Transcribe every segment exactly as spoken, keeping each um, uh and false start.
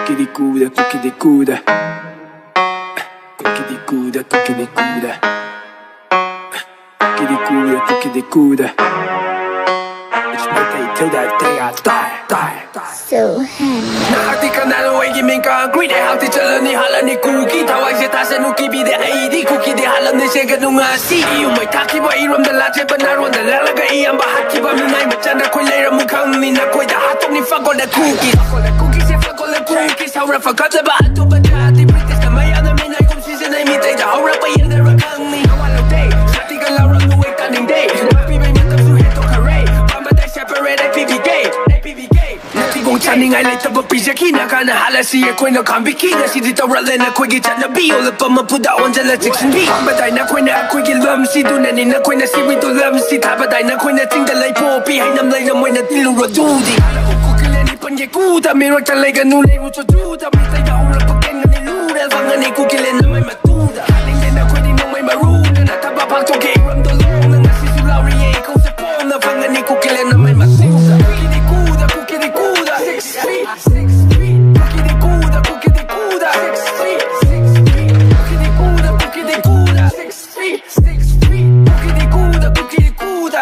Kukidi kuda, kukidi kuda. Kukidi kuda, kukidi kuda. Kukidi kuda, kukidi kuda. It's my day till that day I die, die, die. So handy. ꯅꯍꯥꯛꯇꯤ ꯀꯅꯥꯅꯣ ꯑꯩꯒꯤ ꯃꯤꯡ ꯀꯥꯡꯈ꯭ꯔꯤꯗꯦ? ꯍꯥꯛꯇꯤ ꯆꯠꯂꯅꯤ, ꯍꯥꯠꯂꯅꯤ ꯀꯨꯀꯤ꯫ ꯊꯋꯥꯏꯁꯦ ꯊꯥꯁꯅꯨ, ꯀꯤꯕꯤꯗꯦ ꯑꯩꯗꯤ꯫ ꯀꯨꯀꯤꯗꯤ ꯍꯥꯠꯂꯝꯅꯤ, ꯁꯦꯡꯒꯅꯨ ꯉꯁꯤ꯫ ꯏꯌꯨ ꯃꯩ ꯊꯥꯈꯤꯕ ꯏꯔꯣꯝꯗ ꯂꯥꯠꯆꯦꯠꯄ ꯅꯥꯔꯣꯟꯗ ꯂꯥꯠꯂꯒ ꯏꯌꯥꯝꯕ ꯍꯥꯠꯈꯤꯕ ꯃꯤꯅꯥꯏ ꯃꯆꯥ ꯅꯈꯣꯏ ꯂꯩꯔꯝꯃꯨ ꯈꯪꯅꯤ꯫ ꯅꯈꯣꯏꯗ ꯍꯥꯠꯇꯣꯛꯅꯤ, fuck all the cookies. Fuck all the cookies, yeah, fuck all the cookies. ꯍꯧꯔ ꯐꯒꯠꯂꯕ ꯑꯇꯣꯞꯄ ꯖꯥꯇꯤ British ꯅ ꯃꯌꯥꯝꯅ ꯃꯤꯅꯥꯏ ꯀꯨꯝ ꯁꯤꯖꯤꯟꯅꯩ꯫ ꯃꯤꯇꯩꯗ ꯍꯧꯔꯛꯄ ꯌꯦꯡꯗꯔ ꯈꯪꯅꯤ꯫ ꯅꯋꯥ ꯂꯧꯗꯦ, ꯁꯥꯊꯤꯒ ꯂꯥꯎꯔꯛꯅꯨ, ꯑꯩ ꯇꯥꯅꯤꯡꯗꯦ꯫ ꯉꯥꯛꯄꯤꯕꯩ ꯃꯇꯝꯁꯨ ꯍꯦꯟꯗꯣꯛꯈꯔꯦ꯫ ꯄꯥꯝꯕꯗ separate ꯑꯩ ꯄꯤꯕꯤꯒꯦ, ꯑꯩ ꯄꯤꯕꯤꯒꯦ꯫ ꯅꯥꯊꯤꯕꯣꯡ ꯆꯥꯅꯤꯡꯉꯥꯏ ꯂꯩꯇꯕ ꯄꯤꯖꯈꯤ꯫ ꯅꯥꯒꯥꯅ ꯍꯥꯠꯂꯁꯤ ꯑꯩꯈꯣꯏꯅ ꯈꯥꯝꯕꯤꯈꯤ꯫ ꯉꯁꯤꯗꯤ ꯇꯧꯔꯛꯂꯦ ꯅꯈꯣꯏꯒꯤ ꯆꯠꯅꯕꯤ꯫ ꯑꯣꯜꯂꯛꯄ ꯃꯄꯨꯗ ꯑꯣꯟꯁꯤꯜꯂ ꯆꯦꯛꯁꯤꯟꯕꯤ꯫ ꯄꯥꯝꯕꯗꯥꯏ ꯅꯈꯣꯏꯅ ꯑꯩꯈꯣꯏꯒꯤ ꯂꯝꯁꯤꯗꯨꯅꯅꯤ꯫ ꯅꯈꯣꯏꯅ ꯁꯤꯋꯤꯗꯨ ꯂꯝꯁꯤ ꯊꯥꯕꯗꯥꯏ ꯅꯈꯣꯏꯅ ꯆꯤꯡꯗ ꯂꯩꯄꯣꯛꯄꯤ꯫ ꯍꯩꯅꯝ ꯂꯩꯔꯝꯃꯣꯏꯅ ꯇꯤꯜꯂꯨꯔꯣ ꯑꯗꯨꯗꯤ꯫ ꯍꯜꯂꯛꯎ ꯀꯨꯀꯤꯂꯦꯟ ꯏꯄꯟꯒꯤ ꯀꯨꯗ ꯃꯤꯔꯛꯇ ꯂꯩꯒꯅꯨ ꯂꯩꯔꯨ ꯆꯣꯖꯨꯗ꯫ ꯃꯤꯇꯩꯗ ꯍꯧꯔꯛꯄ ꯀꯦꯟꯒꯅꯤ ꯂꯨꯔꯦ ꯐꯪꯒꯅꯤ ꯀꯨꯀꯤꯂꯦꯟ ꯅꯃꯩ ꯃꯇꯨꯗ꯫ ꯍꯥꯠꯅꯤꯡꯗꯦ ꯅꯈꯣꯏꯗꯤ ꯅꯣꯡꯃꯩ ꯃꯔꯨꯅ ꯅꯠꯇꯕ ꯄꯥꯡꯊꯣꯛꯀꯦ ꯏꯔꯝꯗꯣ ꯂꯣꯡꯅ꯫ ꯉꯁꯤꯁꯨ ꯂꯥꯎꯔꯤꯌꯦ ꯏꯀꯧꯁꯦ ꯄꯣꯝꯅ ꯐꯪꯒꯅꯤ ꯀꯨꯀꯤꯂꯦꯟ ꯅꯃꯩ ꯃꯇꯨꯗ꯫ ꯀꯨꯀꯤꯗꯤ ꯀꯨꯗ, ꯀꯨꯀꯤꯗꯤ ꯀꯨꯗ, six feet, six feet. ꯀꯨꯀꯤꯗꯤ ꯀꯨꯗ, ꯀꯨꯀꯤꯗꯤ ꯀꯨꯗ, six feet, six feet. ꯀꯨꯀꯤꯗꯤ ꯀꯨꯗ, ꯀꯨꯀꯤꯗꯤ ꯀꯨꯗ, six feet, six feet. ꯀꯨꯀꯤꯗꯤ ꯀꯨꯗ, ꯀꯨꯀꯤꯗꯤ ꯀꯨꯗ,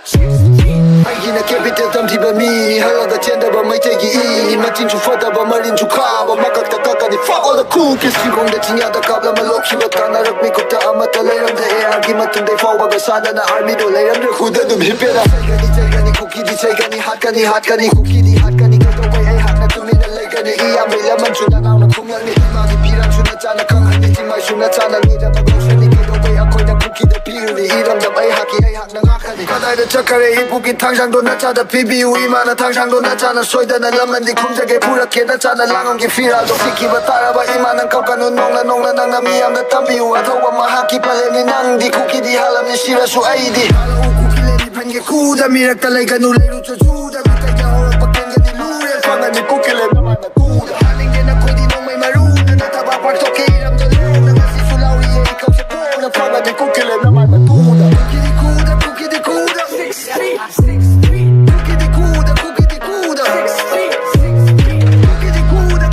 six feet. ꯑꯩꯒꯤꯅ capital ꯇꯝꯊꯤꯕ ꯃꯤꯅꯤ꯫ ꯍꯜꯂꯒ ꯆꯦꯟꯗꯕ ꯃꯩꯇꯩꯒꯤ ꯏꯅꯤ꯫ ꯃꯆꯤꯟꯁꯨ ꯐꯠꯇꯕ ꯃꯔꯤꯟꯁꯨ ꯈꯥꯕ꯫ ꯃꯀꯛꯇ ꯀꯛꯀꯅꯤ, fuck all the cookies. ꯆꯤꯡꯈꯣꯡꯗ ꯆꯤꯡꯌꯥꯗ ꯀꯥꯞꯂꯝꯕ ꯂꯣꯛꯈꯤꯕ ꯇꯥꯟꯅꯔꯛ ꯃꯤꯀꯨꯞꯇ ꯑꯃꯠꯇ ꯂꯩꯔꯝꯗꯦ꯫ ꯑꯦ ꯑꯥꯔꯒꯤ ꯃꯇꯨꯡꯗꯩ ꯐꯥꯎꯕꯒ ꯁꯥꯗꯅ ꯑꯥꯔꯃꯤꯗꯣ ꯂꯩꯔꯝꯗ꯭ꯔꯦ꯫ ꯈꯨꯗ ꯑꯗꯨꯝ ꯍꯤꯞꯄꯦꯔꯥ꯫ ꯆꯩꯒꯅꯤ, ꯆꯩꯒꯅꯤ, ꯀꯨꯀꯤꯗꯤ ꯆꯩꯒꯅꯤ꯫ ꯍꯥꯠꯀꯅꯤ, ꯍꯥꯠꯀꯅꯤ, ꯀꯨꯀꯤꯗꯤ ꯍꯥꯠꯀꯅꯤ꯫ ꯀꯩꯗꯧꯕꯩ ꯑꯩꯍꯥꯛꯅ ꯇꯨꯃꯤꯟꯅ ꯂꯩꯒꯅꯤ? ꯏꯌꯥꯝꯕꯩ ꯂꯃꯟꯁꯨ ꯅꯅꯥꯎꯅ ꯈꯨꯝꯂꯛꯅꯤ꯫ ꯏꯃꯥꯒꯤ ꯐꯤꯔꯥꯟꯁꯨ ꯅꯆꯥꯅ ꯈꯪꯍꯟꯅꯤ꯫ ꯆꯤꯡꯃꯥꯏꯁꯨ ꯅꯆꯥꯅ ꯂꯣꯏꯅꯃꯛ ꯂꯧꯁꯅꯤ꯫ ꯀꯩꯗꯧꯕꯩ ꯑꯩꯈꯣꯏꯅ ꯀꯨꯀꯤꯗ ꯄꯤꯔꯨꯅꯤ? ꯏꯔꯝꯗꯝ ꯑꯩꯍꯥꯛꯀꯤ, ꯑꯩꯍꯥꯛꯅ ꯉꯥꯛꯀꯅꯤ꯫ ꯀꯗꯥꯏꯗ ꯆꯠꯈꯔꯦ ꯏꯄꯨꯒꯤ ꯊꯥꯡꯁꯥꯡꯗꯣ? ꯅꯆꯥꯗ ꯄꯤꯕꯤꯌꯨ꯫ ꯏꯃꯥꯅ ꯊꯥꯡꯁꯥꯡꯗꯣ ꯅꯆꯥꯅ ꯁꯣꯏꯗꯅ ꯂꯃꯟꯗꯤ ꯈꯨꯝꯖꯒꯦ꯫ ꯄꯨꯔꯛꯀꯦ ꯅꯆꯥꯅ ꯂꯥꯡꯉꯝꯒꯤ ꯐꯤꯔꯥꯜꯗꯣ꯫ ꯁꯤꯈꯤꯕ ꯇꯥꯔꯕ ꯏꯃꯥ ꯅꯪ ꯀꯞꯀꯅꯨ꯫ ꯅꯣꯡꯅ ꯅꯣꯡꯅ ꯅꯪꯅ ꯃꯤꯌꯥꯝꯗ ꯇꯝꯕꯤꯌꯨ꯫ ꯑꯊꯧꯕ ꯃꯍꯥꯛꯀꯤ ꯄꯂꯦꯝꯅꯤ ꯅꯪꯗꯤ꯫ ꯀꯨꯀꯤꯗꯤ ꯍꯥꯜꯂꯝꯅꯤ ꯁꯤꯔꯁꯨ ꯑꯩꯗꯤ꯫ ꯍꯜꯂꯛꯎ ꯀꯨꯀꯤꯂꯦꯟ ꯏꯐꯟꯒꯤ ꯀꯨꯗ ꯃꯤꯔꯛꯇ ꯂꯩꯒꯅꯨ ꯂꯩꯔꯨ ꯆꯣꯖꯨꯗ꯫ ꯃꯤꯇꯩꯗ ꯍꯧꯔꯛꯄ ꯀꯦꯟꯒꯅꯤ ꯂꯨꯔꯦ ꯐꯪꯒꯅꯤ ꯀꯨꯀꯤꯂꯦꯟ ꯅꯃꯥꯏ ꯃꯇꯨꯗ꯫ ꯍꯥꯠꯅꯤꯡꯗꯦ ꯅꯈꯣꯏꯗꯤ ꯅꯣꯡꯃꯩ ꯃꯔꯨꯅ ꯅꯠꯇꯕ ꯄꯥꯡꯊꯣꯛꯀꯦ ꯏꯔꯝꯗ ꯂꯣꯡꯅ꯫ ꯉꯁꯤꯁꯨ ꯂꯥꯎꯔꯤꯌꯦ ꯏꯀꯧꯁꯦ ꯄꯣꯡꯅ ꯐꯪꯒꯅꯤ ꯀꯨꯀꯤꯂꯦꯟ ꯅꯃꯥꯏ ꯃꯇꯨꯗ꯫ ꯀꯨꯀꯤꯗꯤ ꯀꯨꯗ, ꯀꯨꯀꯤꯗꯤ ꯀꯨꯗ, six feet, six feet. ꯀꯨꯀꯤꯗꯤ ꯀꯨꯗ, ꯀꯨꯀꯤꯗꯤ ꯀꯨꯗ, six feet, six feet. ꯀꯨꯀꯤꯗꯤ ꯀꯨꯗ,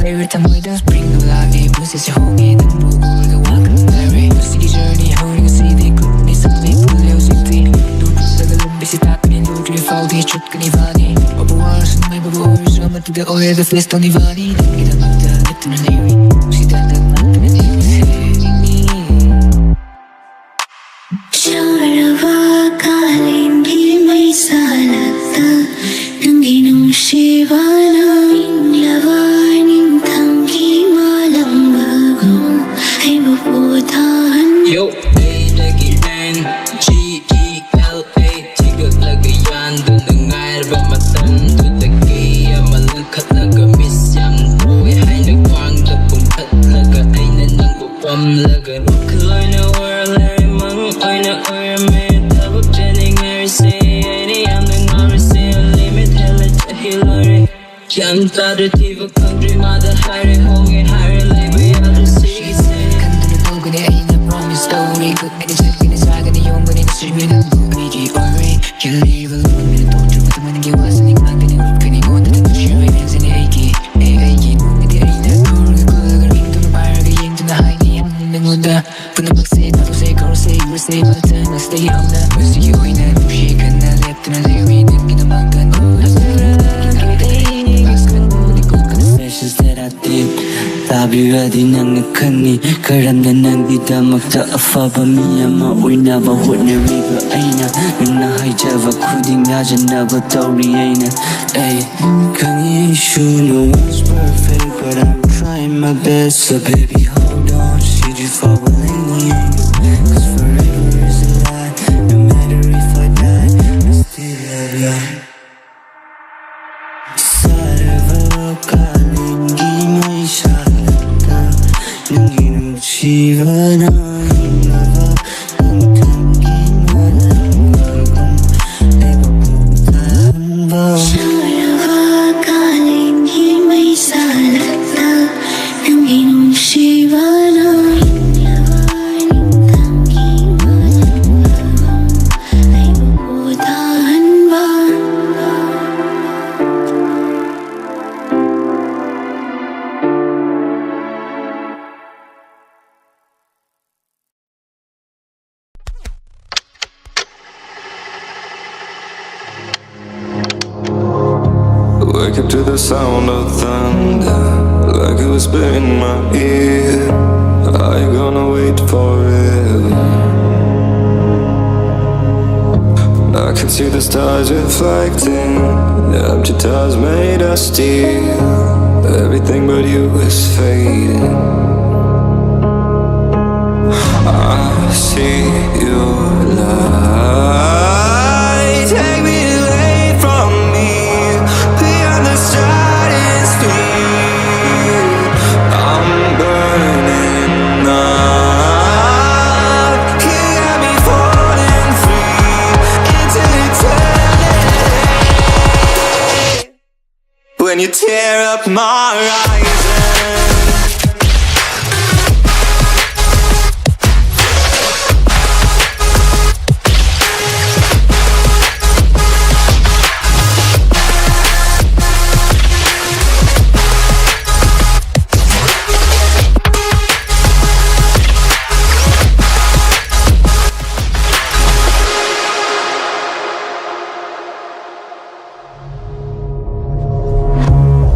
ꯑꯩ ꯊꯃꯣꯏꯗ spring ꯅꯨꯡꯂꯥꯛꯑꯦ, ꯄꯨꯟꯁꯤꯁꯦ ꯍꯣꯡꯉꯦ, ꯅꯪꯕꯨ ꯎꯔꯒ ꯋꯥꯈꯜ ꯅꯨꯡꯉꯥꯏꯔꯦ꯫ ꯄꯨꯟꯁꯤꯒꯤ journey ꯍꯧꯔꯦ ꯉꯁꯤꯗꯤ, ꯈꯨꯠꯅꯤ ꯁꯝꯅꯤ ꯄꯨꯜꯂꯦ ꯍꯧꯖꯤꯛꯇꯤ꯫ ꯂꯨꯞꯂꯒ ꯂꯝꯕꯤꯁꯦ ꯇꯥꯛꯄꯅꯤ, ꯂꯨꯗ꯭ꯔꯤ ꯐꯥꯎꯗꯤ ꯆꯠꯀꯅꯤ ꯐꯅꯤ꯫ ꯋꯥꯕꯨ ꯋꯥꯔꯁꯨ ꯅꯨꯡꯉꯥꯏꯕꯕꯨ ꯑꯣꯏꯔꯁꯨ ꯑꯃꯠꯇꯗ always face ꯇꯧꯅꯤ ꯐꯅꯤ꯫ ꯅꯪꯒꯤꯗꯃꯛꯇ ꯂꯦꯞꯇꯨꯅ ꯂꯩꯔꯤ, ꯅꯨꯡꯁꯤꯗ ꯅꯪ ꯉꯥꯛꯇꯅ ꯂꯩꯔꯤꯁꯦ꯫ ꯆꯥꯔꯕ ꯀꯥꯂꯦꯟꯒꯤ ꯃꯩꯁꯥꯂꯛꯇ ꯅꯪꯒꯤ ꯅꯨꯡꯁꯤꯕꯅ ꯏꯪꯂꯕ ꯅꯤꯡꯊꯝꯒꯤ ꯃꯥꯂꯪꯕꯒꯨꯝ ꯑꯩꯕꯨ ꯄꯣꯊꯥꯍꯟ Yo, A ꯗꯒꯤ N, G E L A, ꯊꯤꯒꯠꯂꯒ ꯌꯥꯟꯗꯨꯅ ꯉꯥꯏꯔꯕ ꯃꯇꯝꯗꯨꯗꯒꯤ ꯑꯃ ꯂꯪꯈꯠꯂꯒ miss ꯌꯥꯝ ꯇꯧꯋꯦ ꯍꯥꯏꯅ ꯈ꯭ꯋꯥꯡꯗ ꯄꯨꯝꯈꯠꯂꯒ ꯑꯩꯅ ꯅꯪꯕꯨ ꯄꯝꯂꯒ ꯋꯥꯈꯜ ꯑꯣꯏꯅ ꯑꯣꯏꯔ ꯂꯩꯔꯦ, ꯃꯪ ꯑꯣꯏꯅ ꯑꯣꯏꯔꯝꯃꯦ꯫ ꯊꯕꯛ ꯆꯠꯅꯤꯡꯉꯥꯏꯔꯁꯦ, ꯑꯩꯅ ꯌꯥꯝꯅ ꯉꯥꯎꯔꯁꯦ, limit ꯍꯦꯜꯂꯦ, ꯆꯍꯤ ꯂꯣꯏꯔꯦ꯫ ꯒ꯭ꯌꯥꯟ ꯇꯥꯗ꯭ꯔꯦ, ꯊꯤꯕ ꯈꯪꯗ꯭ꯔꯦ, ꯃꯥꯗ ꯍꯥꯏꯔꯦ, ꯍꯣꯡꯉꯦ ꯍꯥꯏꯔꯦ, ꯂꯩꯕ ꯌꯥꯗ꯭ꯔꯦ ꯁꯤꯒꯤꯁꯦ꯫ ꯈꯟꯗꯨꯅ ꯇꯧꯒꯅꯤ ꯑꯩꯅ promise ꯇꯧꯔꯤ, ꯈꯨꯠꯅ ꯆꯠꯀꯅꯤ, ꯆꯥꯒꯅꯤ, ꯌꯣꯝꯒꯅꯤ, ꯅꯨꯡꯁꯤꯕꯤ ꯅꯪꯕꯨ ꯑꯩꯒꯤ ꯑꯣꯏꯔꯦ꯫ ꯈꯦꯜꯂꯤꯕ ꯂꯣꯟꯅ ꯇꯣꯛꯇ꯭ꯔꯕ ꯊꯃꯣꯏꯅꯒꯤ ꯋꯥꯁꯤꯅꯤ, ꯉꯥꯡꯒꯅꯤ, ꯎꯠꯀꯅꯤ, ꯉꯣꯟꯗ ꯅꯨꯡꯁꯤꯔꯣꯏ, ꯅꯤꯡꯁꯤꯡꯅꯤ ꯑꯩꯒꯤ, ꯑꯦ, ꯑꯩꯒꯤ ꯃꯨꯛꯅꯗꯤ ꯑꯩꯅ ꯊꯧꯔꯒ ꯀꯣꯜꯂꯒ ring ꯇꯧꯅ ꯄꯥꯏꯔꯒ ꯌꯦꯡꯗꯨꯅ ꯍꯥꯏꯅꯤ ꯅꯪꯉꯣꯟꯗ꯫ ꯄꯨꯝꯅꯃꯛꯁꯦ ꯇꯥꯊꯣꯛꯁꯦ, ꯀꯧꯔꯁꯦ, ꯌꯨꯔꯁꯦ, ꯃꯊꯪ ꯑꯁꯤꯗꯒꯤ ꯍꯧꯅ ꯄꯨꯟꯁꯤꯒꯤ ꯑꯣꯏꯅ ꯅꯨꯡꯁꯤ ꯈꯟꯅ ꯂꯦꯞꯇꯨꯅ ꯂꯩꯔꯤ ꯅꯪꯒꯤꯗꯃꯛꯇ꯫ Messages that I did, ꯇꯥꯕꯤꯔꯗꯤ ꯅꯪꯅ ꯈꯪꯅꯤ ꯀꯔꯝꯅ ꯅꯪꯒꯤꯗꯃꯛꯇ ꯑꯐꯕ ꯃꯤ ꯑꯃ ꯑꯣꯏꯅꯕ ꯍꯣꯠꯅꯔꯤꯕ ꯑꯩꯅ꯫ ꯅꯪꯅ ꯍꯥꯏꯖꯕ ꯈꯨꯗꯤꯡ ꯌꯥꯖꯅꯕ ꯇꯧꯔꯤ ꯑꯩꯅ꯫ ꯑꯩ ꯈꯪꯉꯤ ꯑꯩꯁꯨ no one's perfect, but I'm trying my best. So baby, hold on, should you fall in love? Cause forever is a lie, no matter if I die, I still love you. ꯁꯥꯔꯕ ꯀꯥꯂꯦꯟꯒꯤ ꯃꯩꯁꯥꯗ ꯅꯪꯒꯤ ꯅꯨꯡꯁꯤꯕꯅ ꯏꯪꯂꯕ ꯅꯤꯡꯊꯝꯒꯤ ꯃꯥꯂꯪꯕꯒꯨꯝ ꯑꯩꯕꯨ ꯄꯣꯊꯥꯍꯟꯕ꯫ ꯁꯥꯔꯕ ꯀꯥꯂꯦꯟꯒꯤ ꯃꯩꯁꯥꯂꯛꯇ ꯅꯪꯒꯤ ꯅꯨꯡꯁꯤꯕꯅ ꯏꯪꯂꯕ ꯅꯤꯡꯊꯝꯒꯤ ꯃꯥꯂꯪꯕꯒꯨꯝ ꯑꯩꯕꯨ ꯄꯣꯊꯥꯍꯟꯕ꯫ To the sound of thunder, like a whisper in my ear. Are you gonna wait forever? I can see the stars reflecting. The empty tires made us steal. Everything but you is fading. I see you lie. Take me away from me, beyond the stratosphere. I'm burning up. You got me falling free into eternity. When you tear up my horizon.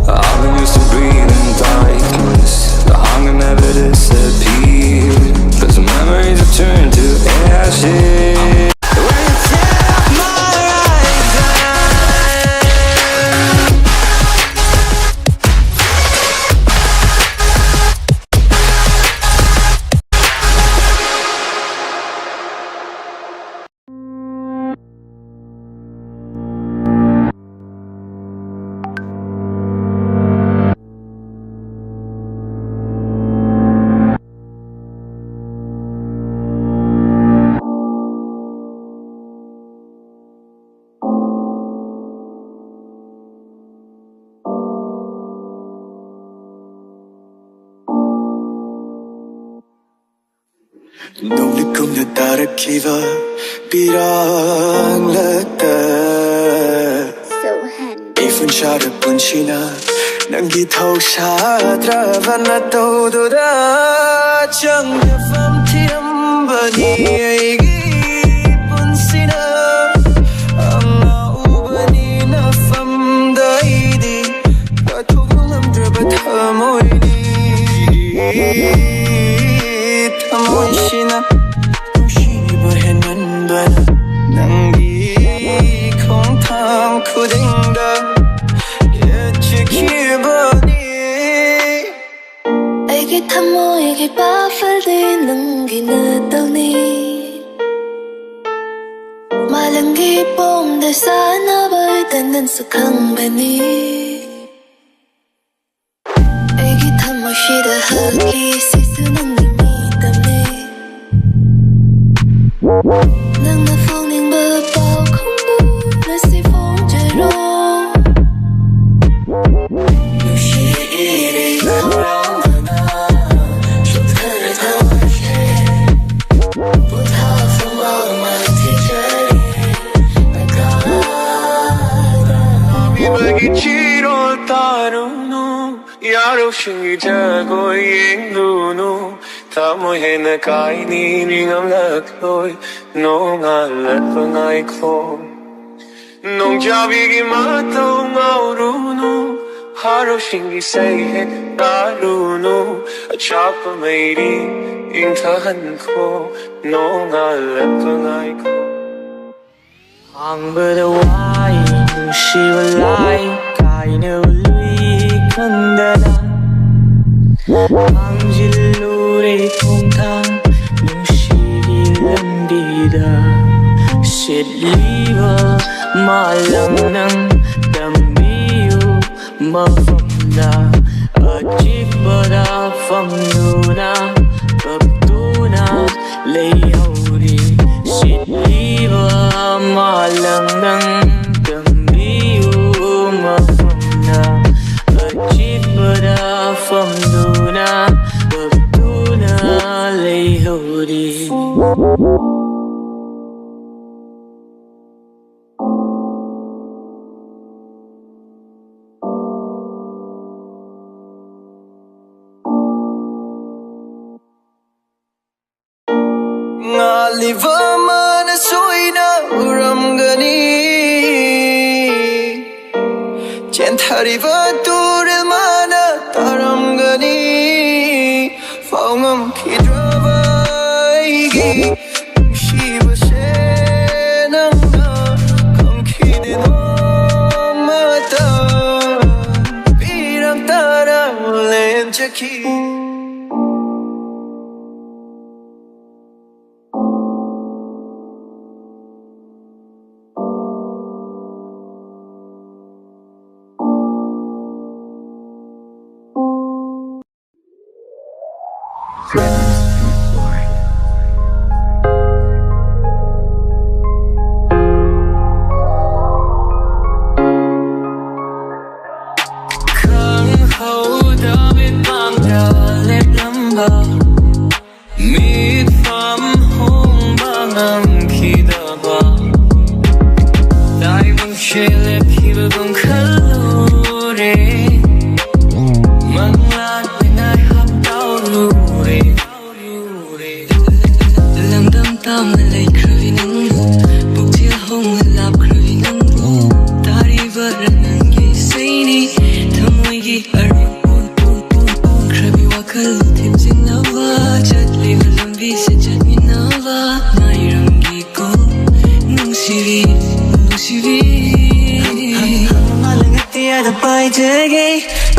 I've been used to breathing darkness. The hunger never disappears. But the memories have turned to ashes. When you tear up my horizon. ꯅꯧꯂꯤꯛ ꯀꯨꯝꯅ ꯇꯥꯔꯛꯈꯤꯕ ꯄꯤꯔꯥꯡꯂꯛꯇ ꯏꯐꯨꯟ ꯁꯥꯔ ꯄꯨꯟꯁꯤꯅ ꯅꯪꯒꯤ ꯊꯧꯁꯥꯗ꯭ꯔꯕ ꯅꯇꯧꯗꯨꯗ ꯆꯪꯅꯐꯝ ꯊꯤꯔꯝꯕꯅꯤ ꯑꯩꯒꯤ ꯄꯨꯟꯁꯤꯅ꯫ ꯑꯉꯥꯎꯕꯅꯤ ꯅꯐꯝꯗ ꯑꯩꯗꯤ ꯊꯃꯣꯏꯅꯤ, ꯊꯃꯣꯏꯁꯤꯅ ꯅꯨꯡꯁꯤꯕ ꯍꯦꯟꯃꯟꯕꯅ ꯅꯪꯒꯤ ꯈꯣꯡꯊꯥꯡ ꯈꯨꯗꯤꯡꯗ ꯌꯦꯠꯈꯤꯕꯅꯤ꯫ ꯑꯩꯒꯤ ꯊꯃꯣꯏꯒꯤ ꯄꯥꯐꯜꯗꯤ ꯅꯪꯒꯤ ꯅꯇꯧꯅꯤ꯫ ꯃꯥꯂꯪꯒꯤ ꯄꯣꯝꯗ ꯁꯥꯟꯅꯕ ꯇꯟꯗꯟꯁꯨ ꯈꯪꯕꯅꯤ꯫ ꯑꯩꯒꯤ ꯊꯃꯣꯏꯁꯤꯗ ꯍꯛꯂꯤ ꯁꯤꯁꯨ ꯅꯪꯒꯤ ꯃꯤꯇꯝꯅꯤ꯫ ꯅꯪꯅ ꯐꯣꯡꯅꯤꯡꯕ ꯄꯥꯎꯈꯨꯝꯗꯨ ꯉꯁꯤ ꯐꯣꯡꯖꯔꯣ꯫ ꯅꯨꯡꯁꯤꯔꯤ ꯈꯧꯔꯥꯡꯕꯅ ꯆꯣꯛꯊꯔꯦ ꯊꯋꯥꯏꯁꯦ꯫ ꯄꯣꯊꯥꯐꯝ ꯑꯃ ꯊꯤꯖꯔꯤ ꯅꯀꯥꯗ꯫ ꯃꯤꯕꯒꯤ ꯆꯤꯔꯣꯜ ꯇꯥꯔꯨꯅꯨ, ꯌꯥꯔꯧꯁꯤꯡꯒꯤ ꯖꯒꯣꯏ ꯌꯦꯡꯂꯨꯅꯨ꯫ ꯊꯃꯣꯏ ꯍꯦꯟꯅ ꯀꯥꯏꯅꯤ, ꯅꯤꯡꯉꯝꯂꯛꯂꯣꯏ, ꯅꯣꯡꯉꯥꯜꯂꯛꯄ ꯉꯥꯏꯈꯣ꯫ ꯅꯣꯡꯖꯥꯕꯤꯒꯤ ꯃꯇꯧ ꯉꯥꯎꯔꯨꯅꯨ, ꯍꯔꯥꯎꯁꯤꯡꯒꯤ ꯏꯁꯩ ꯍꯦꯛ ꯇꯥꯔꯨꯅꯨ꯫ ꯑꯆꯥꯛꯄ ꯃꯩꯔꯤ ꯏꯪꯊꯍꯟꯈꯣ, ꯅꯣꯡꯉꯥꯜꯂꯛꯄ ꯉꯥꯏꯈꯣ꯫ ꯍꯥꯡꯕꯗ ꯋꯥꯏ ꯅꯨꯡꯁꯤꯕ ꯂꯥꯏ, ꯀꯥꯏꯅꯕ ꯂꯨꯏ ꯈꯪꯗꯅ꯫ ꯊꯥꯡꯖꯤꯜꯂꯨꯔꯦ ꯈꯣꯡꯊꯥꯡ ꯅꯨꯡꯁꯤꯒꯤ ꯂꯝꯕꯤꯗ꯫ ꯁꯤꯠꯂꯤꯕ ꯃꯥꯂꯪ ꯅꯪ ꯇꯝꯕꯤꯌꯨ ꯃꯐꯝꯗ꯫ ꯑꯆꯤꯛꯄꯗ ꯐꯝꯗꯨꯅ ꯀꯞꯇꯨꯅ ꯂꯩꯍꯧꯔꯤ꯫ ꯁꯤꯠꯂꯤꯕ ꯃꯥꯂꯪ ꯅꯪ ꯇꯝꯕꯤꯌꯨ ꯃꯐꯝꯗ꯫ ꯑꯆꯤꯛꯄꯗ ꯐꯝꯗꯨꯅ ꯀꯞꯇꯨꯅ ꯂꯩꯍꯧꯔꯤ꯫ ꯉꯥꯜꯂꯤꯕ ꯃꯥꯅ ꯁꯣꯏꯅ ꯎꯔꯝꯒꯅꯤ꯫ ꯆꯦꯟꯊꯔꯤꯕ ꯇꯨꯔꯦꯜ ꯃꯥꯅ ꯉꯝꯈꯤꯗ꯭ꯔꯕ ꯑꯩꯒꯤ ꯅꯨꯡꯁꯤꯕꯁꯦ ꯅꯪꯅ ꯈꯪꯈꯤꯗꯦ ꯅꯣꯡꯃꯇ꯫ ꯄꯤꯔꯝꯗꯅ ꯂꯦꯟꯖꯈꯤ꯫ ꯈꯪꯍꯧꯗ ꯃꯤꯠꯃꯥꯡꯗ ꯂꯦꯞꯂꯝꯕ ꯃꯤꯠꯐꯝ ꯍꯣꯡꯕ ꯉꯝꯈꯤꯗꯕ ꯇꯥꯏꯕꯪꯁꯦ ꯂꯦꯞꯈꯤꯕꯒꯨꯝ ꯈꯜꯂꯨꯔꯦ꯫ ꯃꯪꯂꯥꯟ ꯑꯣꯏꯅ ꯍꯥꯞꯇꯥꯎꯔꯨꯔꯦ꯫ ꯂꯝꯗꯝ ꯇꯥꯝꯅ ꯂꯩꯈ꯭ꯔꯕꯤ ꯅꯪꯕꯨ, ꯄꯨꯛꯆꯦꯜ ꯍꯣꯡꯅ ꯂꯥꯞꯈ꯭ꯔꯕꯤ ꯅꯪꯕꯨ, ꯇꯥꯔꯤꯕꯔꯥ ꯅꯪꯒꯤ ꯏꯁꯩꯅꯤ? ꯊꯃꯣꯏꯒꯤ ꯑꯔꯨꯝ ꯄꯨꯟ ꯄꯨꯟ ꯄꯨꯟ ꯄꯨꯟꯈ꯭ꯔꯕꯤ ꯋꯥꯈꯜ ꯊꯦꯝꯖꯤꯟꯅꯕ, ꯆꯠꯂꯤꯕ ꯂꯝꯕꯤꯁꯦ ꯆꯠꯃꯤꯟꯅꯕ ꯉꯥꯏꯔꯝꯒꯦꯀꯣ ꯅꯨꯡꯁꯤꯕꯤ, ꯅꯨꯡꯁꯤꯕꯤ꯫ ꯃꯥꯂꯪ ꯑꯇꯤꯌꯥꯗ ꯄꯥꯏꯖꯒꯦ,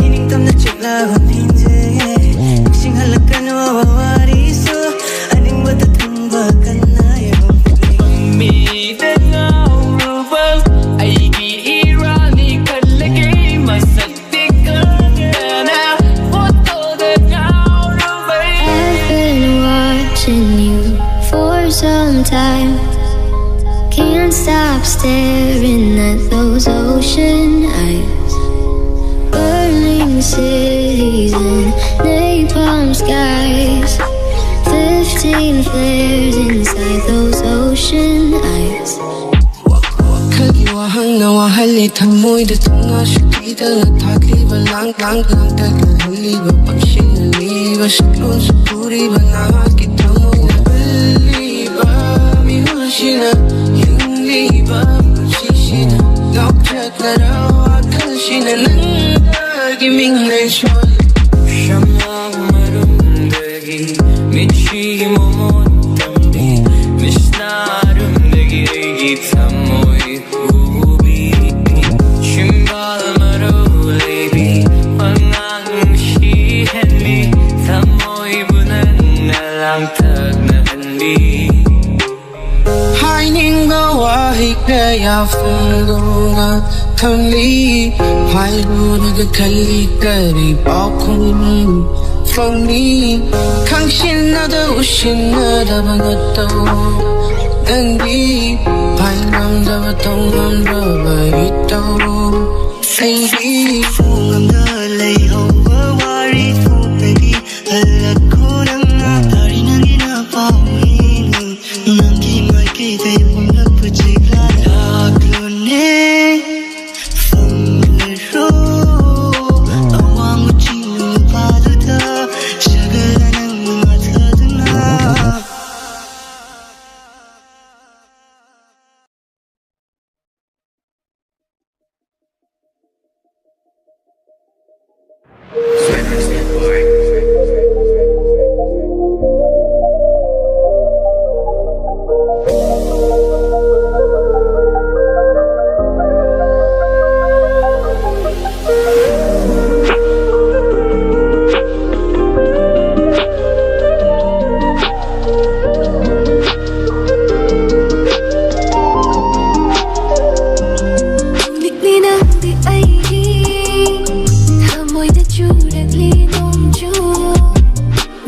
ꯏꯅꯤꯡꯇꯝꯅ ꯆꯤꯛꯂꯕ ꯐꯤꯟꯖꯒꯦ, ꯅꯤꯡꯁꯤꯡꯍꯜꯂꯛꯀꯅꯨ ꯋꯥꯔꯤꯁꯨ, ꯑꯅꯤꯡꯕꯗ ꯊꯨꯡꯕ ꯀꯟꯅ ꯌꯦꯡꯉꯨ꯫ ꯃꯤꯗ ꯉꯥꯎꯔꯨꯕ ꯑꯩꯒꯤ ꯏꯔꯥꯜꯅꯤ ꯈꯜꯂꯒꯦ ꯃꯁꯛ I've been watching you for some time. Can't stop staring at those ocean eyes. Burning cities and napalm skies. Fifteen flares inside those ocean eyes. ꯋꯥꯈꯜꯒꯤ ꯋꯥꯍꯪꯅ ꯋꯥꯍꯜꯂꯤ ꯊꯃꯣꯏꯗ ꯊꯧꯅꯥꯁꯨ ꯄꯤꯗꯅ ꯊꯥꯛꯂꯤꯕ ꯂꯥꯡ ꯂꯥꯡ ꯂꯥꯡꯇꯛꯅꯍꯜꯂꯤꯕ ꯄꯥꯝꯁꯤꯟꯅꯂꯤꯕ ꯁꯛꯂꯣꯟꯁꯨ ꯄꯨꯔꯤꯕ ꯅꯍꯥꯛꯀꯤ ꯊꯃꯣꯏꯅ ꯎꯠꯂꯤꯕ ꯃꯤꯍꯨꯜꯁꯤꯅ ꯍꯤꯡꯂꯤꯕ ꯄꯨꯟꯁꯤꯁꯤꯅ ꯉꯥꯎꯆꯠꯅꯔ ꯋꯥꯈꯜꯁꯤꯅ ꯅꯪꯗꯒꯤ ꯃꯤꯡꯂꯦꯟ ꯁꯣꯜꯂꯤ ꯁꯝꯂꯥꯡ ꯃꯔꯨꯝꯗꯒꯤ ꯊꯃꯣꯏ ꯍꯨꯕꯤ, ꯆꯤꯝꯕꯥꯜ ꯃꯔꯧ ꯂꯩꯕꯤ, ꯋꯥꯉꯥꯡ ꯅꯨꯡꯁꯤꯍꯟꯕꯤ, ꯊꯃꯣꯏꯕꯨ ꯅꯪꯅ ꯂꯥꯡꯇꯛꯅꯍꯟꯕꯤ꯫ ꯍꯥꯏꯅꯤꯡꯕ ꯋꯥꯍꯩ ꯀꯌꯥ ꯐꯣꯡꯗꯣꯛꯅ ꯊꯝꯂꯤ꯫ ꯍꯥꯏꯔꯨꯔꯒ ꯀꯔꯤ ꯀꯔꯤ ꯄꯥꯎꯈꯨꯝ ꯐꯪꯅꯤ? ꯈꯪꯁꯤꯟꯅꯗ ꯎꯁꯤꯟꯅꯗꯕ ꯅꯠꯇꯧ ꯅꯪꯗꯤ꯫ ꯍꯥꯏꯉꯝꯗꯕ ꯇꯧꯉꯝꯗꯕ ꯏꯇꯧ ꯑꯩꯗꯤ꯫ ꯐꯣꯡꯉꯝꯗ ꯂꯩꯍꯧꯕ ꯋꯥꯔꯤ ꯐꯣꯡꯗꯒꯤ ꯍꯜꯂꯛꯈꯣ ꯅꯪꯅ꯫ ꯇꯥꯔꯤ ꯅꯪꯒꯤ ꯅꯄꯥꯎꯅꯤꯅ, ꯅꯪꯒꯤ ꯃꯥꯏꯀꯩꯗ ꯌꯧꯔꯛꯄ ꯆꯤꯛꯂꯥ ꯂꯥꯛꯂꯣꯅꯦ꯫ ꯐꯝꯂꯔꯣ ꯑꯋꯥꯡꯕ ꯆꯤꯡ ꯃꯄꯥꯗꯨꯗ, ꯁꯒꯠꯂ ꯅꯪ ꯃꯊꯗꯨꯅ꯫ ꯅꯨꯃꯤꯠꯅꯤ ꯅꯪꯗꯤ ꯑꯩꯒꯤ ꯊꯃꯣꯏꯗ ꯆꯨꯔꯛꯂꯤ ꯅꯣꯡꯖꯨ꯫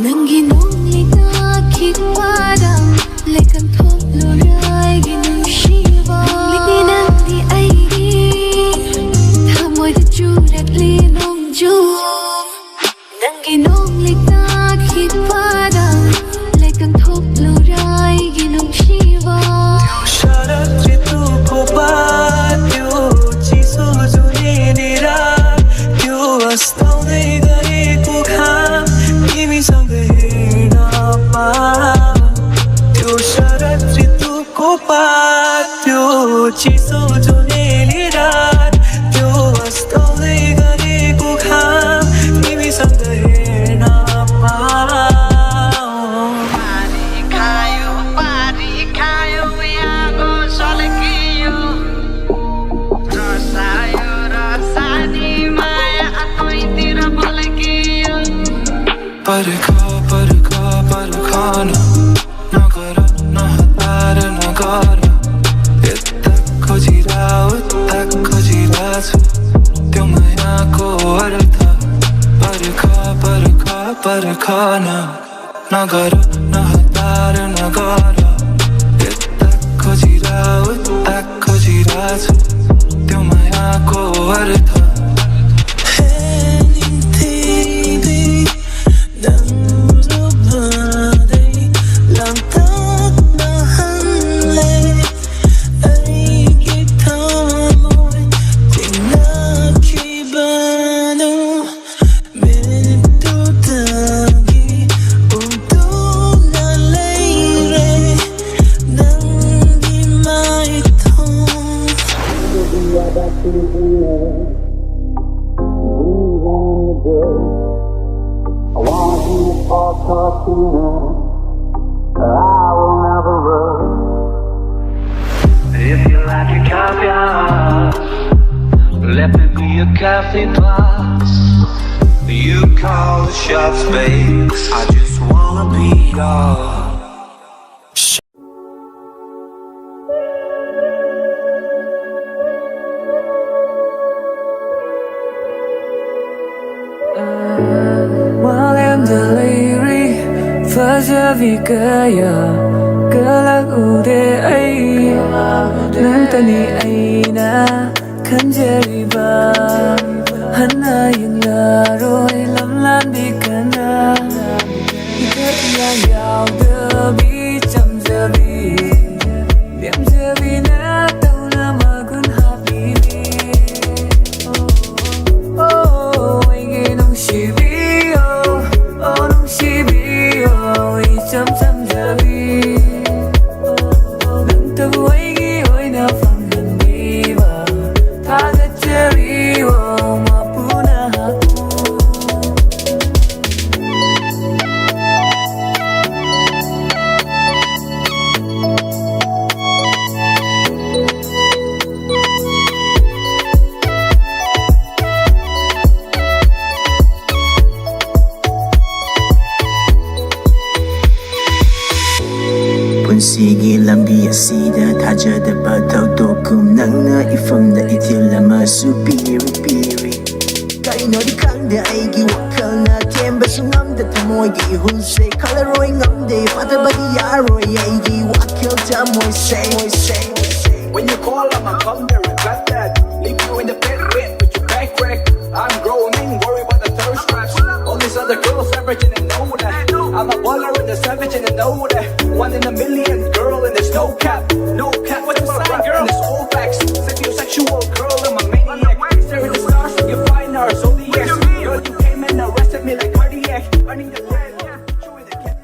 ꯅꯪꯒꯤ ꯅꯣꯡꯂꯤꯛꯅ ꯈꯤꯛꯄꯗ ꯂꯩꯀꯪ ꯊꯣꯛꯂꯨꯔꯦ ꯑꯩꯒꯤ ꯅꯨꯡꯁꯤꯕ꯫ ꯅꯨꯃꯤꯠꯅꯤ ꯅꯪꯗꯤ ꯑꯩꯒꯤ ꯊꯃꯣꯏꯗ ꯆꯨꯔꯛꯂꯤ ꯅꯣꯡꯖꯨ꯫ ꯅꯪꯒꯤ ꯅꯣꯡꯂꯤꯛꯅ ꯈꯤꯛꯄꯗ ꯂꯩꯀꯪ ꯊꯣꯛꯂꯨꯔꯦ ꯑꯩꯒꯤ ꯅꯨꯡꯁꯤꯕ꯫ ꯁꯥꯔꯛꯇ꯭ꯔꯤ ꯇꯨ ꯀꯣꯄꯥ ꯇ꯭ꯌꯨ ꯆꯤꯁꯨ ꯖꯨꯅꯦ ꯅꯤꯔꯥ ꯇ꯭ꯌꯨ ꯑꯁ ꯇꯧꯗꯩ ꯒꯔꯤ ꯀꯨꯈꯥ ꯏꯃꯤ ꯁꯪꯒ ꯍꯦꯔꯥ ꯄꯥ ꯇ꯭ꯌꯨ ꯁꯥꯔꯛꯇ꯭ꯔꯤ ꯇꯨ ꯀꯣꯄꯥ ꯇ꯭ꯌꯨ ꯆꯤꯁꯨ ꯖꯨꯅꯦ ꯅꯤꯔꯥ ꯇ꯭ꯌꯨ ꯑꯁ ꯇꯧꯗꯩ ꯒꯔꯤ ꯀꯨꯈꯥ ꯏꯃꯤ ꯁꯪꯒ ꯍꯦꯔꯥ ꯄꯥ꯫ Pari kayo, pari kayo, yago sa परखा परखा परखाना, नगरा नहतार नगरा, इत्तक खोजिरा उत्तक खोजिरा छु, त्यो मायाको अर्थ। परखा परखा परखाना, नगरा नहतार नगरा, इत्तक खोजिरा उत्तक खोजिरा छु, त्यो मायाको अर्थ। I want you for Fortuna. I will never run. If you like a coffee, let me be a coffee boss. You call the shots, babe. I just wanna be yours. ꯋꯥꯂꯦꯝꯗ ꯂꯩꯔꯤ ꯐꯖꯕꯤ ꯀꯌꯥ, ꯀꯂꯛꯎꯗꯦ ꯑꯩ꯫ ꯅꯪꯇꯅꯤ ꯑꯩꯅ ꯈꯟꯖꯔꯤꯕ꯫ ꯍꯟꯅ ꯌꯦꯡꯂꯔꯣꯏ ꯂꯝꯂꯥꯟꯕꯤ ꯀꯅꯥ꯫ ꯏꯊꯛ ꯏꯌꯥꯡ ꯌꯥꯎꯗꯕꯤ ꯆꯝꯖꯕꯤ, ꯂꯦꯝꯖꯕꯤꯅ ꯇꯧꯅ ꯃꯒꯨꯟ ꯍꯥꯞꯄꯤꯕꯤ꯫ ꯑꯣ, ꯑꯩꯒꯤ ꯅꯨꯡꯁꯤꯕꯤ, ꯑꯣ, ꯑꯣ, ꯅꯨꯡꯁꯤꯕꯤ, ꯑꯣ, ꯏꯆꯝ ꯆꯝꯖꯕꯤ꯫ ꯅꯪꯇꯕꯨ ꯑꯩꯒꯤ ꯑꯣꯏꯅ ꯐꯪꯍꯟꯕꯤꯕ, ꯊꯥꯒꯠꯆꯔꯤ, ꯑꯣ, ꯃꯄꯨ ꯅꯍꯥꯛꯄꯨ꯫ ꯁꯤꯒꯤ ꯂꯝꯕꯤ ꯑꯁꯤꯗ ꯊꯥꯖꯗꯕ ꯊꯧꯗꯣꯛꯀꯨꯝ ꯅꯪꯅ ꯏꯐꯝꯗ ꯏꯊꯤꯜ ꯑꯃꯁꯨ ꯄꯤꯔꯤ, ꯄꯤꯔꯤ꯫ ꯀꯩꯅꯣꯗꯤ ꯈꯪꯗꯦ ꯑꯩꯒꯤ ꯋꯥꯈꯜꯅ ꯊꯦꯝꯕꯁꯨ ꯉꯝꯗ ꯊꯃꯣꯏꯒꯤ ꯏꯍꯨꯜꯁꯦ ꯈꯜꯂꯔꯣꯏ ꯉꯝꯗꯦ ꯐꯥꯊꯕꯗꯤ ꯌꯥꯔꯣꯏ ꯑꯩꯒꯤ ꯋꯥꯈꯜ ꯊꯃꯣꯏꯁꯦ꯫ When you call, I'ma come there and got that. Leave you in the bed wet with your back crack. I'm groaning, worry about the thirst traps. All these other girls averaging and know that. I'm a baller and a savage and you know that. One in a million, girl, and there's no cap. No cap, what you saying, girl? And it's all facts. Sexual girl, I'm a maniac. Staring the stars, you find our zodiacs. Girl, you came and arrested me like cardiac. Burning the bread, chewing the cat.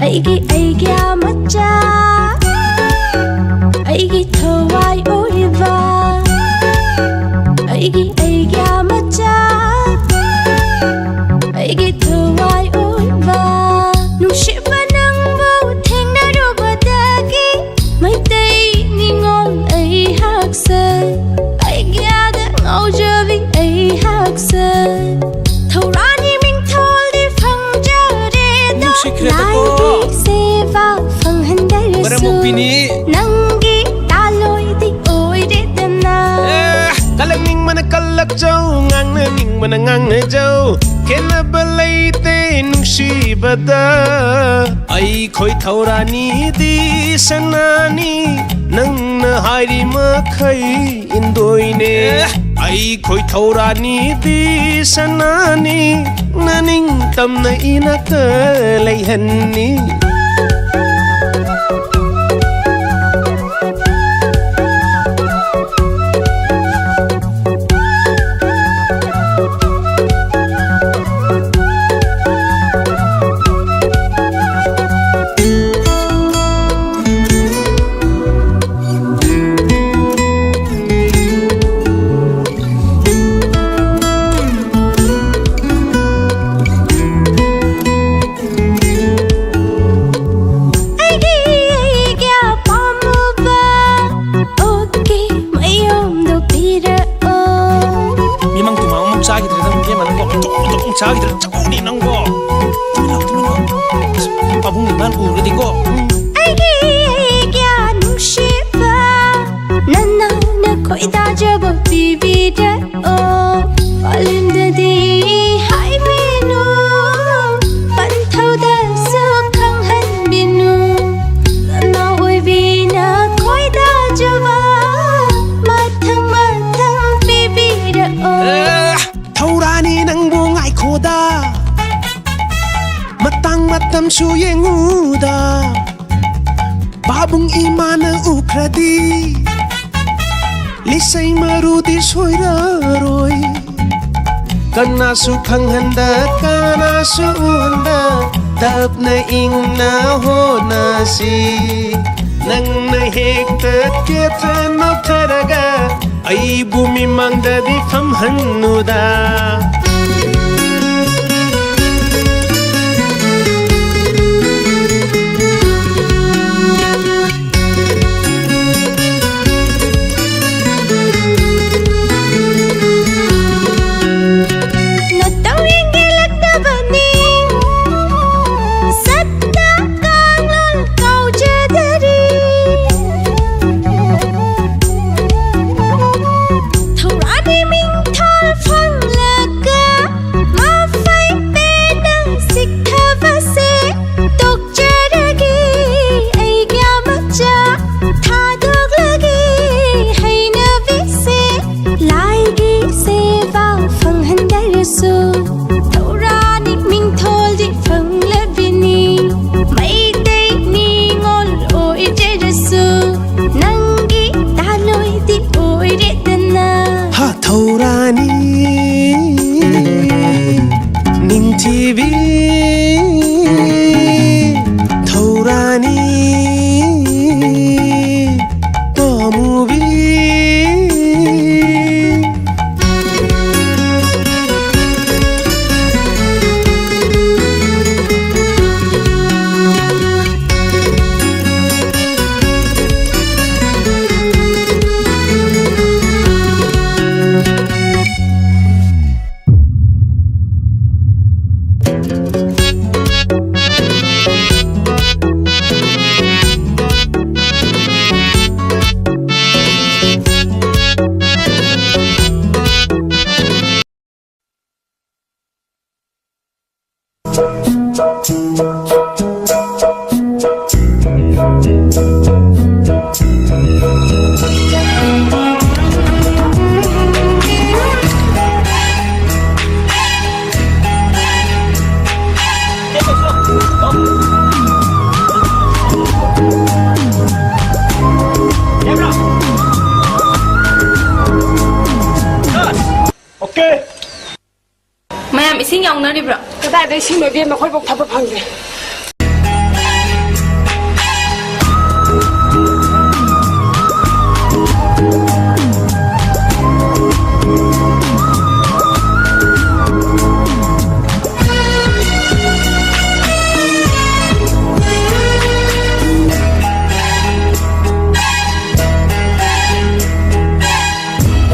ꯑꯩꯒꯤ ꯑꯩꯒ꯭ꯌꯥ ꯃꯆꯥ, ꯑꯩꯒꯤ ꯊꯋꯥꯏ ꯑꯣꯏꯕ, ꯑꯩꯒꯤ ꯑꯩꯒ꯭ꯌꯥ ꯃꯆꯥ, ꯑꯩꯒꯤ ꯊꯋꯥꯏ ꯑꯣꯏꯕ, ꯅꯨꯡꯁꯤꯕ ꯅꯪꯕꯨ ꯊꯦꯡꯅꯔꯨꯕꯗꯒꯤ ꯃꯩꯇꯩ ꯅꯤꯉꯣꯜ ꯑꯩꯍꯥꯛꯁꯦ ꯑꯩꯒ꯭ꯌꯥꯗ ꯉꯥꯎꯖꯕꯤ ꯑꯩꯍꯥꯛꯁꯦ ꯊꯧꯔꯥꯅꯤ ꯃꯤꯡꯊꯣꯜꯗꯤ ꯐꯪꯖꯔꯦꯗꯣ ꯅꯨꯡꯁꯤꯈ꯭ꯔꯦꯗꯀꯣ꯫ ꯂꯥꯏꯒꯤ ꯁꯦꯕꯥ ꯐꯪꯍꯟꯗꯔꯁꯨ ꯃꯔꯝ ꯃꯣꯛꯄꯤꯅꯤ꯫ ꯅꯪꯒꯤ ꯂꯥꯂꯣꯏꯗꯤ ꯑꯣꯏꯔꯦꯗꯅ꯫ ꯑꯦ, ꯀꯜꯂꯛꯅꯤꯡꯕꯅ ꯀꯜꯂꯛꯆꯧ, ꯉꯥꯡꯅꯅꯤꯡꯕꯅ ꯉꯥꯡꯅꯖꯧ, ꯈꯦꯠꯅꯕ ꯂꯩꯇꯦ ꯅꯨꯡꯁꯤꯕꯗ꯫ ꯑꯩꯈꯣꯏ ꯊꯧꯔꯥꯅꯤꯗꯤ ꯁꯅꯥꯅꯤ, ꯅꯪꯅ ꯍꯥꯏꯔꯤ ꯃꯈꯩ ꯏꯟꯗꯣꯏꯅꯦ꯫ ꯑꯩꯈꯣꯏ ꯊꯧꯔꯥꯅꯤꯗꯤ ꯁꯅꯥꯅꯤ, ꯅꯅꯤꯡ ꯇꯝꯅ ꯏꯅꯥꯛꯇ ꯂꯩꯍꯟꯅꯤ꯫ ꯆꯥꯈꯤꯗ꯭ꯔꯥ? ꯆꯥꯎꯅꯤ ꯅꯪꯕꯣ꯫ ꯇꯨꯃꯤꯟ ꯂꯥꯎ, ꯇꯨꯃꯤꯟ ꯂꯥꯎ꯫ ꯄꯥꯕꯨꯡ ꯏꯃꯥꯅ ꯎꯔꯒꯗꯤꯀꯣ꯫ ꯑꯩꯒꯤ ꯀꯌꯥ ꯅꯨꯡꯁꯤꯕ ꯅꯅꯥꯎꯅ ꯈꯣꯏꯗꯥꯖꯕ ꯄꯤꯕꯤꯔꯛꯑꯣ꯫ ꯄꯥꯂꯦꯝꯗꯗꯤ ꯍꯥꯏꯕꯤꯅꯨ, ꯄꯟꯊꯧꯗꯁꯨ ꯈꯪꯍꯟꯕꯤꯅꯨ꯫ ꯅꯅꯥꯎ ꯑꯣꯏꯕꯤꯅ ꯈꯣꯏꯗꯥꯖꯕ ꯃꯊꯪ ꯃꯊꯪ ꯄꯤꯕꯤꯔꯛꯑꯣ꯫ ꯑꯦ, ꯊꯧꯔꯥꯅꯤ ꯅꯪꯕꯨ ꯉꯥꯏꯈꯣꯗ, ꯃꯇꯥꯡ ꯃꯇꯝꯁꯨ ꯌꯦꯡꯉꯨꯗ꯫ ꯄꯥꯕꯨꯡ ꯏꯃꯥꯅ ꯎꯈ꯭ꯔꯗꯤ ꯂꯤꯁꯩ ꯃꯔꯨꯗꯤ ꯁꯣꯏꯔꯔꯣꯏ꯫ ꯀꯅꯥꯁꯨ ꯈꯪꯍꯟꯗ, ꯀꯅꯥꯁꯨ ꯎꯍꯟꯗ, ꯇꯞꯅ ꯏꯪꯅ ꯍꯣꯠꯅꯁꯤ꯫ ꯅꯪꯅ ꯍꯦꯛꯇ ꯀꯦꯊ ꯅꯣꯛꯊꯔꯒ ꯑꯩꯕꯨ ꯃꯤꯃꯥꯡꯗꯗꯤ ꯐꯝꯍꯟꯅꯨꯗ꯫ ꯅꯇꯧ ꯌꯦꯡꯒꯦꯂꯛꯅꯕꯅꯤ ꯁꯠꯇ ꯀꯥꯡꯂꯣꯟ ꯀꯥꯎꯖꯗꯔꯤ꯫ ꯊꯧꯔꯥꯅꯤ ꯃꯤꯡꯊꯣꯜ ꯐꯪꯂꯒ ꯃꯐꯩ ꯄꯦꯟꯅ ꯁꯤꯛꯊꯕꯁꯦ ꯇꯣꯛꯆꯔꯒꯦ꯫ ꯑꯩꯒꯤ ꯃꯆꯥ ꯊꯥꯗꯣꯛꯂꯒꯦ ꯍꯩꯅꯕꯤꯁꯦ꯫ ꯂꯥꯏꯒꯤ ꯁꯦꯕꯥ ꯐꯪꯍꯟꯗꯔꯁꯨ ꯊꯧꯔꯥꯅꯤ ꯃꯤꯡꯊꯣꯜꯗꯤ ꯐꯪꯂꯕꯤꯅꯤ꯫ ꯃꯩꯇꯩ ꯅꯤꯉꯣꯜ ꯑꯣꯏꯖꯔꯁꯨ ꯅꯪꯒꯤ ꯇꯥꯂꯣꯏꯗꯤ ꯑꯣꯏꯔꯦꯗꯅ꯫ ꯍꯥ ꯊꯧꯔꯥꯅꯤ ꯅꯤꯡꯊꯤꯕꯤ, ꯊꯧꯔꯥꯅꯤ ꯇꯣꯃꯨꯕꯤ꯫ ꯏꯁꯤꯡ ꯌꯥꯎꯅꯔꯤꯕ꯭ꯔꯣ? ꯀꯗꯥꯏꯗꯩ ꯏꯁꯤꯡꯅꯣ ꯏꯕꯦꯝꯃ, ꯑꯩꯈꯣꯏꯐꯥꯎ ꯊꯛꯄ ꯐꯪꯗꯦ꯫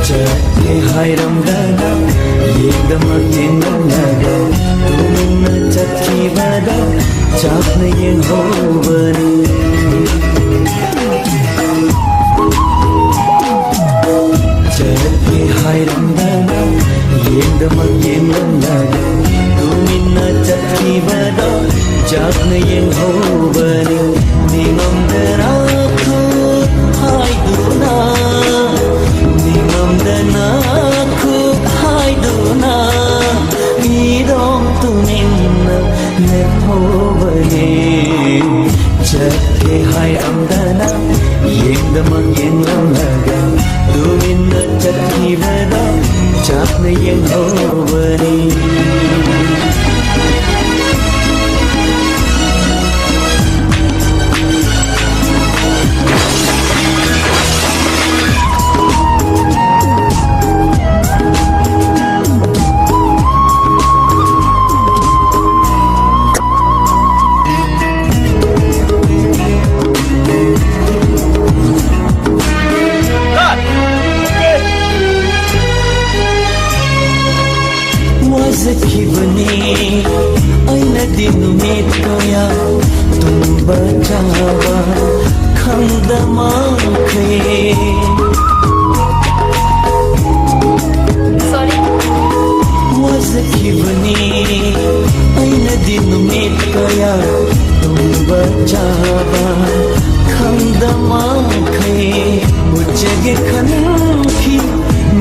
ꯆꯠꯀꯦ ꯍꯥꯏꯔꯝꯗꯅ ꯌꯦꯡꯗꯃꯛ ꯌꯦꯡꯂꯝꯂꯒ ꯇꯨꯃꯤꯟꯅ ꯆꯠꯈꯤꯕꯗ ꯆꯥꯛꯅ ꯌꯦꯡꯍꯧꯕꯅꯤ꯫ ꯆꯠꯀꯦ ꯍꯥꯏꯔꯝꯗꯅ ꯌꯦꯡꯗꯃꯛ ꯌꯦꯡꯂꯝꯂꯒ ꯇꯨꯃꯤꯟꯅ ꯆꯠꯈꯤꯕꯗꯣ ꯆꯥꯛꯅ ꯌꯦꯡꯍꯧꯕꯅꯤ꯫ ꯅꯤꯡꯉꯝꯗꯅ ꯈꯨꯠ ꯍꯥꯏꯗꯨꯅ, ꯅꯤꯡꯉꯝꯗꯅ ꯈꯨꯠ ꯍꯥꯏꯗꯨꯅ ꯃꯤꯗꯣꯝ ꯇꯨꯃꯤꯟꯅ ꯂꯦꯞꯍꯧꯕꯅꯤ꯫ ꯆꯠꯀꯦ ꯍꯥꯏꯔꯝꯗꯅ ꯌꯦꯡꯗꯃꯛ ꯌꯦꯡꯂꯝꯂꯒ ꯇꯨꯃꯤꯟꯅ ꯆꯠꯈꯤꯕꯗꯣ ꯆꯥꯛꯅ ꯌꯦꯡꯍꯧꯕꯅꯤ꯫ ꯋꯥꯖꯈꯤꯕꯅꯤ ꯑꯩꯅꯗꯤ ꯅꯨꯃꯤꯠ ꯀꯌꯥ ꯇꯨꯝꯕ ꯆꯥꯕ ꯈꯪꯗ ꯃꯥꯡꯈ꯭ꯔꯦ꯫ Sorry. ꯋꯥꯖꯈꯤꯕꯅꯤ ꯑꯩꯅꯗꯤ ꯅꯨꯃꯤꯠ ꯀꯌꯥ ꯇꯨꯝꯕ ꯆꯥꯕ ꯈꯪꯗ ꯃꯥꯡꯈ꯭ꯔꯦ꯫ ꯃꯨꯠꯆꯒꯦ ꯈꯟꯈꯤ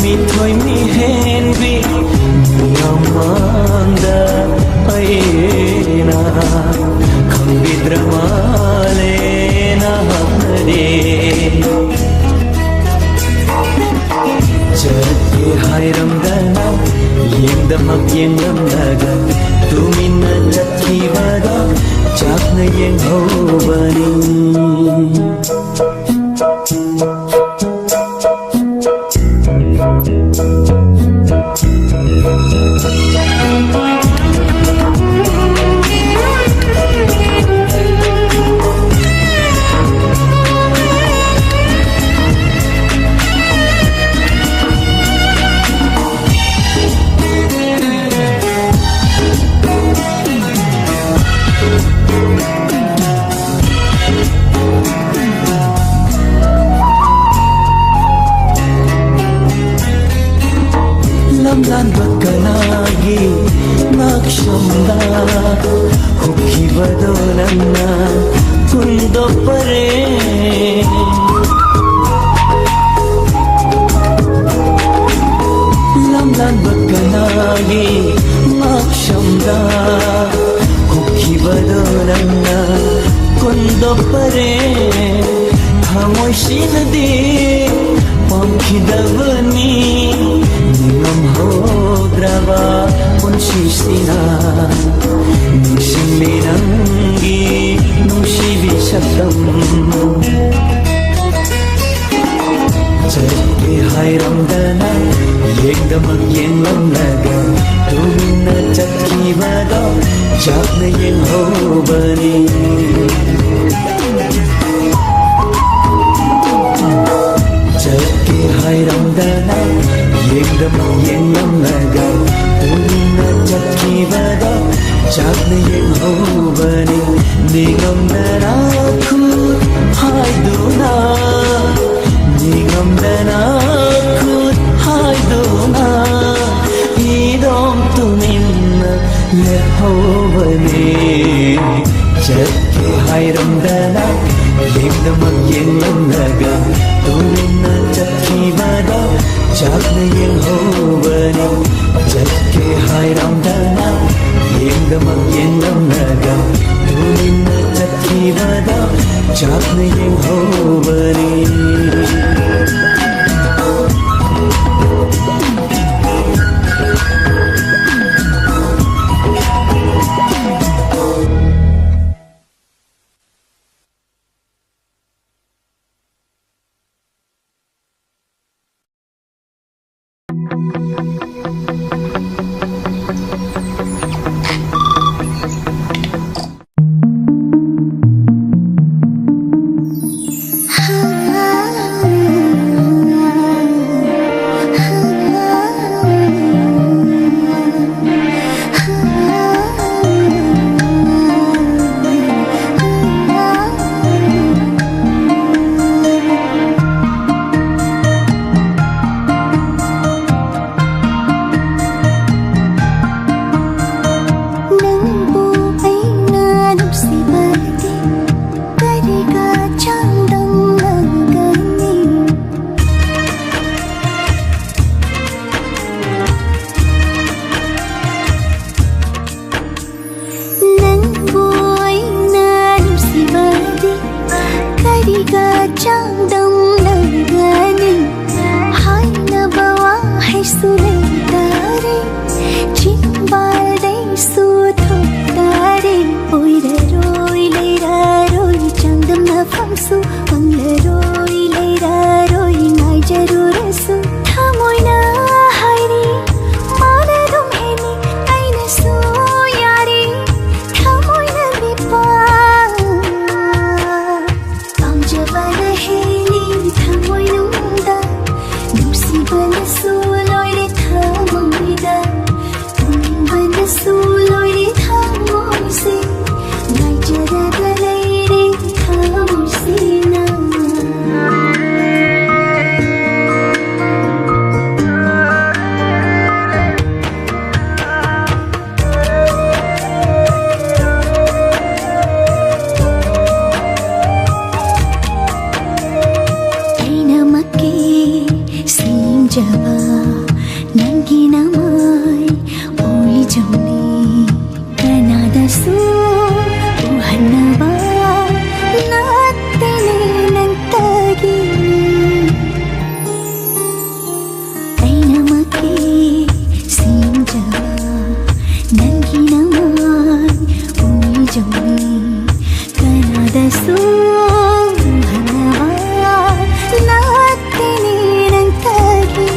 ꯃꯤꯊꯣꯏ ꯃꯤꯍꯦꯟꯕꯤ ꯃꯃꯥꯡꯗ ꯑꯩꯅ ꯈꯪꯕꯤꯗ꯭ꯔ ꯃꯥꯜꯂꯦꯅ ꯍꯥꯞꯅꯔꯦ꯫ ꯆꯠꯀꯦ ꯍꯥꯏꯔꯝꯗꯅ ꯌꯦꯡꯗꯃ ꯌꯦꯡꯂꯝꯂꯒ ꯇꯨꯃꯤꯟꯅ ꯆꯠꯈꯤꯕꯗꯣ ꯆꯥꯛꯅ ꯌꯦꯡꯍꯧꯕꯅꯤ꯫ ꯂꯝꯂꯥꯟꯕ ꯀꯅꯥꯒꯤ ꯉꯛꯁꯝꯗ ꯍꯨꯛꯈꯤꯕꯗꯣ ꯅꯪꯅ ꯍꯨꯟꯗꯣꯛꯄꯔꯦ꯫ ꯂꯝꯂꯥꯟꯕ ꯀꯅꯥꯒꯤ ꯉꯛꯁꯝꯗ ꯍꯨꯛꯈꯤꯕꯗꯣ ꯅꯪꯅ ꯍꯨꯟꯗꯣꯛꯄꯔꯦ꯫ ꯊꯃꯣꯏꯁꯤꯅꯗꯤ ꯄꯥꯝꯈꯤꯗꯕꯅꯤ ꯅꯤꯡꯉꯝꯍꯧꯗ꯭ꯔꯕ ꯄꯨꯟꯁꯤꯁꯤꯅ꯫ ꯅꯤꯡꯁꯤꯡꯂꯤ ꯅꯪꯒꯤ ꯅꯨꯡꯁꯤꯕꯤ ꯁꯛꯇꯝ꯫ ꯆꯠꯀꯦ ꯍꯥꯏꯔꯝꯗꯅ ꯌꯦꯡꯗꯃꯛ ꯌꯦꯡꯂꯝꯂꯒ ꯇꯨꯃꯤꯟꯅ ꯆꯠꯈꯤꯕꯗꯣ ꯆꯥꯛꯅ ꯌꯦꯡꯍꯧꯕꯅꯤ꯫ ꯆꯠꯀꯦ ꯍꯥꯏꯔꯝꯗꯅ ꯌꯦꯡꯗꯃꯛ ꯌꯦꯡꯂꯝꯂꯒ ꯇꯨꯃꯤꯟꯅ ꯆꯠꯈꯤꯕꯗꯣ ꯆꯥꯛꯅ ꯌꯦꯡꯍꯧꯕꯅꯤ꯫ ꯅꯤꯡꯉꯝꯗꯅ ꯈꯨꯠ ꯍꯥꯏꯗꯨꯅ, ꯅꯤꯡꯉꯝꯗꯅ ꯈꯨꯠ ꯍꯥꯏꯗꯨꯅ ꯏꯗꯣꯝ ꯇꯨꯃꯤꯟꯅ ꯂꯦꯞꯍꯧꯕꯅꯤ꯫ ꯆꯠꯀꯦ ꯍꯥꯏꯔꯝꯗꯅ ꯌꯦꯡꯗꯃꯛ ꯌꯦꯡꯂꯝꯂꯒ ꯇꯨꯃꯤꯟꯅ ꯆꯠꯈꯤꯕꯗꯣ ꯆꯥꯛꯅ ꯌꯦꯡꯍꯧꯕꯅꯤ꯫ ꯆꯠꯀꯦ ꯍꯥꯏꯔꯝꯗꯅ ꯌꯦꯡꯗꯃꯛ ꯌꯦꯡꯂꯝꯂꯒ ꯇꯨꯃꯤꯟꯅ ꯆꯠꯈꯤꯕꯗꯣ ꯆꯥꯛꯅ ꯌꯦꯡꯍꯧꯕꯅꯤ꯫ ꯅꯪꯕꯨ ꯑꯩꯅ ꯅꯨꯡꯁꯤꯕꯗꯤ ꯀꯔꯤꯒ ꯆꯥꯡꯗꯝꯅꯒꯅꯤ? ꯅꯪꯕꯨ ꯑꯩꯅ ꯅꯨꯡꯁꯤꯕꯗꯤ ꯀꯔꯤꯒ ꯆꯥꯡꯗꯝꯅꯒꯅꯤ? ꯍꯥꯏꯅꯕ ꯋꯥꯍꯩꯁꯨ ꯂꯩꯇꯔꯦ, ꯆꯤꯟꯕꯥꯜꯗꯩꯁꯨ ꯊꯣꯛꯇꯔꯦ꯫ ꯑꯣꯏꯔꯔꯣꯏ, ꯂꯩꯔꯔꯣꯏ ꯆꯥꯡꯗꯝꯅꯐꯝꯁꯨ, ꯐꯪꯂꯔꯣꯏ, ꯂꯩꯔꯔꯣꯏ ꯉꯥꯏꯖꯔꯨꯔꯁꯨ꯫ ꯊꯃꯣꯏꯅ ꯍꯥꯏꯔꯤ, ꯃꯥꯅ ꯑꯗꯨꯝ ꯍꯦꯟꯅꯤ, ꯑꯩꯅꯁꯨ ꯌꯥꯔꯤ꯫ ꯊꯃꯣꯏꯅ ꯂꯤꯄꯥ ꯄꯥꯝꯖꯕꯅ ꯍꯦꯜꯂꯤ ꯊꯃꯣꯏꯅꯨꯡꯗ, ꯅꯨꯡꯁꯤꯕꯅꯁꯨ ꯂꯣꯏꯔꯦ ꯊꯃꯣꯏꯗ, ꯎꯅꯤꯡꯕꯅꯁꯨ ꯂꯣꯏꯔꯦ ꯊꯃꯣꯏꯁꯦ, ꯉꯥꯏꯖꯔꯒ ꯂꯩꯔꯦ ꯊꯃꯣꯏꯁꯤꯅ꯫ ꯑꯩꯅꯃꯛꯀꯤ ꯁꯦꯝꯖꯕ ꯅꯪꯒꯤ ꯅꯃꯥꯏ ꯑꯣꯏꯖꯧꯅꯤ꯫ ꯀꯅꯥꯗꯁꯨ ꯎꯍꯟꯅꯕ ꯅꯠꯇꯦꯅꯦ ꯅꯪꯇꯒꯤ꯫ ꯑꯩꯅꯃꯛꯀꯤ ꯁꯦꯝꯖꯕ ꯅꯪꯒꯤ ꯅꯃꯥꯏ ꯑꯣꯏꯖꯧꯅꯤ꯫ ꯀꯅꯥꯗꯁꯨ ꯎꯍꯟꯅꯕ ꯅꯠꯇꯦꯅꯦ ꯅꯪꯇꯒꯤ꯫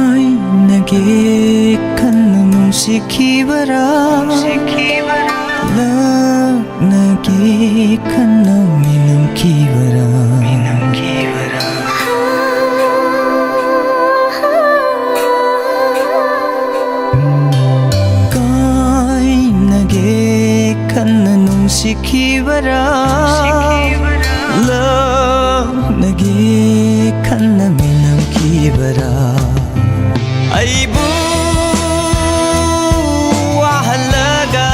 ꯀꯥꯏꯅꯒꯦ ꯈꯟꯅ ꯅꯨꯡꯁꯤꯈꯤꯕꯔꯥ? ꯂꯛꯅꯒꯦ ꯈꯟꯅ ꯃꯤꯅꯝꯈꯤꯕꯔꯥ? ꯀꯥꯏꯅꯒꯦ ꯈꯟꯅ ꯅꯨꯡꯁꯤꯈꯤꯕꯔꯥ? ꯂꯛꯅꯒꯦ ꯈꯟꯅ ꯃꯤꯅꯝꯈꯤꯕꯔꯥ? ꯑꯩꯕꯨ ꯋꯥꯍꯜꯂꯒ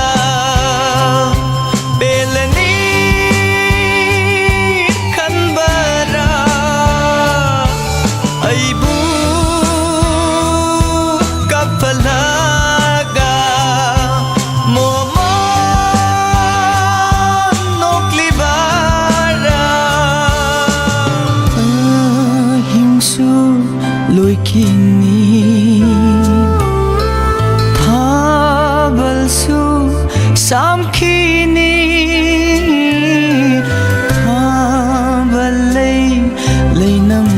ꯄꯦꯜꯂꯅꯤ ꯈꯟꯕꯔꯥ? ꯑꯩꯕꯨ ꯀꯞꯍꯜꯂꯒ ꯃꯣꯃꯣꯟ ꯅꯣꯛꯂꯤꯕꯔꯥ? ꯑꯍꯤꯡꯁꯨ ꯂꯣꯏꯈꯤꯅꯤ, ꯊꯥꯕꯜꯁꯨ ꯁꯥꯝꯈꯤꯅꯤ, ꯊꯥꯕꯜ ꯂꯩ ꯂꯩꯅꯝ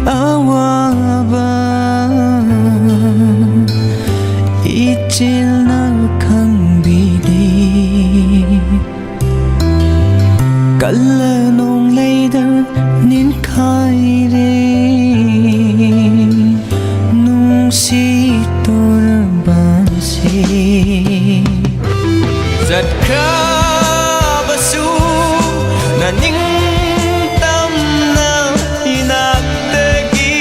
ꯑꯋꯥꯕ ꯏꯆꯦꯜꯅ ꯈꯪꯕꯤꯗꯦ꯫ ꯀꯜꯂ ꯅꯣꯡꯂꯩꯗ ꯅꯤꯡꯈꯥꯏꯔꯦ ꯅꯨꯡꯁꯤ ꯇꯣꯔꯕꯥꯟꯁꯦ꯫ ꯆꯠꯈ꯭ꯔꯕꯁꯨ ꯅꯅꯤꯡꯇꯝꯅ ꯏꯅꯥꯛꯇꯒꯤ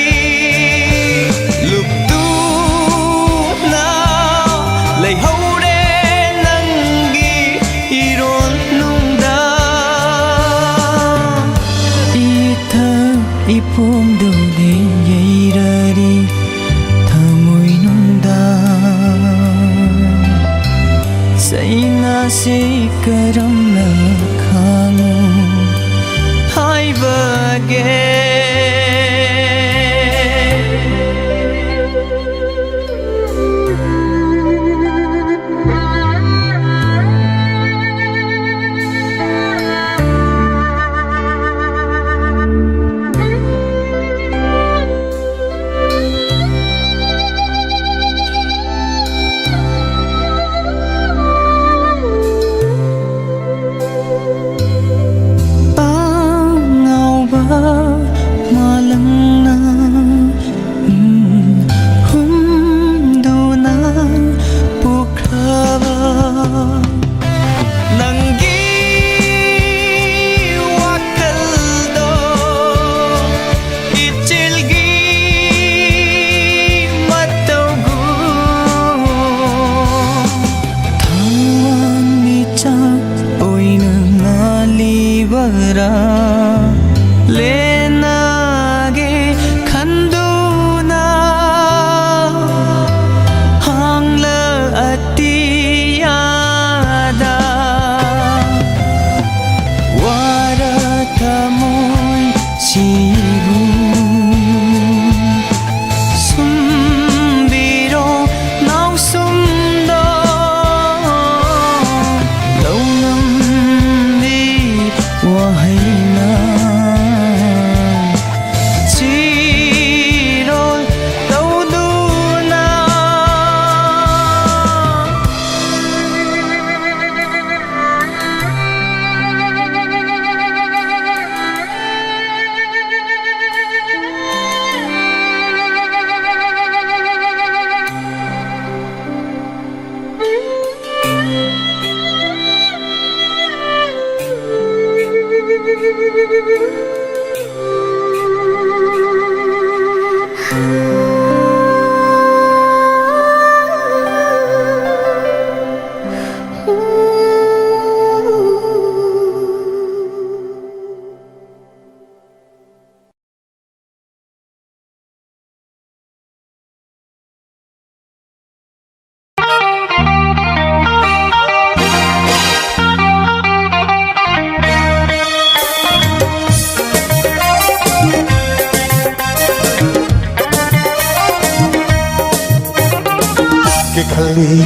ꯈꯜꯂꯤ,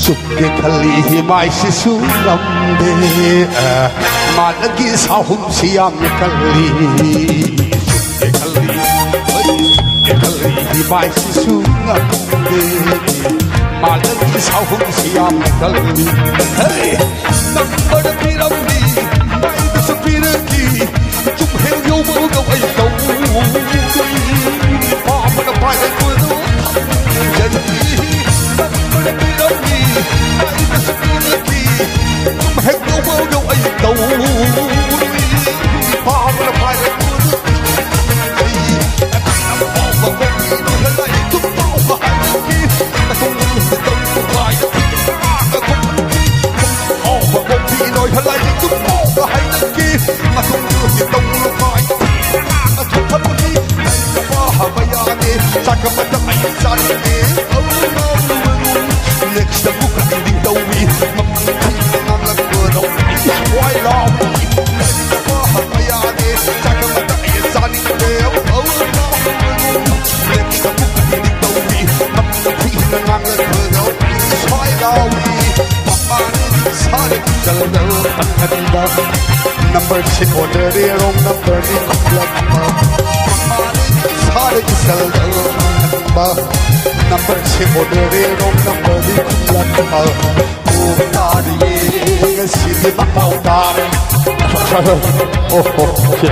ꯆꯨꯝꯒꯦ ꯈꯜꯂꯤ, ꯏꯃꯥꯏꯁꯤꯁꯨ ꯉꯝꯗꯦ꯫ ꯑ, ꯃꯥꯅꯒꯤ ꯁꯥꯍꯨꯝꯁꯤ ꯌꯥꯝꯅ ꯀꯜꯂꯤ꯫ ꯆꯨꯝꯒꯦ ꯈꯜꯂꯤ, ꯍꯣꯏ, ꯆꯨꯝꯒꯦ ꯈꯜꯂꯤ, ꯏꯃꯥꯏꯁꯤꯁꯨ ꯉꯝꯗꯦ꯫ ꯃꯥꯅꯒꯤ ꯁꯥꯍꯨꯝꯁꯤ ꯌꯥꯝꯅ ꯀꯜꯂꯤ꯫ ꯍꯦ! ꯅꯝꯕꯔ ꯄꯤꯔꯝꯃꯤ, ꯃꯥꯏꯗꯁꯨ ꯄꯤꯔꯛꯈꯤ, ꯆꯨꯝ ꯍꯦꯛ ꯌꯧꯕꯒ ꯑꯩ ꯇꯧꯗꯣꯏ꯫ ꯄꯥꯝꯕꯅ ꯄꯥꯏꯔꯛꯄꯗꯣ ꯊꯝꯖꯟꯕꯤ꯫ ꯅꯝꯕꯔ ꯄꯤꯔꯝꯃꯤ, ꯃꯥꯏꯗꯁꯨ ꯄꯤꯔꯛꯈꯤ, ꯆꯨꯝ ꯍꯦꯛ ꯌꯧꯕꯒ ꯑꯩ ꯇꯧꯗꯣꯏ꯫ ꯄꯥꯝꯕꯅ ꯄꯥꯏꯔꯛꯄꯗꯣ ꯅꯝꯕꯔꯁꯤ ꯑꯣꯟꯅꯔꯦ, ꯔꯣꯡ ꯅꯝꯕꯔꯅꯤ ꯈꯨꯝꯂꯛꯄ꯫ ꯁꯥꯔꯒꯤ ꯁꯦꯜꯗꯜ ꯈꯟꯕ꯫ ꯅꯝꯕꯔꯁꯤ ꯑꯣꯟꯅꯔꯦ, ꯔꯣꯡ ꯅꯝꯕꯔꯅꯤ ꯈꯨꯝꯂꯛꯄ꯫ ꯑꯣ, ꯇꯥꯔꯤꯌꯦ, ꯉꯁꯤꯗꯤ ꯃꯄꯥꯎ ꯇꯥꯔꯦ꯫ ꯑꯣ, ꯑꯣ, ꯑꯣꯀꯦ꯫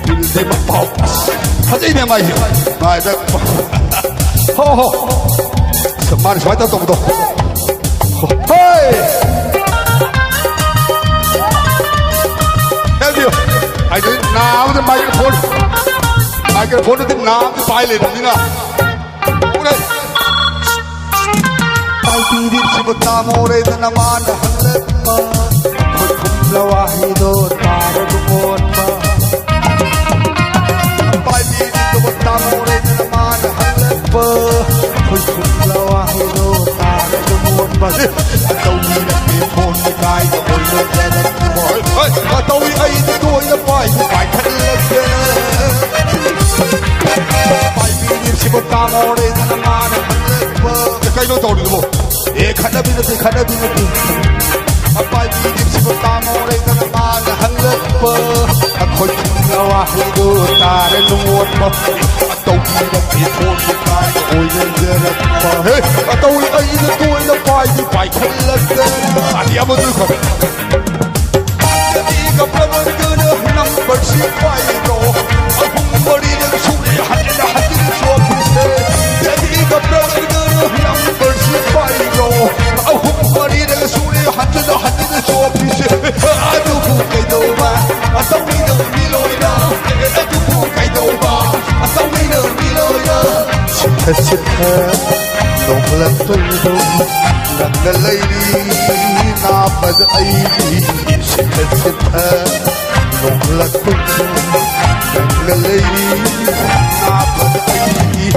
ꯕꯤꯜꯗꯤ ꯃꯄꯥꯎ꯫ ꯐꯖꯩꯅꯦ ꯃꯥꯏꯁꯦ꯫ ꯃꯥꯏꯗ꯫ ꯍꯣ, ꯍꯣ꯫ ꯃꯥꯅ ꯁꯨꯃꯥꯏꯅ ꯇꯧ ꯇꯧꯕꯗꯣ꯫ ꯍꯣ, ꯍꯣꯏ꯫ ꯍꯥꯏꯕꯤꯌꯨ꯫ ꯍꯥꯏꯗꯤ ꯅꯥꯕꯗ ꯃꯥꯏꯀ꯭ꯔꯣꯐꯣꯟ꯫ ꯃꯥꯏꯀ꯭ꯔꯣꯐꯣꯟꯗꯨꯗꯤ ꯅꯥꯕꯗ ꯄꯥꯏ ꯂꯩꯕꯅꯤꯅ꯫ ꯎꯔꯦ꯫ ꯄꯥꯏꯕꯤꯔꯤꯕꯁꯤꯕꯨ ꯇꯥꯃꯣꯔꯦꯗꯅ ꯃꯥꯅ ꯍꯜꯂꯛꯄ꯫ ꯈꯨꯠ ꯈꯨꯝꯂ ꯋꯥꯍꯩꯗꯣ ꯇꯥꯔꯒ ꯑꯣꯟꯕ꯫ ꯄꯥꯏꯕꯤꯔꯤꯕꯁꯤꯕꯨ ꯇꯥꯃꯣꯔꯦꯗꯅ ꯃꯥꯅ ꯍꯜꯂꯛꯄ꯫ ꯈꯨꯠ ꯈꯨꯝꯂ ꯋꯥꯍꯩꯗꯣ ꯇꯥꯔꯒ ꯑꯣꯟꯕ꯫ ꯇꯧꯕꯤꯔꯛꯀꯦ ꯐꯣꯟ ꯀꯥꯏꯗ ꯑꯣꯏꯅ ꯍꯣꯏ, ꯍꯣꯏ, ꯇꯧꯏ ꯑꯩꯗꯤ ꯇꯣꯏꯅ ꯄꯥꯏꯕꯨ ꯄꯥꯏꯈꯠꯂꯛꯇꯦ꯫ ꯄꯥꯏꯕꯤꯔꯤꯕꯁꯤ ꯅꯠꯇꯦ, ꯈꯠꯅꯕꯤ ꯅꯠꯇꯦ꯫ ꯑꯄꯥꯏꯕꯤ ꯅꯤꯡꯁꯤꯡꯕ ꯇꯥꯃꯣ ꯂꯩꯗꯅ ꯃꯥꯅ ꯍꯜꯂꯛꯄ꯫ ꯑꯩꯈꯣꯏ ꯄꯨꯝꯅ ꯋꯥꯍꯩꯗꯨ ꯇꯥꯔꯦ ꯅꯨꯡꯉꯣꯠꯄ꯫ ꯑꯇꯧꯕꯤꯗ ꯄꯦꯊꯣꯛꯄ ꯀꯥꯏꯅ ꯑꯣꯏꯅꯖꯔꯛꯄ꯫ ꯍꯦ, ꯑꯇꯧ ꯑꯩꯅ ꯇꯣꯏꯅ ꯄꯥꯏꯗꯤ ꯄꯥꯏꯈꯠꯂꯛꯇꯅ꯫ ꯑꯅꯤ ꯑꯃ ꯇꯨꯈꯣ꯫ ꯅꯝꯕꯔꯁꯤ ꯄꯥꯏꯔꯣ꯫ ꯑꯍꯨꯝ ꯃꯔꯤꯔꯛ ꯁꯨꯔꯦ ꯍꯟꯖꯤꯟ ꯍꯟꯖꯤꯟ ꯆꯣꯞꯄꯤꯁꯦ꯫ ꯅꯝꯕꯔꯁꯤ ꯄꯥꯏꯔꯣ꯫ ꯑꯍꯨꯝ ꯃꯔꯤꯔꯛ ꯁꯨꯔꯦ ꯍꯟꯖꯤꯟ ꯍꯟꯖꯤꯟ ꯆꯣꯞꯄꯤꯁꯦ꯫ ꯑꯗꯨꯕꯨ ꯀꯩꯗꯧꯕ? ꯑꯇꯧꯕꯤꯗ ꯃꯤꯂꯣꯏꯅ꯫ ꯑꯗꯨꯕꯨ ꯀꯩꯗꯧꯕ? ꯑꯇꯧꯕꯤꯗ ꯃꯤꯂꯣꯏꯅ꯫ ꯁꯤꯠꯊ ꯁꯤꯠꯊ ꯅꯣꯛꯂꯛꯄꯗꯨ ꯅꯪꯅ ꯂꯩꯔꯤ ꯅꯥꯕꯗ ꯑꯩꯗꯤ꯫ ꯁꯤꯠꯊ ꯁꯤꯠꯊ ꯅꯣꯛꯂꯛꯄꯗꯨ ꯅꯪꯅ ꯂꯩꯔꯤ ꯅꯥꯕꯗ ꯑꯩꯗꯤ꯫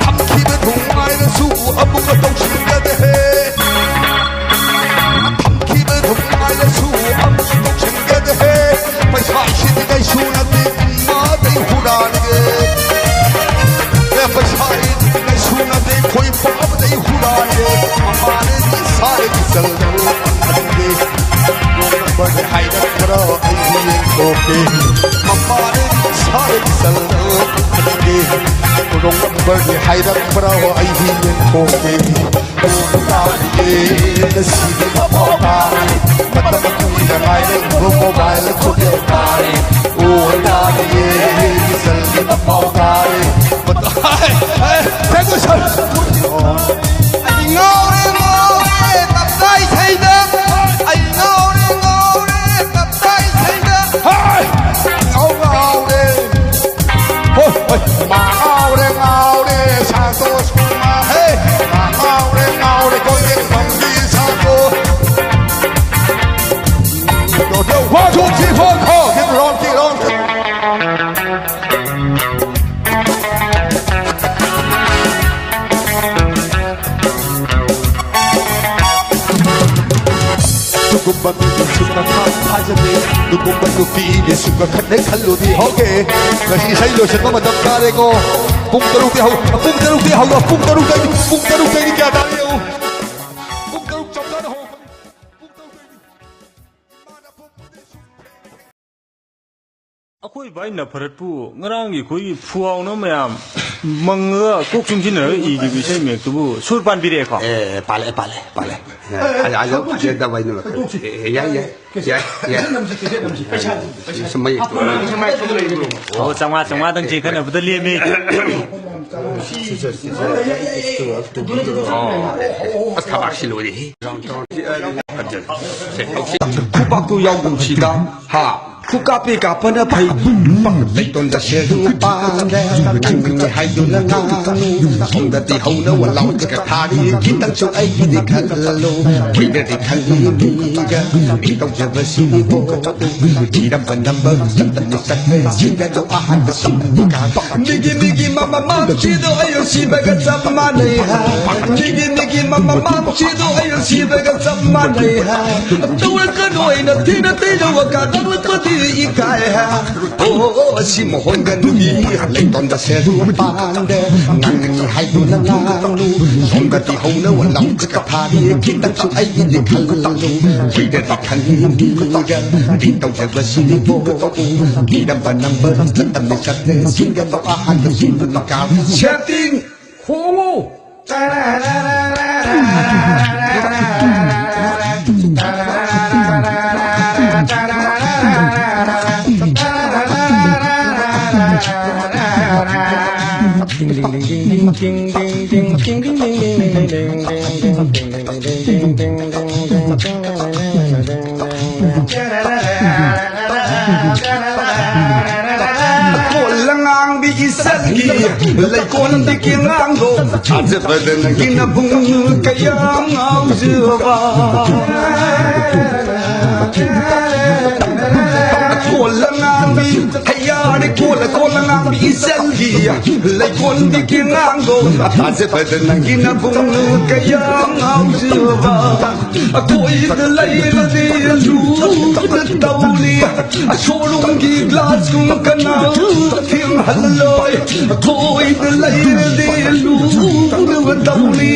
ꯊꯝꯈꯤꯕ ꯊꯨꯝ ꯍꯥꯏꯔꯁꯨ ꯑꯃꯨꯛ ꯇꯧꯁꯤꯟꯒꯗꯦ꯫ ꯄꯩꯁꯥꯁꯤꯗꯤ ꯀꯩꯁꯨ ꯅꯠꯇꯦ, ꯏꯃꯥꯗꯩ ꯍꯨꯔꯥꯟꯒꯦ꯫ ꯑꯦ, ꯄꯩꯁꯥꯁꯤꯗꯤ ꯀꯩꯁꯨ ꯅꯠꯇꯦ, ꯑꯩꯈꯣꯏ ꯄꯥꯕꯗꯩ ꯍꯨꯔꯥꯟꯒꯦ꯫ ꯃꯃꯥꯅꯗꯤ ꯁꯥꯔꯒꯤ ꯆꯜꯗꯧ ꯈꯪꯗꯦ꯫ ꯔꯣꯡ ꯅꯝꯕꯔꯗꯤ ꯍꯥꯏꯔꯛꯄ꯭ꯔꯣ? ꯑꯩꯗꯤ ꯌꯦꯡꯊꯣꯛꯀꯦ꯫ ꯃꯃꯥꯅꯗꯤ ꯁꯥꯔꯒꯤ ꯆꯜꯗꯧ ꯈꯪꯗꯦ꯫ ꯔꯣꯡ ꯅꯝꯕꯔꯗꯤ ꯍꯥꯏꯔꯛꯄ꯭ꯔꯣ? ꯑꯩꯗꯤ ꯌꯦꯡꯊꯣꯛꯀꯦ꯫ ꯇꯥꯔꯤꯌꯦ, ꯉꯁꯤꯗꯤ ꯃꯄꯥꯎ ꯇꯥꯔꯦ꯫ ꯃꯇꯝ ꯀꯨꯏꯅ ꯉꯥꯏꯔꯛꯄ ꯃꯣꯕꯥꯏꯜ ꯈꯣꯟꯖꯦꯜ ꯇꯥꯔꯦ꯫ ꯑꯣ, ꯇꯥꯔꯤꯌꯦ, ꯏꯆꯜꯒꯤ ꯃꯄꯥꯎ ꯇꯥꯔꯦ꯫ ꯃꯇꯝ ꯍꯥꯏ, ꯍꯥꯏ, thank you, sir꯫ ꯑꯩ ꯉꯥꯎꯔꯦ, ꯉꯥꯎꯔꯦ, ꯇꯞꯇꯥꯏ ꯏꯁꯩꯗ꯫ ꯑꯩ ꯉꯥꯎꯔꯦ, ꯉꯥꯎꯔꯦ, ꯇꯞꯇꯥꯏ ꯏꯁꯩꯗ꯫ ꯍꯥꯏ! ꯉꯥꯎ-, ꯉꯥꯎꯔꯦ꯫ ꯍꯣꯏ, ꯍꯣꯏ꯫ ꯃꯥ ꯉꯥꯎꯔꯦ, ꯉꯥꯎꯔꯦ, ꯁꯥꯟꯇꯣꯁ ꯀꯨꯃꯥꯔ꯫ ꯍꯦ! ꯃꯥ ꯉꯥꯎꯔꯦ, ꯉꯥꯎꯔꯦ, ꯀꯣꯏꯖꯦꯡꯕꯝꯒꯤ ꯁꯥꯟꯇꯣꯁ꯫ ꯒꯨꯝꯕ ꯃꯤꯗꯤ ꯁꯨꯛꯅ ꯊꯥ ꯊꯥꯖꯗꯦ꯫ ꯅꯨꯡꯒꯨꯝꯕ ꯅꯨꯄꯤꯅꯦ ꯁꯨꯛꯅ ꯈꯟꯅꯦ ꯈꯜꯂꯨꯗꯤ꯫ ꯍꯧꯒꯦ꯫ ꯉꯁꯤ ꯏꯁꯩ ꯂꯣꯏꯁꯤꯟꯕ ꯃꯇꯝ ꯇꯥꯔꯦꯀꯣ꯫ ꯄꯨꯡ ꯇꯔꯨꯛꯇꯤ ꯍꯧ-, ꯄꯨꯡ ꯇꯔꯨꯛꯇꯤ ꯍꯧꯔ-, ꯄꯨꯡ ꯇꯔꯨꯛꯇꯩꯗꯤ, ꯄꯨꯡ ꯇꯔꯨꯛꯇꯩꯗꯤ ꯀꯌꯥ ꯇꯥꯔꯦ ꯌꯦꯡꯉꯨ꯫ ꯄꯨꯡ ꯇꯔꯨꯛ ꯆꯞ ꯆꯥꯅ ꯍꯧꯔꯛꯄꯅꯤ꯫ ꯄꯨꯡ ꯇꯔꯨꯛꯇꯩꯗꯤ꯫ ꯏꯃꯥꯅ ꯄꯣꯛꯄꯗꯤ ꯁꯨꯝ ꯑꯩꯈꯣꯏ ꯚꯥꯏ ꯅꯐꯔꯠꯄꯨ ꯉꯔꯥꯡꯒꯤ ꯑꯩꯈꯣꯏꯒꯤ ꯐꯨꯍꯥꯎꯅ ꯃꯌꯥꯝ ꯃꯪꯉꯒ ꯀꯣꯛ ꯆꯨꯡꯁꯤꯟꯅꯔꯒ ꯏꯈꯤꯕ ꯏꯁꯩ ꯃꯌꯦꯛꯇꯨꯕꯨ ꯁꯨꯔ ꯄꯥꯟꯕꯤꯔꯛꯑꯦꯀꯣ? ꯑꯦ, ꯄꯥꯜꯂꯦ, ꯄꯥꯜꯂꯦ, ꯄꯥꯜꯂꯦ꯫ ꯑꯦ, ꯑꯩ, ꯑꯩ, ꯑꯩ, ꯁꯛꯇꯣꯛꯁꯤ꯫ ꯑꯩ, ꯑꯩ, ꯑꯩ, ꯁꯛꯇꯣꯛꯁꯤ꯫ ꯑꯦ, ꯌꯥꯏ, ꯌꯥꯏ, ꯌꯥꯏ, ꯌꯥꯏ꯫ ꯀꯦꯁꯦꯠ, ꯀꯦꯁꯦꯠ ꯅꯝꯁꯤ, ꯀꯦꯁꯦꯠ ꯅꯝꯁꯤ꯫ ꯄꯩꯁꯥ, ꯄꯩꯁꯥ꯫ ꯁꯨꯝ ꯃꯌꯦꯛ꯫ ꯑꯣ, ꯆꯥꯝꯃꯉꯥ, ꯆꯥꯝꯃꯉꯥꯗꯪ ꯆꯤꯡꯈꯠꯅꯕꯗ ꯂꯦꯝꯃꯤ꯫ ꯑꯣ, ꯑꯁ, ꯊꯕꯥꯛꯁꯤ ꯂꯣꯏꯔꯦꯍꯦ꯫ ꯈꯨꯕꯥꯛꯇꯨ ꯌꯥꯎꯒꯨꯝꯁꯤꯗ꯫ ꯍꯥ? ꯈꯨꯀꯥꯞꯄꯤ ꯀꯥꯞꯄꯅ ꯐꯩ꯫ ꯂꯩꯇꯣꯟꯗ ꯁꯦꯔꯨ ꯄꯥꯟꯗꯦ꯫ ꯅꯪꯅꯤ ꯍꯥꯏꯗꯨꯅ ꯉꯥꯡꯅꯨ꯫ ꯁꯣꯝꯗꯗꯤ ꯍꯧꯅ ꯋꯥꯂꯥꯎ ꯆꯤꯀ ꯊꯥꯔꯤ꯫ ꯈꯤꯇꯪꯁꯨ ꯑꯩꯒꯤꯗꯤ ꯈꯜꯂꯣ꯫ ꯀꯤꯗꯗꯤ ꯈꯪꯉꯤ ꯃꯤꯒ꯫ ꯃꯤ ꯇꯧꯖꯕꯁꯤꯕꯨ꯫ ꯊꯤꯔꯝꯕ ꯅꯝꯕꯔ ꯆꯠꯇꯅ ꯆꯠꯈ꯭ꯔꯦ꯫ ꯁꯤꯗꯁꯨ ꯑꯍꯥꯟꯕ ꯁꯤꯟꯕ꯫ ꯃꯤꯒꯤ ꯃꯤꯒꯤ ꯃꯃ ꯃꯥꯡꯁꯤꯗꯣ ꯑꯩ ꯁꯤꯕꯒ ꯆꯞ ꯃꯥꯟꯅꯩ ꯍꯥꯏ꯫ ꯃꯤꯒꯤ ꯃꯤꯒꯤ ꯃꯃ ꯃꯥꯡꯁꯤꯗꯣ ꯑꯩ ꯁꯤꯕꯒ ꯆꯞ ꯃꯥꯟꯅꯩ ꯍꯥꯏ꯫ ꯇꯧꯔꯛꯀꯅꯨ ꯑꯩꯅ ꯊꯤꯅ ꯇꯩꯅꯕ ꯀꯥꯗꯛꯂꯛꯄꯗꯤ ꯏꯀꯥꯏ ꯍꯥꯏ꯫ ꯑꯣ, ꯁꯤ ꯃꯣꯍꯣꯟꯒ ꯅꯨꯄꯤ ꯂꯩꯇꯣꯟꯗ ꯁꯦꯔꯨ ꯄꯥꯟꯗꯦ꯫ ꯉꯥꯡꯒꯅꯤ ꯍꯥꯏꯗꯨꯅ ꯉꯥꯡꯅꯨ꯫ ꯁꯣꯝꯗꯗꯤ ꯍꯧꯅ ꯋꯥꯂꯥꯎ ꯆꯤꯀ ꯊꯥꯔꯤ꯫ ꯈꯤꯇꯪꯁꯨ ꯑꯩꯒꯤꯗꯤ ꯈꯜꯂꯨ꯫ ꯀꯤꯗꯗꯤ ꯈꯪꯉꯤ ꯃꯤꯒ꯫ ꯃꯤ ꯇꯧꯖꯕꯁꯤꯕꯨ꯫ ꯊꯤꯔꯝꯕ ꯅꯝꯕꯔ ꯆꯠꯇꯅ ꯆꯠꯈ꯭ꯔꯦ꯫ ꯁꯤꯗꯁꯨ ꯑꯍꯥꯟꯕ ꯁꯤꯟꯕ꯫ ꯁꯦꯇꯤꯡ꯫ ꯈꯣꯡꯉꯨ꯫ ꯀꯣꯜꯂ ꯉꯥꯡꯕꯤ ꯏꯁꯛꯀꯤ ꯂꯩꯀꯣꯟꯗꯒꯤ ꯉꯥꯡꯗꯣ ꯊꯥꯖꯕꯗ ꯅꯪꯒꯤ ꯅꯕꯨꯡ ꯀꯌꯥꯝ ꯉꯥꯎꯖꯕ꯫ ꯀꯣꯜꯂ ꯉꯥꯡꯕꯤ, ꯍꯩꯌꯥꯔꯦ ꯀꯣꯜꯂ ꯀꯣꯜꯂ ꯉꯥꯡꯕꯤ ꯏꯆꯜꯒꯤ ꯂꯩꯀꯣꯟꯗꯤ ꯀꯦꯉꯥꯡꯗꯣ꯫ ꯇꯥꯖꯕꯗ ꯅꯪꯒꯤ ꯅꯕꯨꯡꯅꯨ ꯀꯌꯥ ꯉꯥꯎꯖꯕ꯫ ꯑꯀꯣꯏꯗ ꯂꯩꯔꯗꯤ ꯂꯨꯅ ꯇꯧꯅꯤ꯫ ꯑꯁꯣꯔꯨꯝꯒꯤ ꯒ꯭ꯂꯥꯁ ꯀꯨꯝ ꯀꯅꯥ ꯊꯦꯡꯍꯜꯂꯣꯏ꯫ ꯑꯀꯣꯏꯗ ꯂꯩꯔꯗꯤ ꯂꯨꯅ ꯇꯧꯅꯤ꯫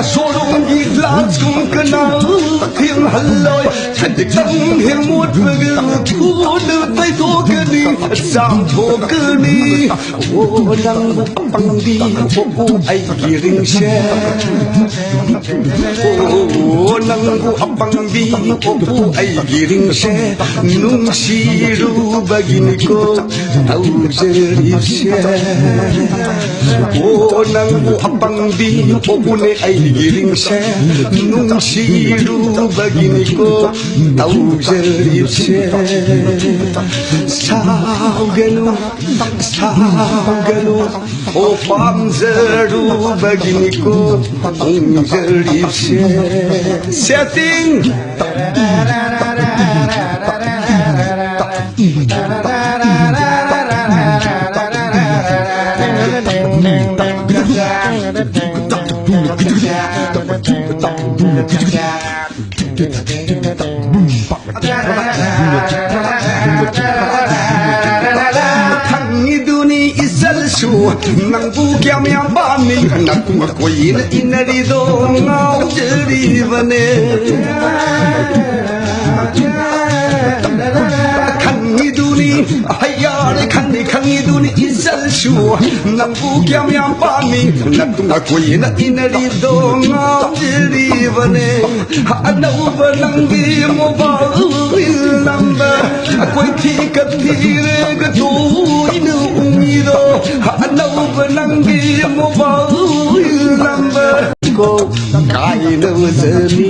ꯑꯁꯣꯔꯨꯝꯒꯤ ꯒ꯭ꯂꯥꯁ ꯀꯨꯝ ꯀꯅꯥ ꯊꯦꯡꯍꯜꯂꯣꯏ꯫ ꯈꯖꯤꯛꯇꯪ ꯍꯦꯛ ꯃꯣꯠꯄꯒ ꯊꯨꯅ ꯇꯩꯊꯣꯛꯀꯅꯤ, ꯆꯥꯝꯊꯣꯛꯀꯅꯤ꯫ ꯑꯣ ꯅꯪꯕꯨ ꯑꯄꯪꯕꯤ, ꯑꯣ ꯑꯩꯒꯤ ꯔꯤꯡꯁꯦ꯫ ꯑꯣ ꯅꯪꯕꯨ ꯑꯄꯪꯕꯤ, ꯑꯣ ꯑꯩꯒꯤ ꯔꯤꯡꯁꯦ꯫ ꯅꯨꯡꯁꯤꯔꯨꯕꯒꯤꯅꯤꯀꯣ ꯇꯧꯖꯔꯤꯕꯁꯦ꯫ ꯑꯣ ꯅꯪꯕꯨ ꯑꯄꯪꯕꯤ, ꯑꯣ ꯑꯩꯒꯤ ꯔꯤꯡꯁꯦ꯫ ꯅꯨꯡꯁꯤꯔꯨꯕꯒꯤꯅꯤꯀꯣ ꯇꯧꯖꯔꯤꯕꯁꯦ꯫ ꯁꯥꯎꯒꯅꯨ, ꯁꯥꯎꯒꯅꯨ, ꯑꯣ ꯄꯥꯝꯖꯔꯨꯕꯒꯤꯅꯤꯀꯣ ꯍꯣꯡꯖꯔꯤꯕꯁꯦ꯫ Setting! ꯈꯪꯉꯤꯗꯨꯅꯤ ꯏꯆꯜꯁꯨ ꯅꯪꯕꯨ ꯀꯌꯥꯝ ꯌꯥꯝ ꯄꯥꯝꯃꯤ꯫ ꯅꯥꯀꯨꯡ ꯑꯀꯣꯏꯅ ꯏꯟꯅꯔꯤꯗꯣ ꯉꯥꯎꯖꯔꯤꯕꯅꯦ꯫ ꯈꯪꯉꯤꯗꯨꯅꯤ, ꯍꯩꯌꯥꯔꯦ ꯈꯪꯉꯤ, ꯈꯪꯉꯤꯗꯨꯅꯤ ꯏꯆꯜꯁꯨ ꯅꯪꯕꯨ ꯀꯌꯥꯝ ꯌꯥꯝ ꯄꯥꯝꯃꯤ꯫ ꯅꯥꯀꯨꯡ ꯑꯀꯣꯏꯅ ꯏꯟꯅꯔꯤꯗꯣ ꯉꯥꯎꯖꯔꯤꯕꯅꯦ꯫ ꯑꯅꯧꯕ ꯅꯪꯒꯤ mobile number ꯑꯩꯈꯣꯏ ꯊꯤꯒ ꯊꯤꯔꯒ ꯇꯣꯏꯅ ꯎꯡꯉꯤꯗꯣ꯫ ꯑꯅꯧꯕ ꯅꯪꯒꯤ mobile number ꯀꯣ ꯀꯥꯏꯅꯕꯖꯅꯤ꯫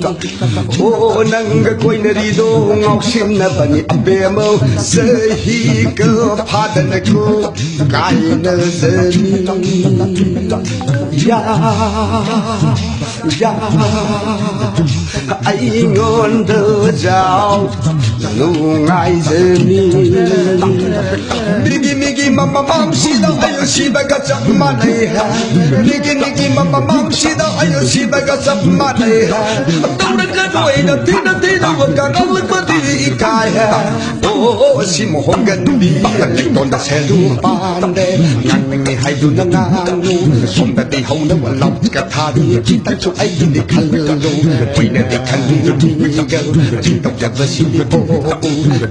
ꯑꯣ, ꯅꯪꯒ ꯀꯣꯏꯅꯔꯤꯗꯣ ꯉꯥꯎꯁꯤꯟꯅꯕꯅꯤ ꯑꯕꯦꯝꯃꯧ꯫ ꯆꯍꯤꯒ ꯐꯥꯗꯅꯀꯣ ꯀꯥꯏꯅꯖꯅꯤ꯫ ꯌꯥ, ꯌꯥ, ꯑꯩꯉꯣꯟꯗ ꯌꯥꯎ ꯅꯨꯡꯉꯥꯏꯖꯅꯤ꯫ ꯃꯤꯒꯤ ꯃꯤꯒꯤ ꯃꯃꯥꯡꯁꯤꯗ ꯑꯩ ꯁꯤꯕꯒ ꯆꯞ ꯃꯥꯟꯅꯩ ꯍꯥꯏ꯫ ꯃꯤꯒꯤ ꯃꯤꯒꯤ ꯃꯃꯥꯡꯁꯤꯗ ꯑꯩ ꯁꯤꯕꯒ ꯆꯞ ꯃꯥꯟꯅꯩ ꯍꯥꯏ꯫ ꯇꯧꯔꯛꯀꯅꯨ ꯑꯩꯅ ꯊꯤꯅ ꯊꯤꯅ ꯀꯥꯔꯛꯂꯛꯄꯗꯤ ꯏꯀꯥꯏ ꯍꯥꯏ꯫ ꯑꯣ ꯁꯤ ꯃꯣꯍꯣꯡꯒꯟꯕꯤ ꯂꯩꯇꯣꯟꯗ ꯁꯦꯜꯗꯨ ꯄꯥꯟꯗꯦ꯫ ꯉꯥꯡꯅꯤꯡꯉꯤ ꯍꯥꯏꯗꯨꯅ ꯉꯥꯡꯅꯨ꯫ ꯁꯣꯝꯗꯗꯤ ꯍꯧꯅꯕ ꯂꯥꯎ ꯀꯊꯥꯗꯤ ꯈꯤꯇꯪꯁꯨ ꯑꯩꯒꯤꯗꯤ ꯈꯜꯂꯨ꯫ ꯀꯨꯏꯅꯗꯤ ꯈꯟꯕꯤꯔꯨ ꯃꯤꯒ ꯆꯤꯡ ꯇꯧꯖꯕꯁꯤꯗꯤ ꯄꯣꯛꯎ꯫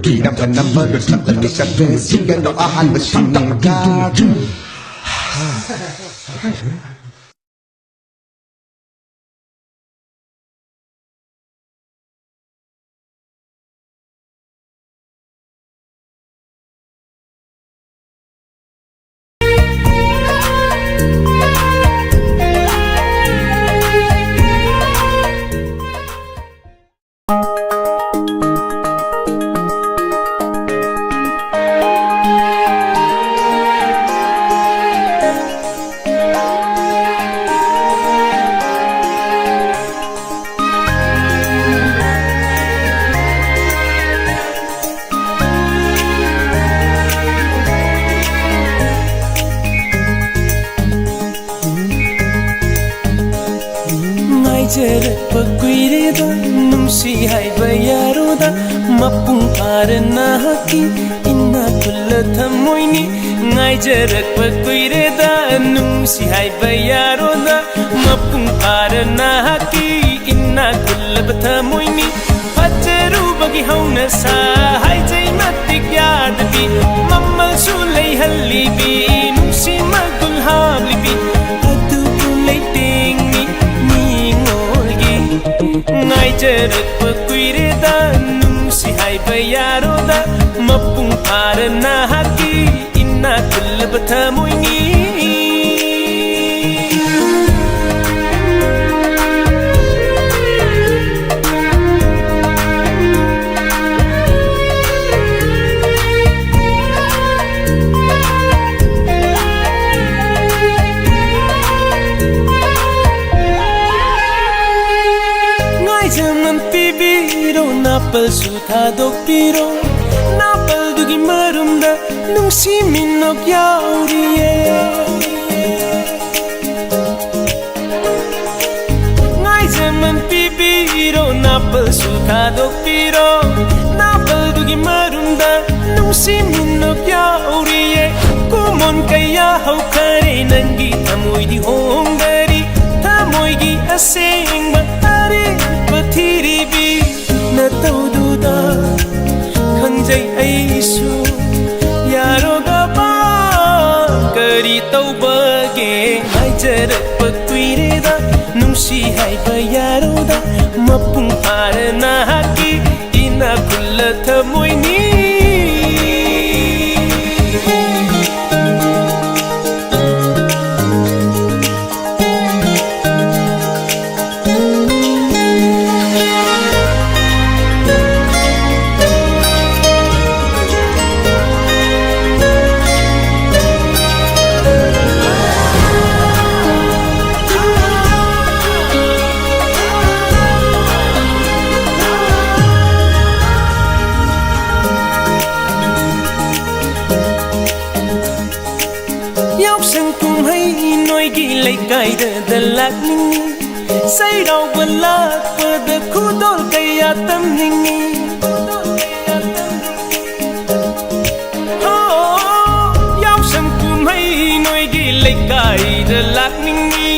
ꯀꯤꯅꯕ ꯅꯝꯕꯔ ꯆꯠꯂꯅꯤ ꯆꯠꯂꯦ ꯁꯤꯡꯒꯅꯨ ꯑꯍꯥꯟꯕ ꯁꯤꯡꯒ꯫ ꯉꯥꯏꯖꯔꯛꯄ ꯀꯨꯏꯔꯦꯗ, ꯅꯨꯡꯁꯤ ꯍꯥꯏꯕ ꯌꯥꯔꯣꯗ, ꯃꯄꯨꯡ ꯐꯥꯔ ꯅꯍꯥꯛꯀꯤ ꯏꯅꯥꯛ ꯈꯨꯜꯂ ꯊꯝꯃꯣꯏꯅꯤ꯫ ꯉꯥꯏꯖꯔꯛꯄ ꯀꯨꯏꯔꯦꯗ, ꯅꯨꯡꯁꯤ ꯍꯥꯏꯕ ꯌꯥꯔꯣꯗ, ꯃꯄꯨꯡ ꯐꯥꯔ ꯅꯍꯥꯛꯀꯤ ꯏꯅꯥꯛ ꯈꯨꯜꯂꯕ ꯊꯝꯃꯣꯏꯅꯤ꯫ ꯐꯖꯔꯨꯕꯒꯤ ꯍꯧꯅꯁꯥ ꯍꯥꯏꯖꯩ ꯃꯇꯤꯛ ꯌꯥꯗꯕꯤ, ꯃꯃꯜꯁꯨ ꯂꯩꯍꯜꯂꯤꯕꯤ, ꯅꯨꯡꯁꯤ ꯃꯒꯨꯟ ꯍꯥꯞꯂꯤꯕꯤ, ꯑꯗꯨꯕꯨ ꯂꯩꯇꯦꯡꯅꯤ ꯃꯤꯉꯣꯜꯒꯤ꯫ ꯉꯥꯏꯖꯔꯛꯄ ꯀꯨꯏꯔꯦꯗ, ꯅꯨꯡꯁꯤ ꯍꯥꯏꯕ ꯌꯥꯔꯣꯗ, ꯃꯄꯨꯡ ꯐꯥꯔ ꯅꯍꯥꯛꯀꯤ ꯏꯅꯥꯛ ꯈꯨꯜꯂꯕ ꯊꯃꯣꯏꯅꯤ꯫ ꯅꯥꯄꯜꯁꯨ ꯊꯥꯗꯣꯛꯄꯤꯔꯣ, ꯅꯥꯄꯜꯗꯨꯒꯤ ꯃꯔꯨꯝꯗ ꯅꯨꯡꯁꯤ ꯃꯤꯅꯣꯛ ꯌꯥꯎꯔꯤꯌꯦ꯫ ꯉꯥꯏꯖꯃꯟ ꯄꯤꯕꯤꯔꯣ, ꯅꯥꯄꯜꯁꯨ ꯊꯥꯗꯣꯛꯄꯤꯔꯣ, ꯅꯥꯄꯜꯗꯨꯒꯤ ꯃꯔꯨꯝꯗ ꯅꯨꯡꯁꯤ ꯃꯤꯅꯣꯛ ꯌꯥꯎꯔꯤꯌꯦ꯫ ꯀꯨꯃꯣꯟ ꯀꯌꯥ ꯍꯧꯈꯔꯦ, ꯅꯪꯒꯤ ꯊꯃꯣꯏꯗꯤ ꯍꯣꯡꯗꯔꯤ, ꯊꯃꯣꯏꯒꯤ ꯑꯁꯦꯡꯕ ꯑꯔꯦꯞꯄ ꯊꯤꯔꯤꯕꯤ ꯅꯇꯧꯗꯨꯗ ꯈꯪꯖꯩ ꯑꯩꯁꯨ꯫ ꯌꯥꯔꯣꯒꯕ ꯀꯔꯤ ꯇꯧꯕꯒꯦ? ꯉꯥꯏꯖꯔꯛꯄ ꯀꯨꯏꯔꯦꯗ, ꯅꯨꯡꯁꯤ ꯍꯥꯏꯕ ꯌꯥꯔꯣꯗ, ꯃꯄꯨꯡ ꯐꯥꯔ ꯅꯍꯥꯛꯀꯤ ꯏꯅꯥꯛ ꯈꯨꯜꯂ ꯊꯃꯣꯏꯅꯤ꯫ ꯌꯥꯎꯁꯪ ꯀꯨꯝꯍꯩ ꯅꯣꯏꯒꯤ ꯂꯩꯀꯥꯏꯗ ꯂꯥꯛꯅꯤꯡꯉꯤ, ꯆꯩꯔꯥꯎꯕ ꯂꯥꯛꯄꯗ ꯈꯨꯗꯣꯜ ꯀꯌꯥ ꯇꯝꯅꯤꯡꯉꯤ꯫ ꯍꯣ, ꯌꯥꯎꯁꯪ ꯀꯨꯝꯍꯩ ꯅꯣꯏꯒꯤ ꯂꯩꯀꯥꯏꯗ ꯂꯥꯛꯅꯤꯡꯉꯤ,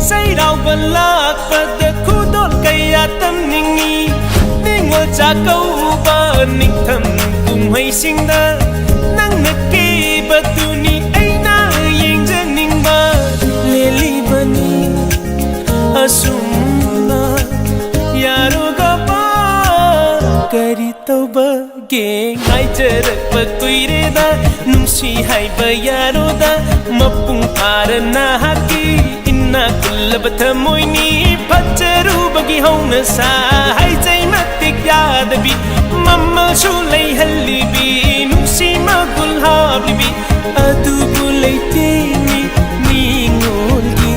ꯆꯩꯔꯥꯎꯕ ꯂꯥꯛꯄꯗ ꯈꯨꯗꯣꯜ ꯀꯌꯥ ꯇꯝꯅꯤꯡꯉꯤ꯫ ꯅꯤꯉꯣꯜ ꯆꯥꯛꯀꯧꯕ, ꯅꯤꯡꯊꯝ ꯀꯨꯝꯍꯩꯁꯤꯡꯗ ꯅꯪꯅ ꯀꯦꯕꯗꯨꯅꯤ ꯑꯩꯅ ꯌꯦꯡꯖꯅꯤꯡꯕ꯫ ꯂꯦꯜꯂꯤꯕꯅꯤ ꯑꯁꯨꯝꯅ ꯌꯥꯔꯣꯒꯕ, ꯀꯔꯤ ꯇꯧꯕꯒꯦ? ꯉꯥꯏꯖꯔꯛꯄ ꯀꯨꯏꯔꯦꯗ, ꯅꯨꯡꯁꯤ ꯍꯥꯏꯕ ꯌꯥꯔꯣꯗ, ꯃꯄꯨꯡ ꯐꯥꯔ ꯅꯍꯥꯛꯀꯤ ꯏꯅꯥꯛ ꯈꯨꯜꯂꯕ ꯊꯃꯣꯏꯅꯤ꯫ ꯐꯖꯔꯨꯕꯒꯤ ꯍꯧꯅꯁꯥ ꯍꯥꯏꯖꯩ ꯃꯇꯤꯛ ꯌꯥꯗꯕꯤ, ꯃꯃꯜꯁꯨ ꯂꯩꯍꯜꯂꯤꯕꯤ, ꯅꯨꯡꯁꯤ ꯃꯒꯨꯜ ꯍꯥꯞꯂꯤꯕꯤ, ꯑꯗꯨꯕꯨ ꯂꯩꯇꯦ ꯃꯤ ꯅꯤꯉꯣꯜꯒꯤ꯫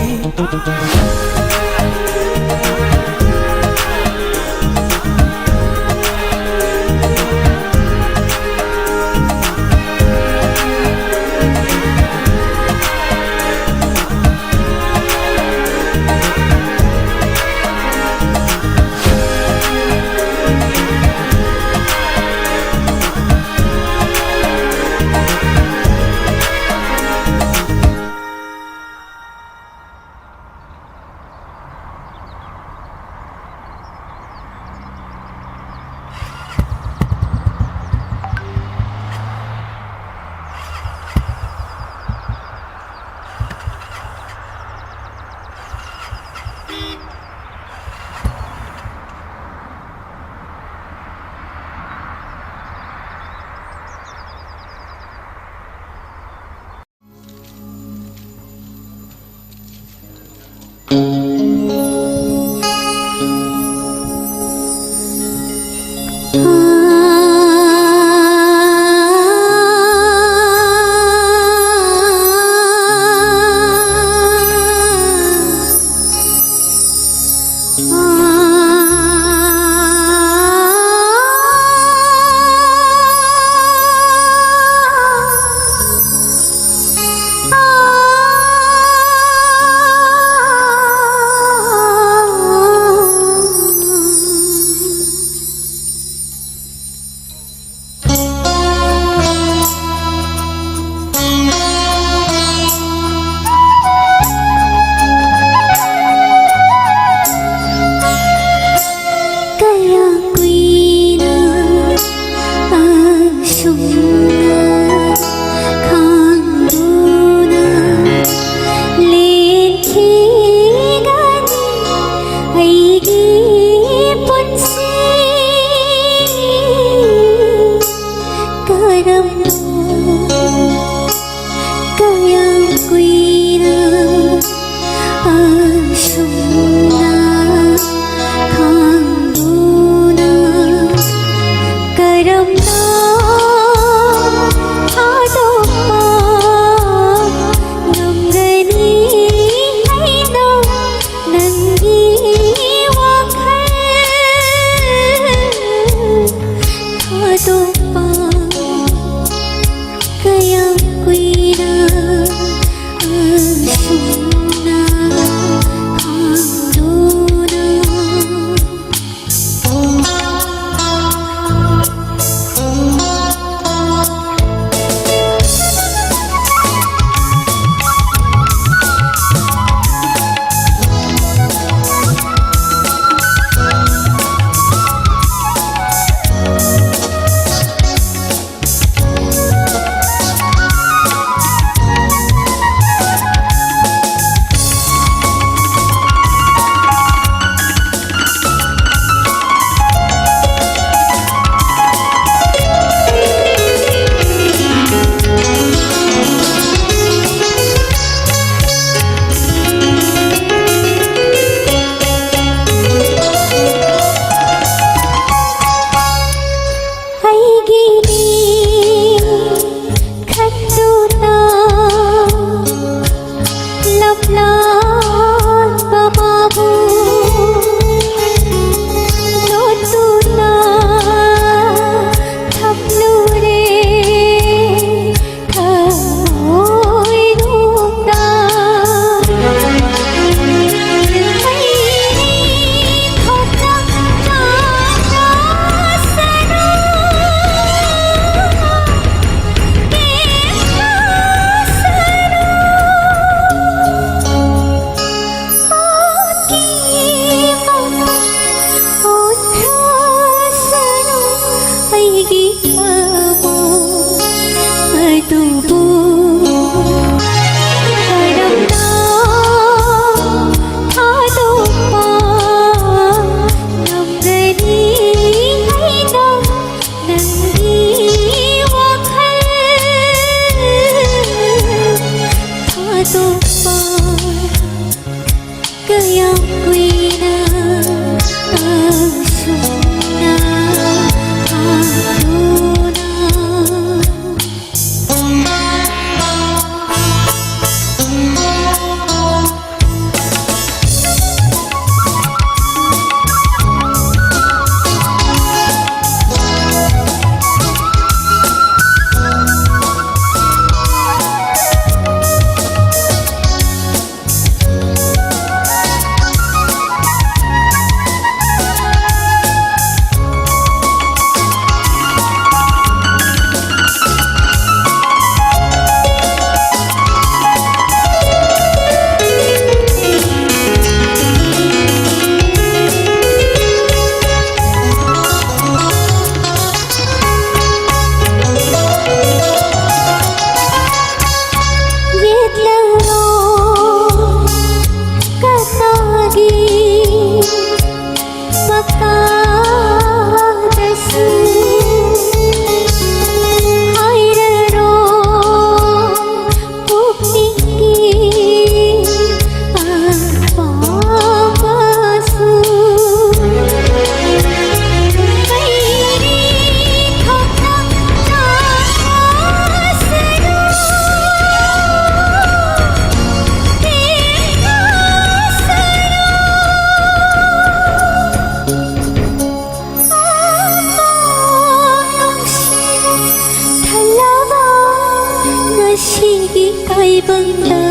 ꯅꯨꯡꯁꯤꯒꯤ ꯇꯥꯏꯕꯪꯗ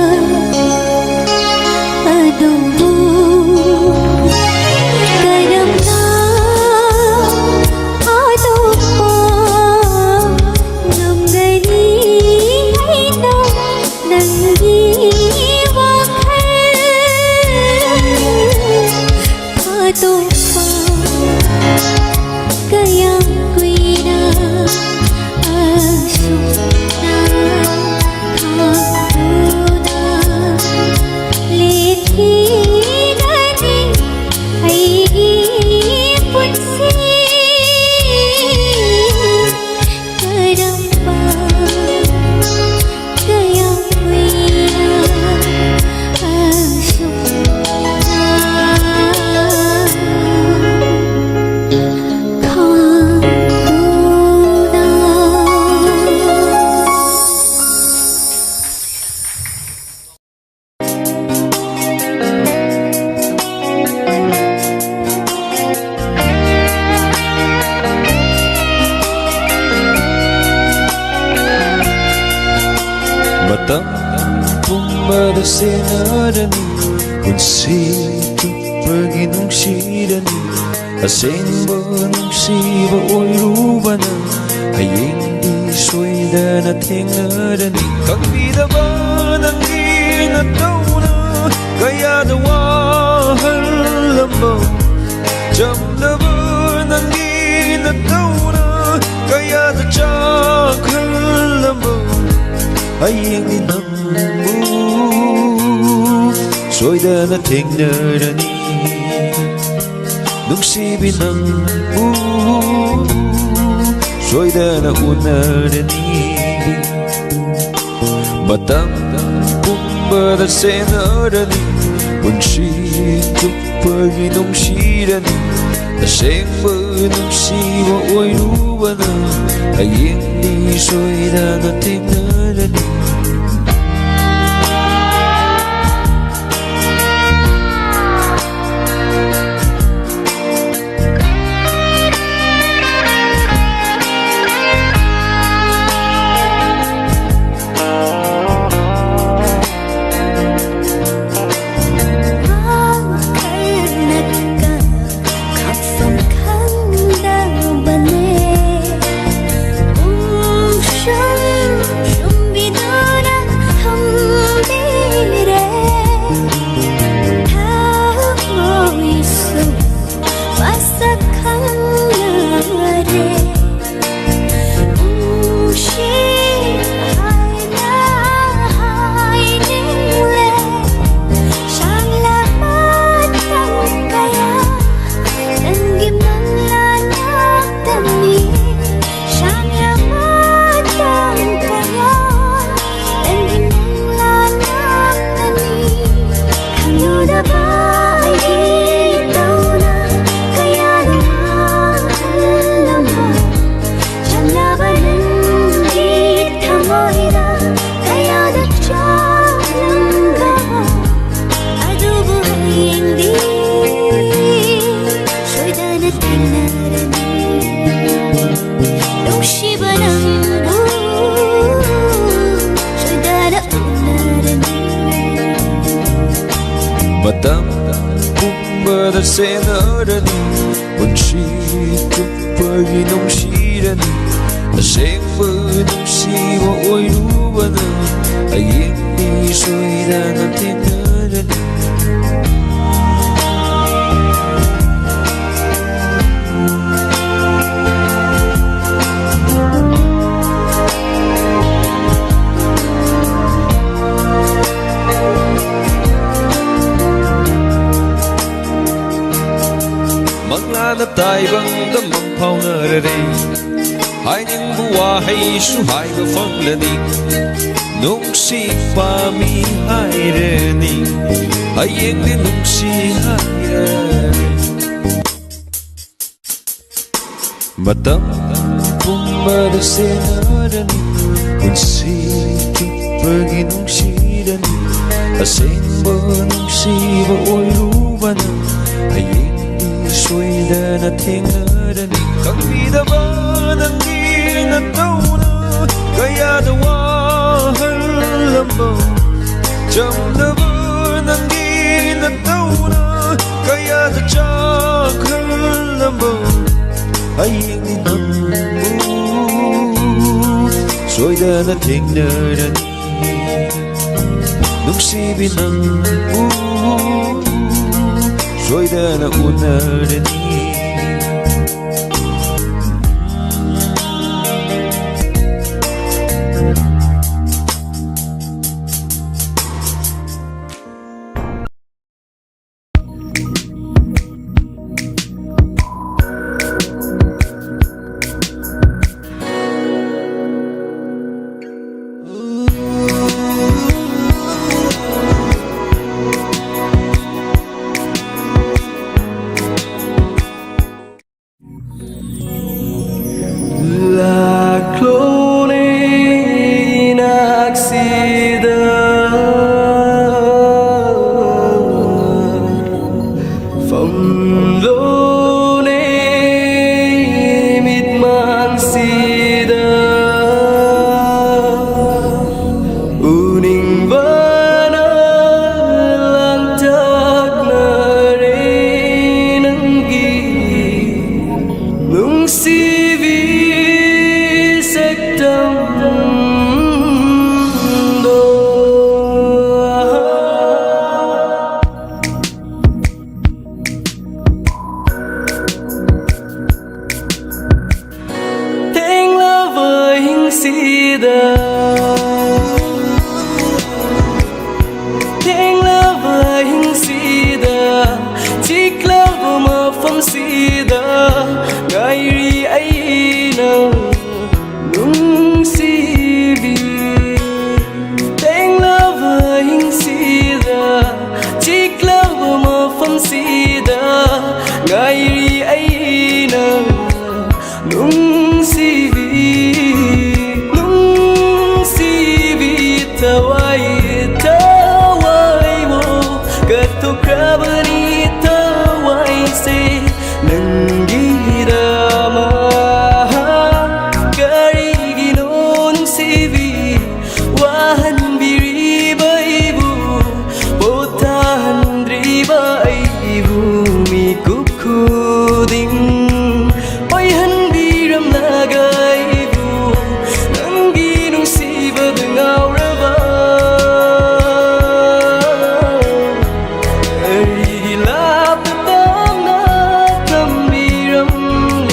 ꯑꯗꯨꯕꯨ ꯀꯔꯝꯅ ꯍꯥꯠꯇꯣꯛꯄ ꯉꯝꯒꯅꯤ ꯍꯥꯏꯅ ꯅꯪꯒꯤ ꯋꯥꯈꯜ ꯍꯥꯠꯇꯣꯛꯄ ꯀꯌꯥꯝ ꯀꯨꯏꯅ ꯑꯁꯨꯝꯅ ꯈꯥꯡꯗꯨꯅ ꯂꯦꯟꯈꯤꯒꯅꯤ ꯑꯩꯒꯤ ꯄꯨꯟꯁꯤ? ꯀꯔꯝꯕ ꯀꯌꯥꯝ ꯀꯨꯏꯅ ꯑꯁꯨꯝꯅ ꯈꯥꯡꯗꯨꯅ? ꯃꯇꯝ ꯄꯨꯝꯕꯗ ꯁꯦꯟꯅꯔꯅꯤ, ꯄꯨꯟꯁꯤ ꯆꯨꯞꯄꯒꯤ ꯅꯨꯡꯁꯤꯔꯅꯤ꯫ ꯑꯁꯦꯡꯕ ꯅꯨꯡꯁꯤꯕ ꯑꯣꯏꯔꯨꯕꯅ ꯍꯌꯦꯡꯗꯤ ꯁꯣꯏꯗꯅ ꯊꯦꯡꯅꯔꯅꯤ꯫ ꯈꯪꯕꯤꯗꯕ ꯅꯪꯒꯤ ꯅꯇꯧꯅ ꯀꯌꯥꯗ ꯋꯥꯍꯜꯂꯝꯕ, ꯆꯝꯂꯕ ꯅꯪꯒꯤ ꯅꯇꯧꯅ ꯀꯌꯥꯗ ꯆꯥꯛꯍꯜꯂꯝꯕ, ꯍꯌꯦꯡꯗꯤ ꯅꯪꯕꯨ ꯁꯣꯏꯗꯅ ꯊꯦꯡꯅꯔꯅꯤ꯫ ꯅꯨꯡꯁꯤꯕꯤ, ꯅꯪꯕꯨ ꯁꯣꯏꯗꯅ ꯎꯅꯔꯅꯤ꯫ ꯃꯇꯝ ꯄꯨꯝꯕꯗ ꯁꯦꯟꯅꯔꯅꯤ, ꯄꯨꯟꯁꯤ ꯆꯨꯞꯄꯒꯤ ꯅꯨꯡꯁꯤꯔꯅꯤ꯫ ꯑꯁꯦꯡꯕ ꯅꯨꯡꯁꯤꯕ ꯑꯣꯏꯔꯨꯕꯅ ꯍꯌꯦꯡꯗꯤ ꯁꯣꯏꯗꯅ ꯊꯦꯡꯅꯔꯅꯤ꯫ ꯃꯇꯝ ꯄꯨꯝꯕꯗ ꯁꯦꯟꯅꯔꯅꯤ, ꯄꯨꯟꯁꯤ ꯆꯨꯞꯄꯒꯤ ꯅꯨꯡꯁꯤꯔꯅꯤ꯫ ꯑꯁꯦꯡꯕ ꯅꯨꯡꯁꯤꯕ ꯑꯣꯏꯔꯨꯕꯅ ꯍꯌꯦꯡꯗꯤ ꯁꯣꯏꯗꯅ ꯊꯦꯡꯅꯔꯅꯤ꯫ ꯃꯪꯂꯥꯅ ꯇꯥꯏꯕꯪꯗ ꯃꯪ ꯐꯥꯎꯅꯔꯔꯦ꯫ ꯍꯥꯏꯅꯤꯡꯕ ꯋꯥꯍꯩꯁꯨ ꯍꯥꯏꯕ ꯐꯪꯂꯅꯤ꯫ ꯅꯨꯡꯁꯤ ꯄꯥꯝꯃꯤ ꯍꯥꯏꯔꯅꯤ, ꯍꯌꯦꯡꯗꯤ ꯅꯨꯡꯁꯤ ꯍꯥꯏꯔꯅꯤ꯫ ꯃꯇꯝ ꯄꯨꯝꯕꯗ ꯁꯦꯟꯅꯔꯅꯤ, ꯄꯨꯟꯁꯤ ꯆꯨꯞꯄꯒꯤ ꯅꯨꯡꯁꯤꯔꯅꯤ꯫ ꯑꯁꯦꯡꯕ ꯅꯨꯡꯁꯤꯕ ꯑꯣꯏꯔꯨꯕꯅ ꯍꯌꯦꯡꯗꯤ ꯁꯣꯏꯗꯅ ꯊꯦꯡꯅꯔꯅꯤ꯫ ꯈꯪꯕꯤꯗꯕ ꯅꯪꯒꯤ ꯅꯇꯧꯅ ꯀꯌꯥꯗ ꯋꯥꯍꯜꯂꯝꯕ, ꯆꯝꯂꯕ ꯅꯪꯒꯤ ꯅꯇꯧꯅ ꯀꯌꯥꯗ ꯆꯥꯛꯍꯜꯂꯝꯕ, ꯍꯌꯦꯡꯗꯤ ꯅꯪꯕꯨ ꯁꯣꯏꯗꯅ ꯊꯦꯡꯅꯔꯅꯤ꯫ ꯅꯨꯡꯁꯤꯕꯤ, ꯅꯪꯕꯨ ꯁꯣꯏꯗꯅ ꯎꯅꯔꯅꯤ꯫ ꯂꯥꯛꯂꯣꯅꯦ ꯏꯅꯥꯛꯁꯤꯗ, ꯐꯝꯂꯣꯅꯦ ꯃꯤꯠꯃꯥꯡꯁꯤꯗ, ꯎꯅꯤꯡꯕꯅ ꯂꯥꯡꯇ ꯈ꯭ꯔꯕꯅꯤ ꯊꯋꯥꯏꯁꯦ ꯅꯪꯒꯤꯗꯃꯛ꯫ ꯀꯔꯤꯒꯤꯅꯣ ꯅꯨꯡꯁꯤꯕꯤ ꯋꯥꯍꯟꯕꯤꯔꯤꯕ ꯑꯩꯕꯨ, ꯄꯣꯊꯥꯍꯟꯗ꯭ꯔꯤꯕ ꯑꯩꯕꯨ ꯃꯤꯀꯨꯞ ꯈꯨꯗꯤꯡ ꯑꯣꯏꯍꯟꯕꯤꯔꯝꯂꯒ ꯑꯩꯕꯨ ꯅꯪꯒꯤ ꯅꯨꯡꯁꯤꯕꯗ ꯉꯥꯎꯔꯕ ꯑꯩꯒꯤ ꯂꯥꯞꯅ ꯇꯝꯅ ꯊꯝꯕꯤꯔꯝꯂꯤ꯫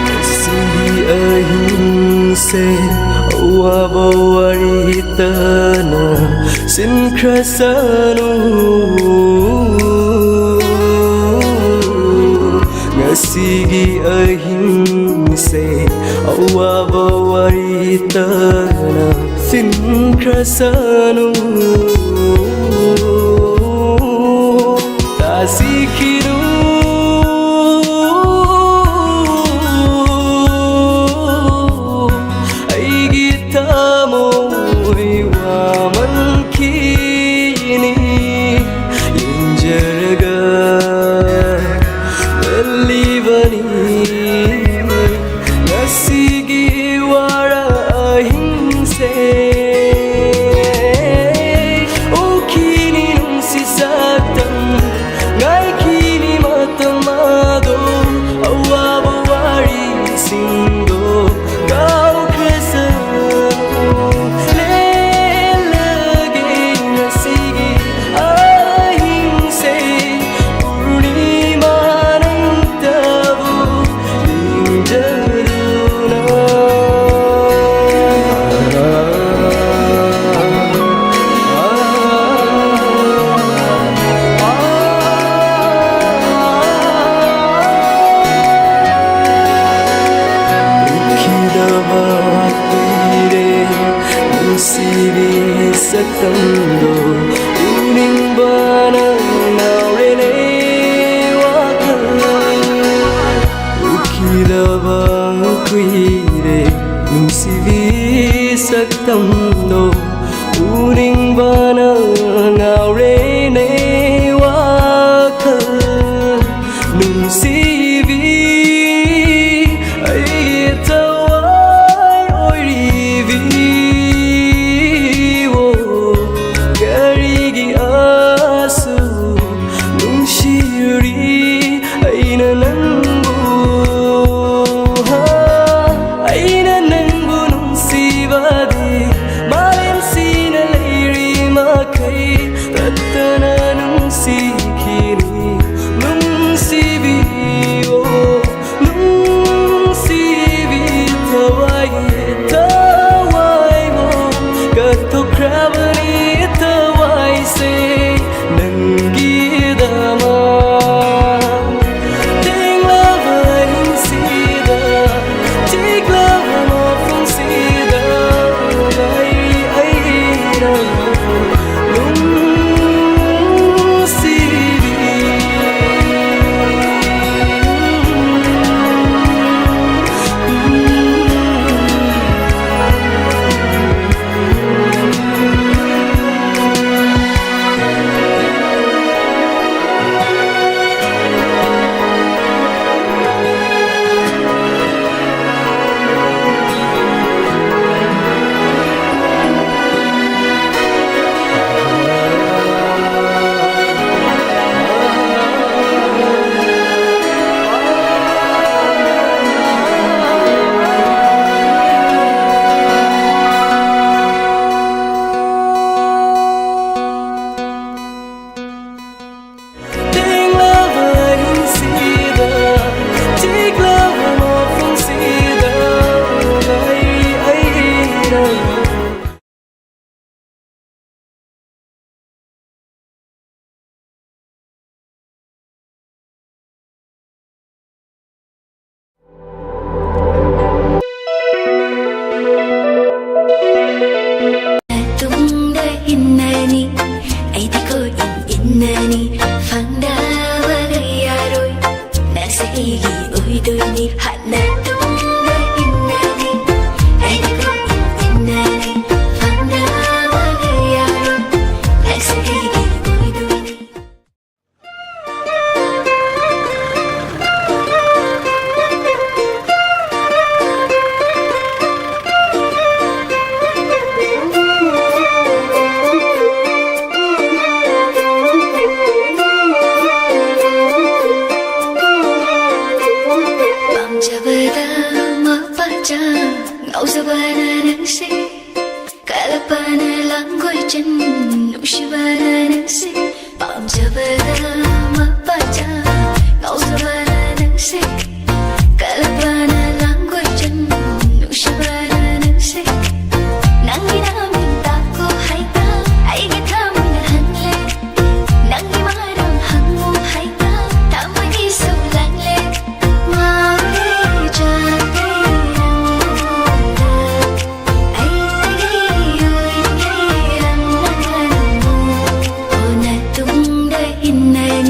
ꯉꯁꯤꯒꯤ ꯑꯍꯤꯡꯁꯦ ꯑꯋꯥꯕ ꯋꯥꯔꯤ ꯇꯅ ꯁꯤꯟꯈ꯭ꯔꯁꯅꯨ꯫ ꯉꯁꯤꯒꯤ ꯑꯍꯤꯡꯁꯦ ꯑꯋꯥꯕ ꯋꯥꯔꯤ ꯇꯅ ꯁꯤꯟꯈ꯭ꯔꯁꯅꯨ꯫ ꯇꯥꯁꯤꯈꯤꯅꯨ ꯑꯩꯒꯤ ꯊꯃꯣꯏ ꯋꯥꯃꯟꯈꯤꯅꯤ꯫ ꯌꯦꯡꯖꯔꯒ ꯂꯦꯜꯂꯤꯕꯅꯤ ꯉꯁꯤꯒꯤ ꯋꯥꯔ ꯑꯍꯤꯡꯁꯦ꯫ ꯃꯇꯝꯗꯣ ꯎꯅꯤꯡꯕꯅ ꯉꯥꯎꯔꯦꯅꯦ ꯋꯥꯈꯜ ꯅꯨꯡꯁꯤꯕꯤ꯫ ꯑꯩ ꯊꯋꯥꯏ ꯑꯣꯏꯔꯤꯕꯤ꯫ ꯑꯣ, ꯀꯔꯤꯒꯤ ꯑꯁꯨꯛ ꯅꯨꯡꯁꯤꯔꯤ ꯑꯩꯅ ꯅꯪꯕꯨ? ꯍꯥ, ꯑꯩꯅ ꯅꯪꯕꯨ ꯅꯨꯡꯁꯤꯕꯗꯤ ꯃꯥꯂꯦꯝꯁꯤꯅ ꯂꯩꯔꯤ ꯃꯈꯩ ꯇꯠꯇꯅ ꯅꯨꯡꯁꯤꯈꯤꯅꯤ꯫ ꯅꯨꯡꯁꯤꯕꯤ, ꯑꯣ, ꯅꯨꯡꯁꯤꯕꯤ, ꯊꯋꯥꯏꯒꯤ ꯊꯋꯥꯏꯕꯨ ꯀꯠꯊꯣꯛꯈ꯭ꯔꯕꯅꯤ ꯊꯋꯥꯏꯁꯦ ꯅꯪꯒꯤꯗꯃꯛ꯫ ꯇꯦꯡꯂꯕ ꯑꯍꯤꯡꯁꯤꯗ, ꯆꯤꯛꯂꯕ ꯃꯐꯝꯁꯤꯗ ꯂꯩ ꯑꯩꯅ ꯅꯨꯡꯁꯤꯕꯤ꯫ ꯇꯦꯡꯂꯕ ꯑꯍꯤꯡꯁꯤꯗ, ꯆꯤꯛꯂꯕ ꯃꯐꯝꯁꯤꯗ ꯂꯩ ꯑꯩꯅ꯫ ꯇꯨꯡꯗ ꯏꯟꯅꯅꯤ, ꯑꯩꯗꯤꯀꯣ ꯏꯟ ꯏꯟꯅꯅꯤ, ꯐꯪꯗꯕꯒ ꯌꯥꯔꯣꯏ, ꯅꯪꯁꯦ ꯑꯩꯒꯤ ꯑꯣꯏꯗꯣꯏꯅꯤ꯫ ꯍꯥꯟꯅ ꯇꯨꯡꯗ ꯏꯟꯅꯅꯤ, ꯑꯩꯗꯤꯀꯣ ꯏꯟ ꯏꯟꯅꯅꯤ꯫ ꯄꯗ ꯃꯄꯥꯖ ꯉꯥꯎꯖꯕꯅ ꯅꯪꯁꯦ, ꯀꯜꯄꯅ ꯂꯥꯡꯒꯣꯏꯖꯟ ꯅꯨꯡꯁꯤꯕꯅ ꯅꯪꯁꯦ꯫ ꯅꯪꯒꯤ ꯅꯃꯤꯡ ꯇꯥꯛꯀꯣ ꯍꯥꯏꯅ ꯑꯩꯒꯤ ꯊꯃꯣꯏꯅ ꯍꯪꯂꯦ꯫ ꯅꯪꯒꯤ ꯃꯔꯝ ꯍꯪꯉꯨ ꯍꯥꯏꯅ ꯊꯃꯣꯏꯒꯤꯁꯨ ꯂꯪꯂꯦ꯫ ꯉꯥꯎꯔꯦ ꯆꯥꯛꯂꯦ ꯅꯪꯉꯣꯟꯗ, ꯑꯩꯗꯒꯤ ꯑꯣꯏꯔꯤꯉꯩ ꯅꯪꯅ ꯅꯪꯉꯨ꯫ ꯑꯣꯟꯅ ꯇꯨꯡꯗ ꯏꯟꯅꯔꯤ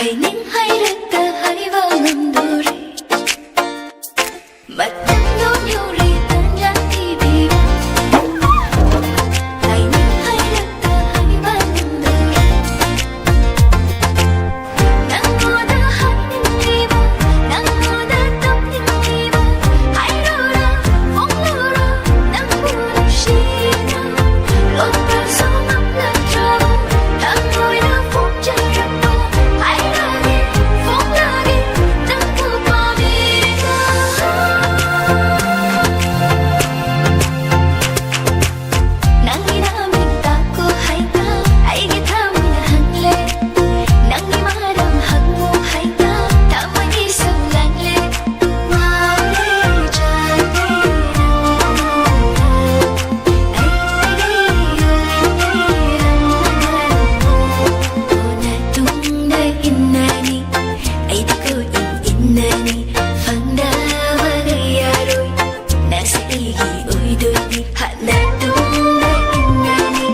ꯍꯥꯏꯅꯤꯡ ꯍꯥꯏꯔꯛꯇ ꯍꯥꯏꯕ ꯉꯝꯗꯣꯔꯦ꯫ ꯃꯇꯝꯗꯣ ꯌꯧꯔꯦ ꯇꯟꯖꯥ ꯄꯤꯕꯤꯕ꯫ ꯍꯥꯏꯅꯤꯡ ꯍꯥꯏꯔꯛꯇ ꯍꯥꯏꯕ ꯉꯝꯗꯣꯔꯦ꯫ ꯅꯪꯉꯣꯟꯗ ꯍꯥꯏꯅꯤꯡꯂꯤꯕ, ꯅꯪꯉꯣꯟꯗ ꯇꯝꯅꯤꯡꯂꯤꯕ, ꯍꯥꯏꯔꯣꯔꯥ, ꯐꯣꯡꯗꯣꯔꯣ, ꯅꯪꯕꯨ ꯅꯨꯡꯁꯤꯅ ꯂꯣꯠꯄꯁꯨ ꯉꯝꯂꯛꯇ꯭ꯔꯕ ꯊꯃꯣꯏꯅ ꯐꯣꯡꯖꯔꯛꯄ ꯍꯥꯏꯔꯒꯦ, ꯐꯣꯡꯂꯒꯦ ꯅꯪꯕꯨ ꯄꯥꯝꯃꯦꯅ꯫ ꯅꯪꯒꯤ ꯅꯃꯤꯡ ꯇꯥꯛꯎ ꯍꯥꯏꯅ ꯑꯩꯒꯤ ꯊꯃꯣꯏꯅ ꯍꯪꯂꯦ꯫ ꯅꯪꯒꯤ ꯃꯔꯝ ꯍꯪꯉꯨ ꯍꯥꯏꯅ ꯊꯃꯣꯏꯒꯤꯁꯨ ꯂꯥꯡꯂꯦ꯫ ꯉꯥꯎꯔꯦ ꯆꯥꯛꯂꯦ ꯅꯪꯅ꯫ ꯑꯩꯒꯤ ꯑꯣꯏꯔꯦ ꯅꯪꯅ꯫ ꯇꯨꯡꯗ ꯏꯟꯅꯅꯤ, ꯑꯩꯗꯤ ꯀꯣꯏꯏꯟ ꯏꯟꯅꯅꯤ, ꯐꯪꯗꯕꯒ ꯌꯥꯔꯣꯏ꯫ ꯅꯪꯁꯦ ꯑꯩꯒꯤ ꯑꯣꯏꯗꯣꯏꯅꯤ, ꯍꯟꯅ ꯇꯨꯡꯗ ꯏꯟꯅꯅꯤ,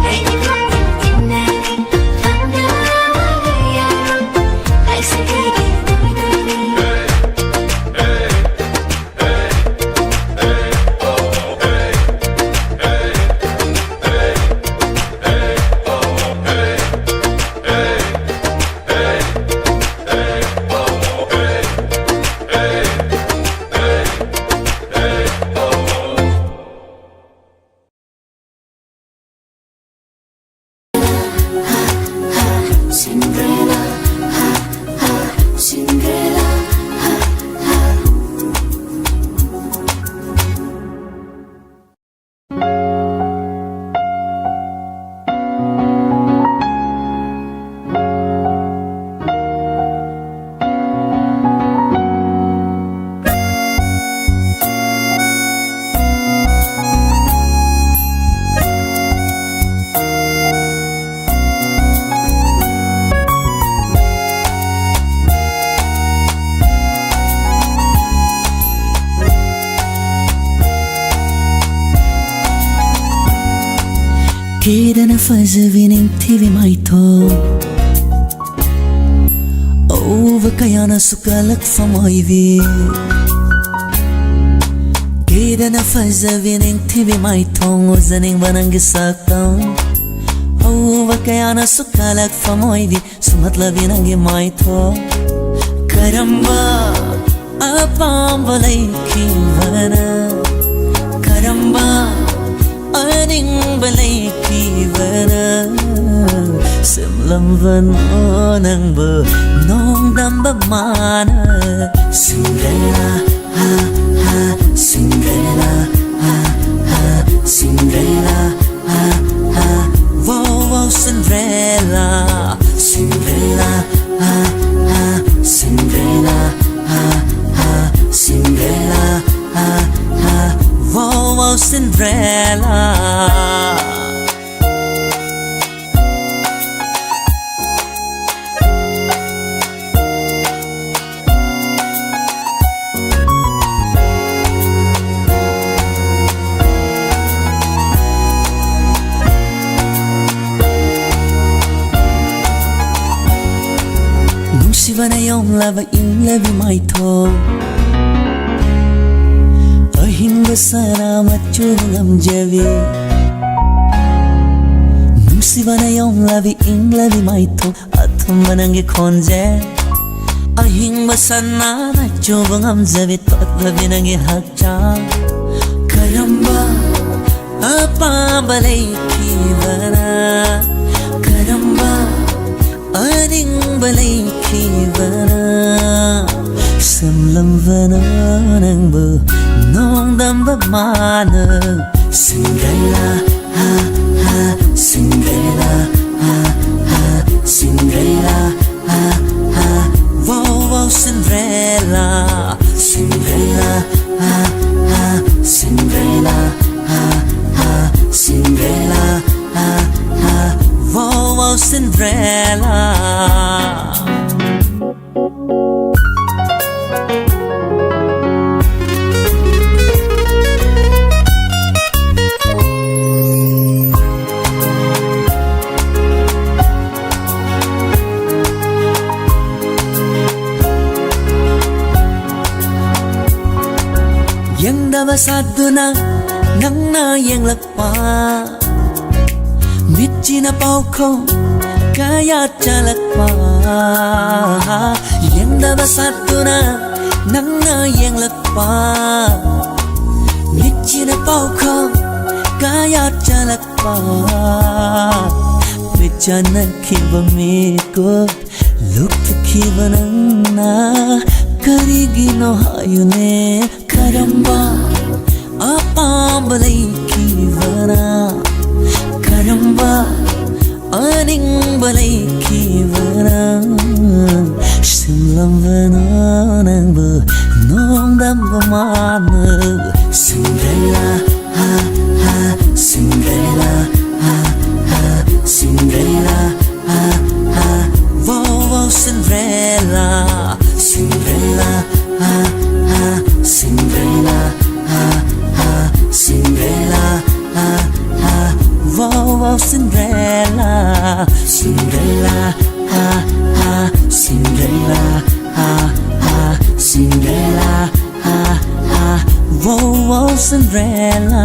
ꯑꯩꯗꯤ ꯀꯣꯏꯏꯟ ꯏꯟꯅꯅꯤ, ꯐꯪꯗꯕꯒ ꯌꯥꯔꯣꯏ꯫ ꯅꯪꯁꯦ ꯑꯩꯒꯤ ꯑꯣꯏꯗꯣꯏꯅꯤ꯫ ꯊꯤꯗꯅ ꯐꯖꯕꯤ ꯅꯤꯡꯊꯤꯕꯤ ꯃꯥꯏꯊꯣꯡ, ꯅꯁꯨ ꯀꯂꯛꯐꯝ ꯑꯣꯏꯕꯤ, ꯀꯦꯗꯅ ꯐꯖꯕꯤ ꯅꯤꯡꯊꯤꯕꯤ ꯃꯥꯏꯊꯣꯡ, ꯎꯖꯅꯤꯡꯕ ꯅꯪꯒꯤ ꯁꯛꯇꯝ꯫ ꯑꯎꯕ ꯀꯌꯥꯅꯁꯨ ꯀꯂꯛꯐꯝ ꯑꯣꯏꯕꯤ, ꯁꯨꯝꯍꯠꯂꯕꯤ ꯅꯪꯒꯤ ꯃꯥꯏꯊꯣꯡ꯫ ꯀꯔꯝꯕ ꯑꯄꯥꯝꯕ ꯂꯩꯈꯤꯕꯅ, ꯀꯔꯝꯕ ꯑꯅꯤꯡꯕ ꯂꯩꯈꯤꯕꯅ, ꯁꯦꯝꯂꯝꯕꯅꯣ ꯅꯪꯕꯨ ꯅꯣꯡꯗꯝꯕ ꯃꯥꯅ? Cinderella, ha, ha, Cinderella, ha, ha, Cinderella, ha, ha, wow, wow, Cinderella. Cinderella, ha, ha, Cinderella, ha, ha, Cinderella, ha, ha, wow, wow, Cinderella. ꯅꯨꯡꯁꯤꯕꯅ ꯌꯣꯝꯂꯕ ꯏꯪꯂꯕꯤ ꯃꯥꯏꯊꯣꯡ, ꯑꯍꯤꯡꯕ ꯁꯅꯥ ꯃꯆꯨ ꯉꯝꯖꯕꯤ꯫ ꯅꯨꯡꯁꯤꯕꯅ ꯌꯣꯝꯂꯕꯤ ꯏꯪꯂꯕꯤ ꯃꯥꯏꯊꯣꯡ, ꯑꯊꯨꯝꯕ ꯅꯪꯒꯤ ꯈꯣꯟꯖꯦꯜ, ꯑꯍꯤꯡꯕ ꯁꯅꯥꯅ ꯆꯨꯕ ꯉꯝꯖꯕꯤ, ꯇꯣꯠꯂꯕꯤ ꯅꯪꯒꯤ ꯍꯛꯆꯥꯡ꯫ ꯀꯔꯝꯕ ꯑꯄꯥꯝꯕ ꯂꯩꯈꯤꯕꯅ, ꯀꯔꯝꯕ ꯑꯅꯤꯡꯕ ꯂꯩꯈꯤꯕꯅ, ꯁꯦꯝꯂꯝꯕꯅꯣ ꯅꯪꯕꯨ ꯅꯣꯡꯗꯝꯕ ꯃꯥꯅ? Cinderella, ha, ha, Cinderella, ha, ha, Cinderella, ha, ha, wow, wow, Cinderella. Cinderella, ha, ha, Cinderella, ha, ha, Cinderella, ha, ha, wow, wow, Cinderella. ꯁꯥꯠꯇꯨꯅ ꯅꯪꯅ ꯌꯦꯡꯂꯛꯄ, ꯃꯤꯠꯁꯤꯅ ꯄꯥꯎꯈꯣꯡ ꯀꯌꯥ ꯆꯜꯂꯛꯄ꯫ ꯌꯦꯡꯗꯕ ꯁꯥꯠꯇꯨꯅ ꯅꯪꯅ ꯌꯦꯡꯂꯛꯄ, ꯃꯤꯠꯁꯤꯅ ꯄꯥꯎꯈꯣꯡ ꯀꯌꯥ ꯆꯜꯂꯛꯄ꯫ ꯃꯤꯠ ꯆꯥꯟꯅꯈꯤꯕ ꯃꯤꯀꯨꯞ ꯂꯨꯞꯊꯈꯤꯕ ꯅꯪꯅ ꯀꯔꯤꯒꯤꯅꯣ ꯍꯥꯏꯌꯨꯅꯦ? ꯀꯔꯝꯕ ꯑꯄꯥꯝꯕ ꯂꯩꯈꯤꯕꯅ? ꯀꯔꯝꯕ ꯑꯅꯤꯡꯕ ꯂꯩꯈꯤꯕꯅ? ꯁꯤꯟꯂꯝꯕꯅ ꯅꯪꯕꯨ ꯅꯣꯡꯗꯝꯕ ꯃꯥꯅ? Cinderella, ha, ha, Cinderella, ha, ha, Cinderella, ha, ha, wow, wow, Cinderella, Cinderella, ha, ha, Cinderella, ha, ha, Cinderella, ha, ha, wow, wow, Cinderella, Cinderella, ha, ha, Cinderella, ha, ha, Cinderella, ha, ha, wow, wow, Cinderella.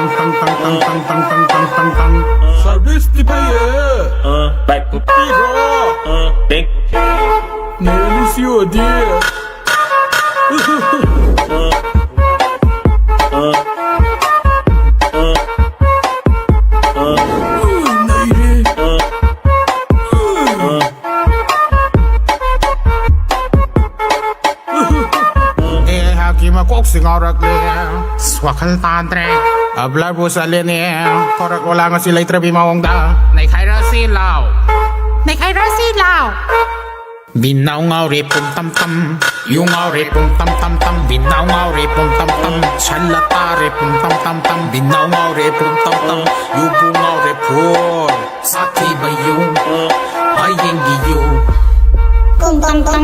ꯇꯪ ꯇꯪ ꯇꯪ ꯇꯪ ꯇꯪ ꯇꯪ ꯇꯪ ꯇꯪ ꯇꯪ ꯇꯪ ꯇꯪ ꯇꯪ ꯇꯪ ꯇꯪ ꯇꯪ ꯇꯪ ꯇꯪ ꯁꯔꯚꯤꯁꯇꯤ ꯐꯩꯌꯦ꯫ ꯄꯤꯔꯣ꯫ ꯅꯦꯂꯤꯁꯤꯌꯣꯗꯤ꯫ ꯅꯩꯔꯦ꯫ ꯑꯩꯍꯥꯛꯀꯤ ꯃꯀꯣꯛꯁꯤ ꯉꯥꯎꯔꯛꯂꯦ꯫ ꯑꯁ, ꯋꯥꯈꯜ ꯇꯥꯗ꯭ꯔꯦ꯫ ꯑꯕ꯭ꯂꯔꯕꯨ ꯆꯠꯂꯦꯅꯦ꯫ ꯊꯣꯔꯛ ꯂꯣꯂꯥꯡ ꯑꯁꯤ ꯂꯩꯇ꯭ꯔꯕꯤ ꯃꯑꯣꯡꯗ꯫ ꯅꯩꯈꯥꯏꯔꯁꯤ ꯂꯥꯎ꯫ ꯅꯩꯈꯥꯏꯔꯁꯤ ꯂꯥꯎ꯫ ꯕꯤꯅꯥꯎ ꯉꯥꯎꯔꯦ ꯄꯨꯝ ꯇꯝ ꯇꯝ꯫ ꯌꯨ ꯉꯥꯎꯔꯦ ꯄꯨꯝ ꯇꯝ ꯇꯝ ꯇꯝ꯫ ꯕꯤꯅꯥꯎ ꯉꯥꯎꯔꯦ ꯄꯨꯝ ꯇꯝ ꯇꯝ꯫ ꯁꯜꯂ ꯇꯥꯔꯦ ꯄꯨꯝ ꯇꯝ ꯇꯝ ꯇꯝ꯫ ꯕꯤꯅꯥꯎ ꯉꯥꯎꯔꯦ ꯄꯨꯝ ꯇꯝ ꯇꯝ꯫ ꯌꯨꯕꯨ ꯉꯥꯎꯔꯦ ꯐꯨꯜ꯫ ꯁꯥꯊꯤꯕ ꯌꯨ꯫ ꯍꯌꯦꯡꯒꯤ ꯌꯨ꯫ ꯄꯨꯝ ꯇꯝ ꯇꯝ꯫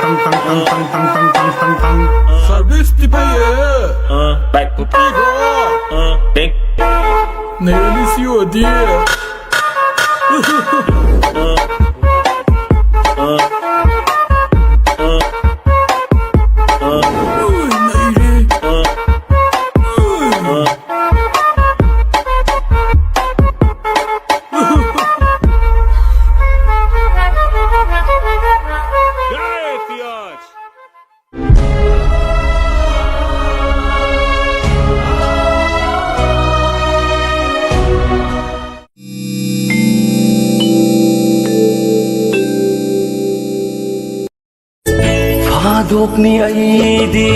ꯇꯪ ꯇꯪ ꯇꯪ ꯇꯪ ꯇꯪ ꯇꯪ ꯇꯪ ꯇꯪ ꯇꯪ꯫ ꯁꯔꯚꯤꯁꯇꯤ ꯐꯩꯌꯦ꯫ ꯑ, ꯕꯦꯛ꯫ ꯅꯨꯄꯤꯒ꯫ ꯑ, ꯕꯦꯛ꯫ ꯅꯩꯔꯅꯤ ꯁꯤ ꯑꯣꯏꯔꯗꯤ꯫ ꯐꯥꯗꯣꯛꯅꯤ ꯑꯩꯗꯤ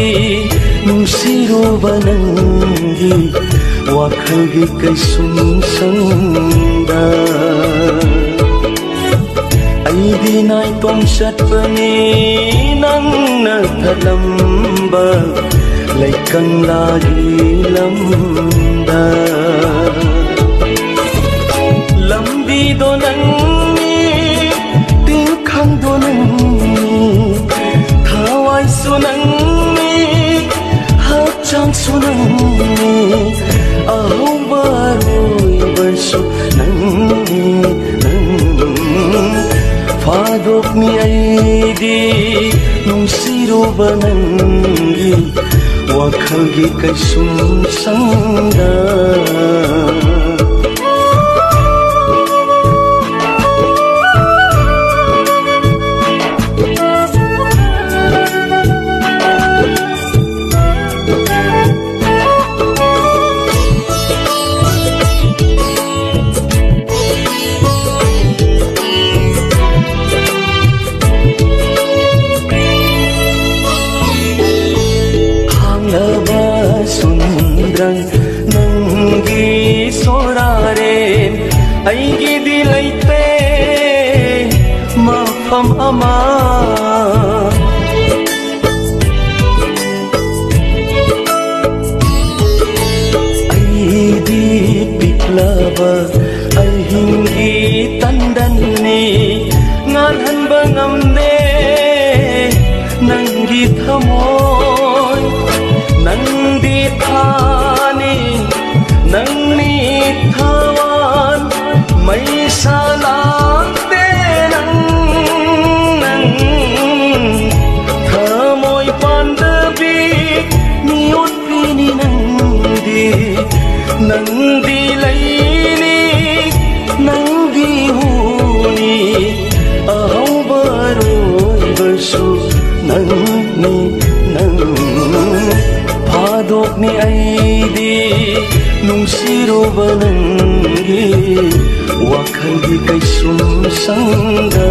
ꯅꯨꯡꯁꯤꯔꯨꯕ ꯅꯪꯒꯤ ꯋꯥꯈꯜꯒꯤ ꯀꯩꯁꯨꯝꯁꯪꯗ꯫ ꯑꯩꯗꯤ ꯅꯥꯏꯇꯣꯝ ꯆꯠꯄꯅꯤ ꯅꯪꯅ ꯊꯠꯂꯝꯕ ꯂꯩꯀꯪꯂꯥꯒꯤ ꯂꯝꯗ꯫ ꯂꯝꯕꯤꯗꯣ ꯅꯪꯅꯤ, ꯇꯤꯟꯈꯪꯗꯣ ꯅꯪꯅꯤ, ꯊꯋꯥꯏꯁꯨ ꯅꯪꯅꯤ, ꯍꯛꯆꯥꯡꯁꯨ ꯅꯪꯅꯤ, ꯑꯍꯧꯕ ꯑꯔꯣꯏꯕꯁꯨ ꯅꯪꯅꯤ, ꯅꯪ꯫ ꯐꯥꯗꯣꯛꯅꯤ ꯑꯩꯗꯤ ꯅꯨꯡꯁꯤꯔꯨꯕ ꯅꯪꯒꯤ ꯋꯥꯈꯜꯒꯤ ꯀꯩꯁꯨꯝꯁꯪꯗ꯫ ꯈꯥꯡꯂꯕ ꯁꯨꯟꯗ꯭ꯔꯪ ꯅꯪꯒꯤ ꯁꯣꯔꯥ ꯑꯍꯤꯡꯒꯤ ꯇꯟꯗꯟꯅꯤ, ꯉꯥꯜꯍꯟꯕ ꯉꯝꯗꯦ ꯅꯪꯒꯤ ꯊꯃꯣꯏ꯫ ꯅꯪꯗꯤ ꯊꯥꯅꯤ, ꯅꯪꯅꯤ ꯊꯋꯥꯟ, ꯃꯩꯁꯥ ꯂꯥꯛꯇꯦ ꯅꯪ, ꯅꯪ ꯊꯃꯣꯏ ꯄꯥꯟꯗꯕꯤ ꯃꯤꯑꯣꯠ ꯄꯤꯅꯤ ꯅꯪꯗꯤ, ꯅꯪꯗꯤ ꯂꯩꯅꯤ, ꯅꯪꯗꯤ ꯍꯨꯅꯤ, ꯑꯍꯧꯕ ꯑꯔꯣꯏꯕꯁꯨ ꯅꯪꯅꯤ, ꯅꯪ꯫ ꯐꯥꯗꯣꯛꯅꯤ ꯑꯩꯗꯤ ꯅꯨꯡꯁꯤꯔꯨꯕ ꯅꯪꯒꯤ ꯋꯥꯈꯜꯒꯤ ꯀꯩꯁꯨꯝ ꯁꯪꯗ꯫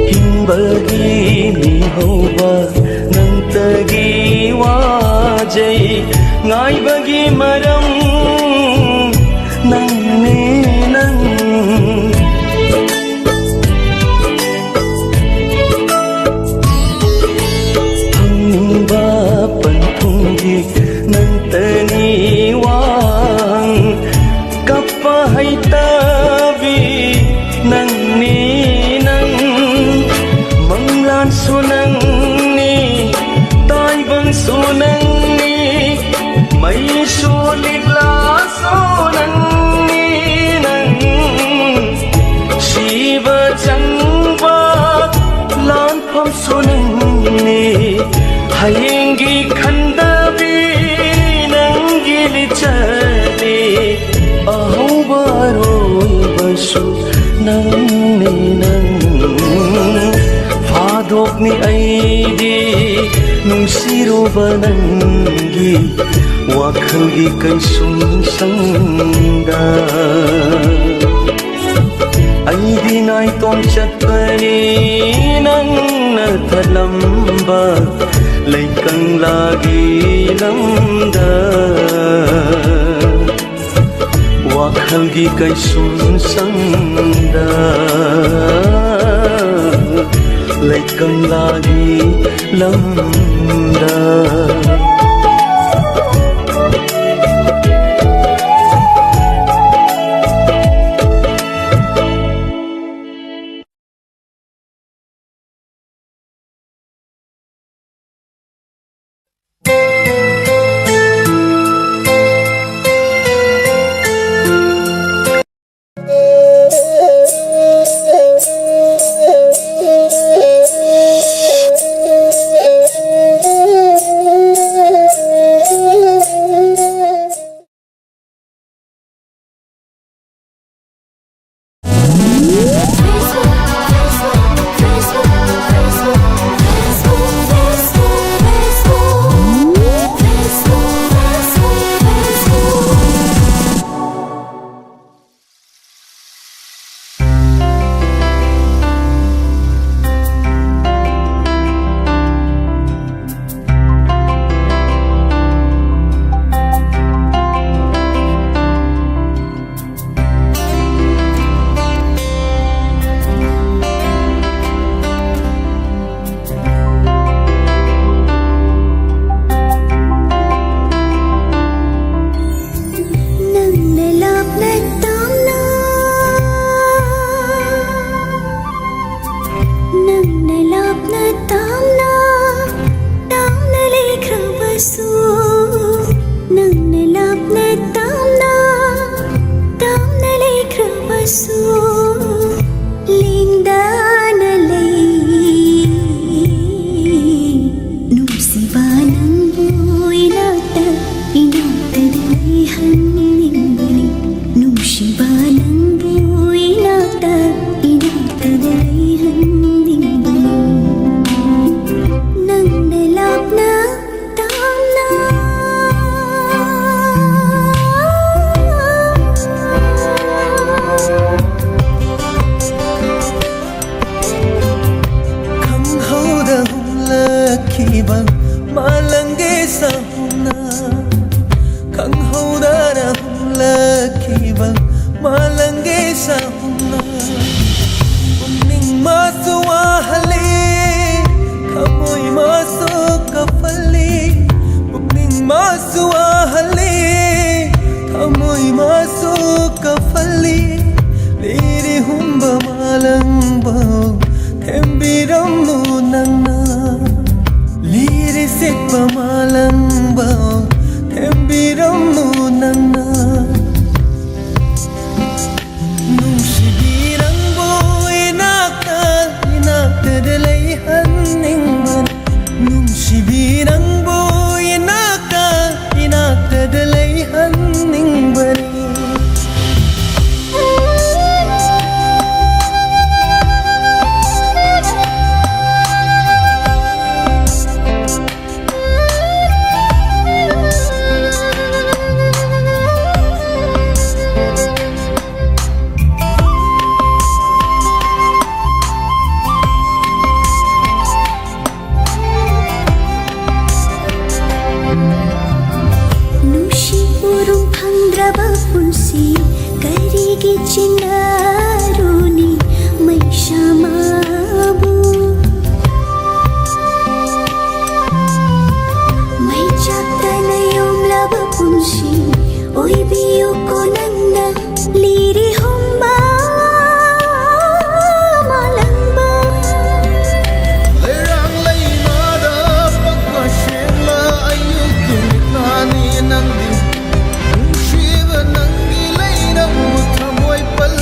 ꯍꯤꯡꯕꯒꯤ ꯃꯤꯍꯧꯕ ꯅꯪꯇꯒꯤ ꯋꯥꯖꯩ, ꯉꯥꯏꯕꯒꯤ ꯃꯔꯝ ꯅꯪꯅꯦ ꯅꯪ꯫ ꯐꯪꯅꯤꯡꯕ ꯄꯟꯊꯨꯡꯗꯤ ꯅꯪꯇꯅꯤ ꯋꯥꯡ, ꯀꯞꯄ ꯍꯩꯇꯕꯤ ꯅꯪꯅꯤ ꯅꯪ꯫ ꯃꯪꯂꯥꯟꯁꯨ ꯅꯪꯅꯤ, ꯇꯥꯏꯕꯪꯁꯨ ꯅꯪꯅꯤ, ꯃꯩꯁꯨ ꯂꯤꯛꯂꯥꯁꯨ ꯅꯪꯅꯤ ꯅꯪ꯫ ꯁꯤꯕ ꯆꯪꯕ ꯂꯥꯟꯐꯝꯁꯨ ꯅꯪꯅꯤ, ꯍꯌꯦꯡꯒꯤ ꯈꯟꯗꯕꯤ ꯅꯪꯒꯤ ꯂꯤꯆꯠꯅꯤ, ꯑꯍꯧꯕ ꯑꯔꯣꯏꯕꯁꯨ ꯅꯪꯅꯤ ꯅꯪ꯫ ꯐꯥꯗꯣꯛꯅꯤ ꯑꯩꯗꯤ ꯅꯨꯡꯁꯤꯔꯨꯕ ꯅꯪꯒꯤ ꯋꯥꯈꯜꯒꯤ ꯀꯩꯁꯨꯝ ꯁꯪꯗ꯫ ꯑꯩꯗꯤ ꯅꯥꯏꯇꯣꯝ ꯆꯠꯄ ꯅꯪꯅ ꯊꯠꯂꯝꯕ ꯂꯩꯀꯪꯂꯥꯒꯤ ꯂꯝꯗ ꯋꯥꯈꯜꯒꯤ ꯀꯩꯁꯨꯝꯁꯪꯗ ꯂꯩꯀꯪꯂꯥꯒꯤ ꯂꯝꯗ꯫ ꯏꯆꯤꯟꯅꯥꯔꯨꯅꯤ ꯃꯩꯁꯥꯃꯕꯨ꯫ ꯃꯩ ꯆꯥꯛꯇꯅ ꯌꯣꯝꯂꯕ ꯄꯨꯟꯁꯤ ꯑꯣꯏꯕꯤꯌꯨꯀꯣ ꯅꯪꯅ ꯂꯤꯔꯤ ꯍꯨꯝꯕ ꯃꯥꯂꯪꯕ꯫ ꯂꯩꯔꯥꯡ ꯂꯩꯃꯥꯗ ꯄꯪꯀ ꯁꯦꯡꯂ ꯑꯌꯨꯛꯀꯤ ꯃꯤꯠꯅꯥꯅꯤ ꯅꯪꯗꯤ꯫ ꯅꯨꯡꯁꯤꯕ ꯅꯪꯒꯤ ꯂꯩꯔꯝꯕ ꯊꯃꯣꯏ ꯄꯜ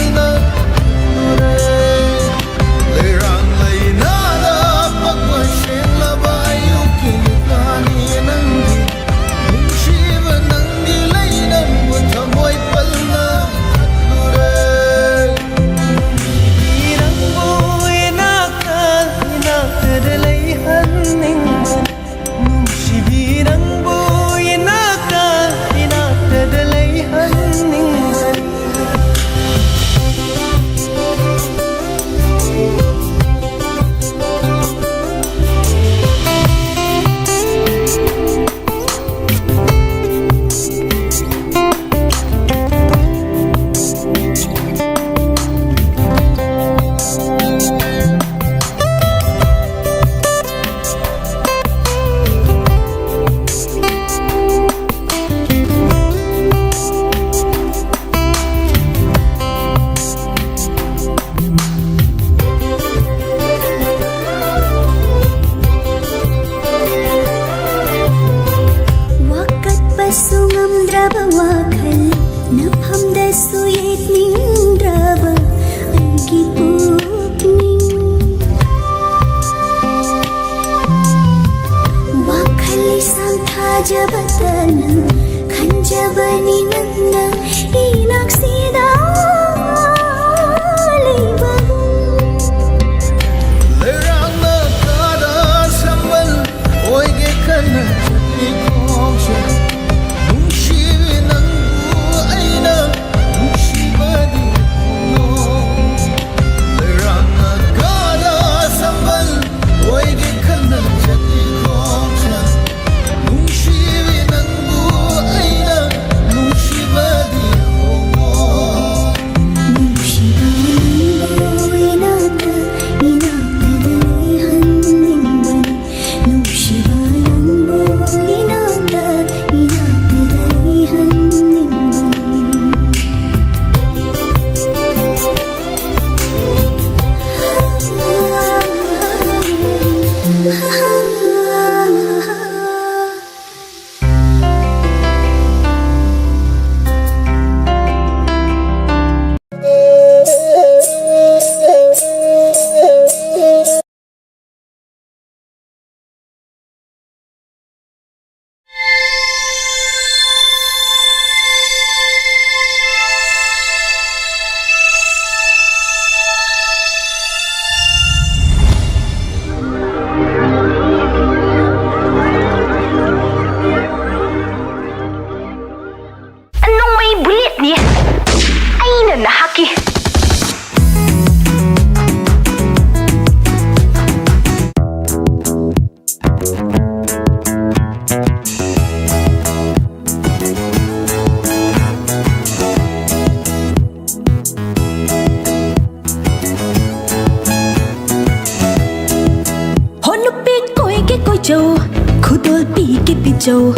ꯆꯧ, ꯈꯨꯗꯣꯜ ꯄꯤꯒꯦ ꯄꯤꯖꯧ,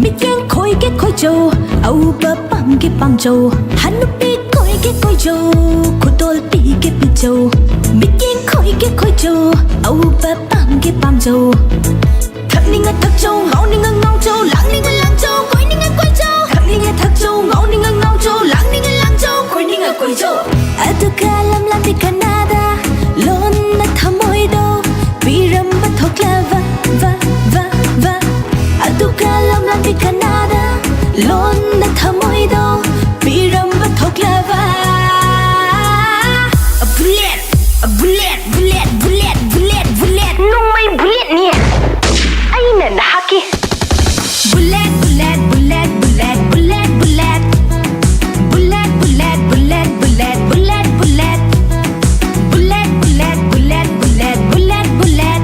ꯃꯤꯠꯌꯦꯡ ꯈꯣꯏꯒꯦ ꯈꯣꯏꯖꯧ, ꯑꯎꯕ ꯄꯥꯝꯒꯦ ꯄꯥꯝꯖꯧ, ꯍꯅꯨꯄꯤ ꯀꯣꯏꯒꯦ ꯀꯣꯏꯖꯧ, ꯈꯨꯗꯣꯜ ꯄꯤꯒꯦ ꯄꯤꯖꯧ, ꯃꯤꯠꯌꯦꯡ ꯈꯣꯏꯒꯦ ꯈꯣꯏꯖꯧ, ꯑꯎꯕ ꯄꯥꯝꯒꯦ ꯄꯥꯝꯖꯧ꯫ ꯊꯛꯅꯤꯡꯉ ꯊꯛꯆꯧ, ꯉꯥꯎꯅꯤꯡꯉ ꯉꯥꯎꯖꯧ, ꯂꯥꯡꯅꯤꯡꯉ ꯂꯥꯡꯖꯧ, ꯀꯣꯏꯅꯤꯡꯉ ꯀꯣꯏꯖꯧ꯫ ꯊꯛꯅꯤꯡꯉ ꯊꯛꯆꯧ, ꯉꯥꯎꯅꯤꯡꯉ ꯉꯥꯎꯖꯧ, ꯂꯥꯡꯅꯤꯡꯉ ꯂꯥꯡꯖꯧ, ꯀꯣꯏꯅꯤꯡꯉ ꯀꯣꯏꯖꯧ꯫ ꯑꯗꯨꯒ ꯂꯝꯂꯥꯟꯕꯤ ꯀꯅꯥꯗ ꯂꯣꯟꯅ ꯊꯃꯣꯏꯗꯣ ꯄꯤꯔꯝꯕ ꯊꯣꯛꯂꯕ, ꯕ, ꯕ, ꯕ꯫ ꯑꯗꯨꯒ ꯂꯝꯂꯥꯟꯕꯤ ꯀꯅꯥꯗ ꯂꯣꯟꯅ ꯊꯃꯣꯏꯗꯣ ꯄꯤꯔꯝꯕ ꯊꯣꯛꯂꯕ꯫ Bullet, bullet, bullet, bullet, bullet, bullet. ꯅꯣꯡꯃꯩ ꯕꯨꯂꯦꯠꯅꯤ꯫ ꯑꯩꯅ ꯅꯍꯥꯛꯀꯤ꯫ Bullet, bullet, bullet, bullet, bullet, bullet. Bullet, bullet, bullet, bullet, bullet, bullet. Bullet, bullet, bullet, bullet, bullet, bullet.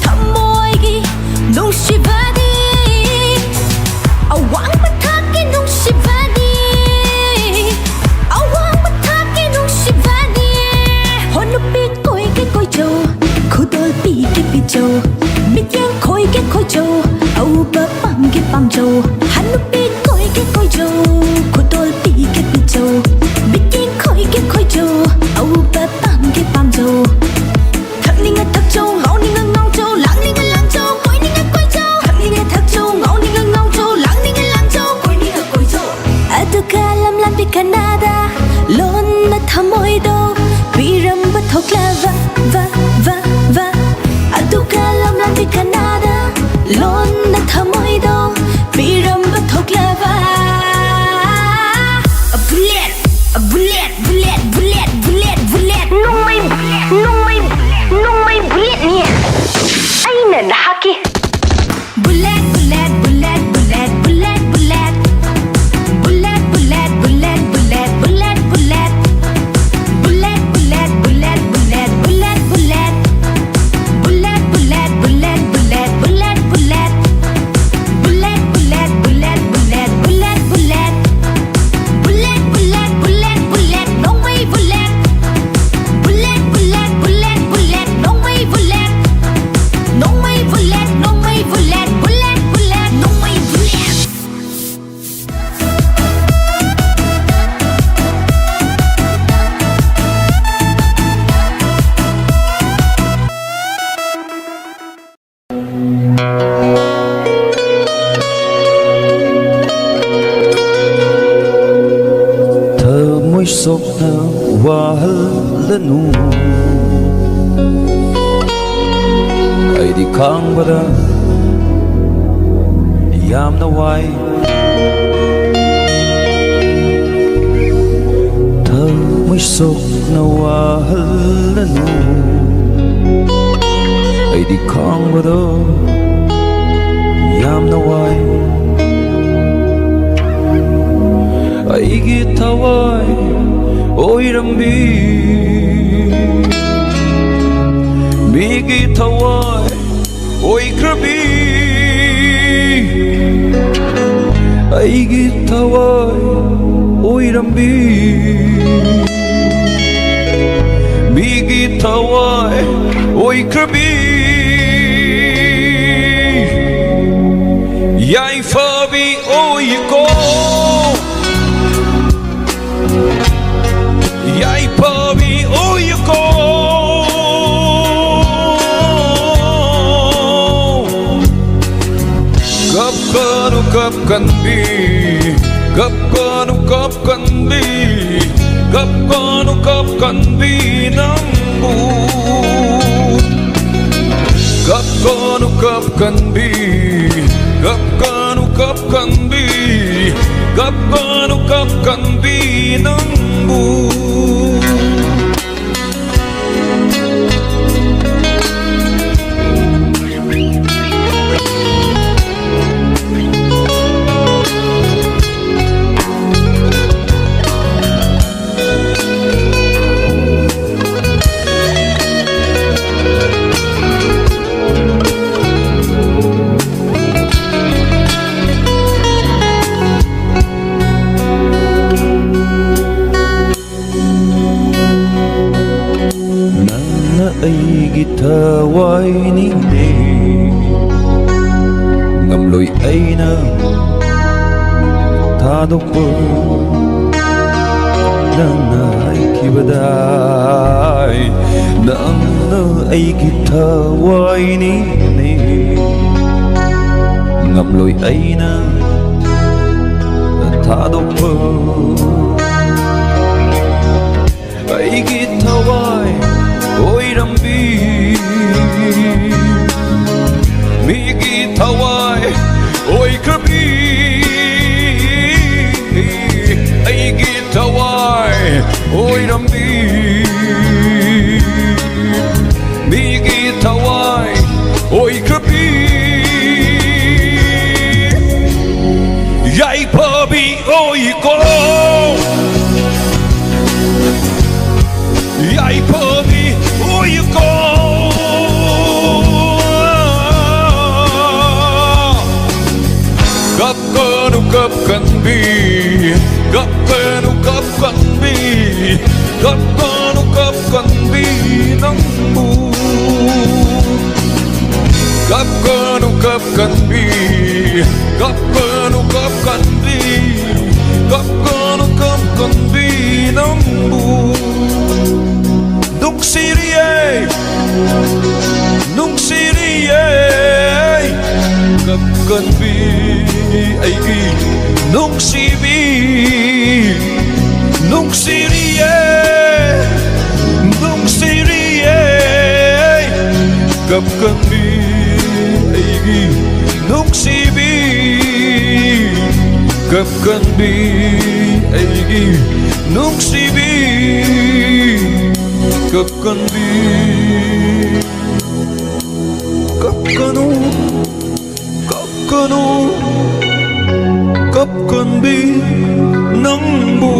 ꯊꯃꯣꯏꯒꯤ ꯅꯨꯡꯁꯤꯕꯅꯤ, ꯑꯋꯥꯡꯕ ꯊꯥꯛꯀꯤ ꯅꯨꯡꯁꯤꯕꯅꯤ, ꯑꯋꯥꯡꯕ ꯊꯥꯛꯀꯤ ꯅꯨꯡꯁꯤꯕꯅꯤ꯫ ꯍꯣ ꯅꯨꯄꯤ ꯀꯣꯏꯒꯦ ꯀꯣꯏꯖꯧ, ꯈꯨꯗꯣꯜ ꯄꯤꯒꯦ ꯄꯤꯖꯧ, ꯃꯤꯠꯌꯦꯡ ꯈꯣꯏꯒꯦ ꯈꯣꯏꯖꯧ, ꯑꯎꯕ ꯄꯥꯝꯒꯦ ꯄꯥꯝꯖꯧ꯫ ꯍꯅꯨꯄꯤ ꯀꯣꯏꯒꯦ ꯀꯣꯏꯖꯧ, ꯈꯨꯗꯣꯜ ꯄꯤꯒꯦ ꯄꯤꯖꯧ, ꯃꯤꯠꯌꯦꯡ ꯈꯣꯏꯒꯦ ꯈꯣꯏꯖꯧ, ꯑꯎꯕ ꯄꯥꯝꯒꯦ ꯄꯥꯝꯖꯧ꯫ ꯊꯛꯅꯤꯡꯉ ꯊꯛꯆꯧ, ꯉꯥꯎꯅꯤꯡꯉ ꯉꯥꯎꯖꯧ, ꯂꯥꯡꯅꯤꯡꯉ ꯂꯥꯡꯖꯧ, ꯀꯣꯏꯅꯤꯡꯉ ꯀꯣꯏꯖꯧ꯫ ꯊꯛꯅꯤꯡꯉ ꯊꯛꯆꯧ, ꯉꯥꯎꯅꯤꯡꯉ ꯉꯥꯎꯖꯧ, ꯂꯥꯡꯅꯤꯡꯉ ꯂꯥꯡꯖꯧ, ꯀꯣꯏꯅꯤꯡꯉ ꯀꯣꯏꯖꯧ꯫ ꯑꯗꯨꯒ ꯂꯝꯂꯥꯟꯕꯤ ꯀꯅꯥꯗ ꯂꯣꯟꯅ ꯊꯃꯣꯏꯗꯣ ꯄꯤꯔꯝꯕ ꯊꯣꯛꯂꯕ, ꯕ, ꯕ, ꯕ꯫ ꯑꯗꯨꯒ ꯂꯝꯂꯥꯟꯕꯤ ꯀꯅꯥꯗ ꯂꯣꯟꯅ ꯊꯃꯣꯏꯗꯣ ꯄꯤꯔꯝꯕ ꯊꯣꯛꯂꯕ꯫ Bullet, bullet, bullet, bullet, bullet, bullet꯫ ꯅꯣꯡꯃꯩ, ꯅꯣꯡꯃꯩ, ꯅꯣꯡꯃꯩ bulletꯅꯤ꯫ ꯑꯩꯅ ꯅꯍꯥꯛꯀꯤ꯫ Bullet, bullet, bullet, bullet, bullet, bullet꯫ Bullet, bullet, bullet, bullet, bullet, bullet꯫ Bullet, bullet, bullet, bullet, bullet, bullet। Bullet, bullet, bullet, bullet, bullet, bullet। Bullet, bullet, bullet, bullet, bullet, bullet। Bullet, bullet, bullet, bullet, ꯅꯣꯡꯃꯩ bullet꯫ Bullet, bullet, bullet, bullet, ꯅꯣꯡꯃꯩ bullet꯫ ꯅꯣꯡꯃꯩ bullet, ꯅꯣꯡꯃꯩ bullet, bullet, bullet, ꯅꯣꯡꯃꯩ bullet꯫ ꯊꯃꯣꯏ ꯁꯣꯛꯅ ꯋꯥꯍꯜꯂꯅꯨ꯫ ꯑꯩꯗꯤ ꯈꯥꯡꯕꯗ ꯌꯥꯝꯅ ꯋꯥꯏ꯫ ꯊꯃꯣꯏ ꯁꯣꯛꯅ ꯋꯥꯍꯜꯂꯅꯨ꯫ ꯑꯩꯗꯤ ꯈꯥꯡꯕꯗꯣ ꯌꯥꯝꯅ ꯋꯥꯏ꯫ ꯑꯩꯒꯤ ꯊꯋꯥꯏ ꯑꯣꯏꯔꯝꯕꯤ ꯃꯤꯒꯤ ꯊꯋꯥꯏ ꯑꯣꯏꯈ꯭ꯔꯕꯤ ꯑꯩꯒꯤ ꯊꯋꯥꯏ ꯑꯣꯏꯔꯝꯕꯤ, ꯃꯤꯒꯤ ꯊꯋꯥꯏ ꯑꯣꯏꯈ꯭ꯔꯕꯤ ꯌꯥꯏꯐꯕꯤ ꯑꯣꯏꯀꯣ꯫ ꯌꯥꯏꯐꯕꯤ ꯑꯣꯏꯌꯨꯀꯣ꯫ ꯀꯞꯀꯅꯨ ꯀꯞꯀꯟꯕꯤ, ꯀꯞꯀꯅꯨ ꯀꯞꯀꯟꯕꯤ, ꯀꯞꯀꯅꯨ ꯀꯞꯀꯟꯕꯤ ꯅꯪꯕꯨ꯫ ꯀꯞꯀꯅꯨ ꯀꯞꯀꯟꯕꯤ, ꯀꯞꯀꯅꯨ ꯀꯞꯀꯟꯕꯤ, ꯀꯞꯀꯅꯨ ꯀꯞꯀꯟꯕꯤ ꯅꯪꯕꯨ꯫ ꯅꯪꯅ ꯑꯩꯒꯤ ꯊꯋꯥꯏꯅꯤꯅꯦ, ꯉꯝꯂꯣꯏ ꯑꯩꯅ ꯊꯥꯗꯣꯛꯄ꯫ ꯅꯪꯅ ꯍꯥꯏꯈꯤꯕꯗꯥꯏ, ꯅꯪꯅ ꯑꯩꯒꯤ ꯊꯋꯥꯏꯅꯤꯅꯦ, ꯉꯝꯂꯣꯏ ꯑꯩꯅ ꯊꯥꯗꯣꯛꯄ꯫ ꯑꯩꯒꯤ ꯊꯋꯥꯏ ꯑꯣꯏꯔꯝꯕꯤ, ꯃꯤꯒꯤ ꯊꯋꯥꯏ ꯑꯣꯏꯈ꯭ꯔꯕꯤ, ꯑꯩꯒꯤ ꯊꯋꯥꯏ ꯑꯣꯏꯔꯝꯕꯤ, ꯃꯤꯒꯤ ꯊꯋꯥꯏ ꯑꯣꯏꯈ꯭ꯔꯕꯤ ꯌꯥꯏꯐꯕꯤ ꯑꯣꯏꯀꯣ꯫ ꯌꯥꯏꯐꯕꯤ ꯀꯞꯀꯟꯕꯤ, ꯀꯞꯀꯅꯨ ꯀꯞꯀꯟꯕꯤ, ꯀꯞꯀꯅꯨ ꯀꯞꯀꯟꯕꯤ ꯅꯪꯕꯨ꯫ ꯀꯞꯀꯅꯨ ꯀꯞꯀꯟꯕꯤ, ꯀꯞꯀꯅꯨ ꯀꯞꯀꯟꯕꯤ, ꯀꯞꯀꯅꯨ ꯀꯞꯀꯟꯕꯤ ꯅꯪꯕꯨ꯫ ꯅꯨꯡꯁꯤꯔꯤꯌꯦ, ꯅꯨꯡꯁꯤꯔꯤꯌꯦ, ꯀꯞꯀꯟꯕꯤ ꯑꯩꯒꯤ ꯅꯨꯡꯁꯤꯕꯤ꯫ ꯅꯨꯡꯁꯤꯔꯤꯌꯦ, ꯅꯨꯡꯁꯤꯔꯤꯌꯦ, ꯀꯞꯀꯟꯕꯤ ꯑꯩꯒꯤ ꯅꯨꯡꯁꯤꯕꯤ꯫ ꯀꯞꯀꯟꯕꯤ ꯑꯩꯒꯤ ꯅꯨꯡꯁꯤꯕꯤ꯫ ꯀꯞꯀꯟꯕꯤ꯫ ꯀꯞꯀꯅꯨ, ꯀꯞꯀꯅꯨ, ꯀꯞꯀꯟꯕꯤ ꯅꯪꯕꯨ꯫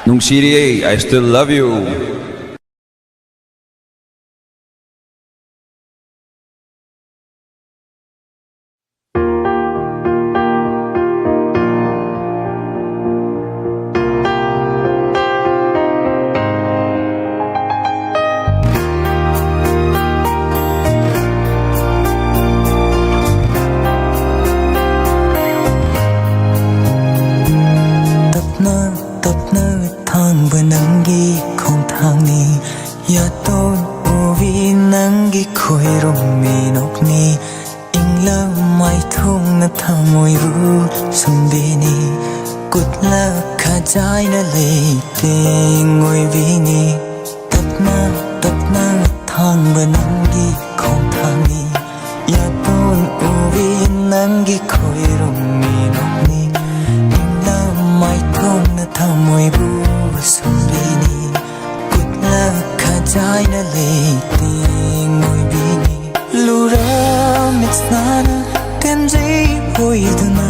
ꯅꯨꯡꯁꯤꯔꯤꯌꯦ, I still love you. ꯇꯞꯅ ꯇꯞꯅ ꯊꯥꯡꯕ ꯅꯪꯒꯤ ꯈꯣꯡꯊꯥꯡꯅꯤ, ꯌꯥꯇꯣꯟ ꯎꯕꯤ ꯅꯪꯒꯤ ꯈꯣꯏꯔꯨꯝ ꯃꯤꯅꯣꯛꯅꯤ, ꯏꯪꯂꯝ ꯃꯥꯏꯊꯣꯡꯅ ꯊꯃꯣꯏꯕꯨ ꯁꯨꯝꯕꯤꯅꯤ, ꯀꯨꯠꯂ ꯈꯖꯥꯏꯅ ꯂꯩꯇꯦꯡ ꯑꯣꯏꯕꯤꯅꯤ꯫ ꯇꯞꯅ ꯇꯞꯅ ꯊꯥꯡꯕ ꯅꯪꯒꯤ ꯈꯣꯡꯊꯥꯡꯅꯤ, ꯌꯥꯇꯣꯟ ꯎꯕꯤ ꯅꯪꯒꯤ ꯈꯣꯏꯔꯨꯝ ꯃꯤꯅꯣꯛꯅꯤ, ꯏꯪꯂꯝ ꯃꯥꯏꯊꯣꯡꯅ ꯊꯃꯣꯏꯕꯨ ꯁꯨꯝꯕꯤꯅꯤ, ꯀꯨꯠꯂ ꯈꯖꯥꯏꯅ ꯂꯩꯇꯦꯡ ꯑꯣꯏꯕꯤꯅꯤ꯫ ꯂꯨꯔ ꯃꯤꯠꯁꯅꯥꯅ ꯇꯦꯟꯖꯩ ꯑꯣꯏꯗꯨꯅ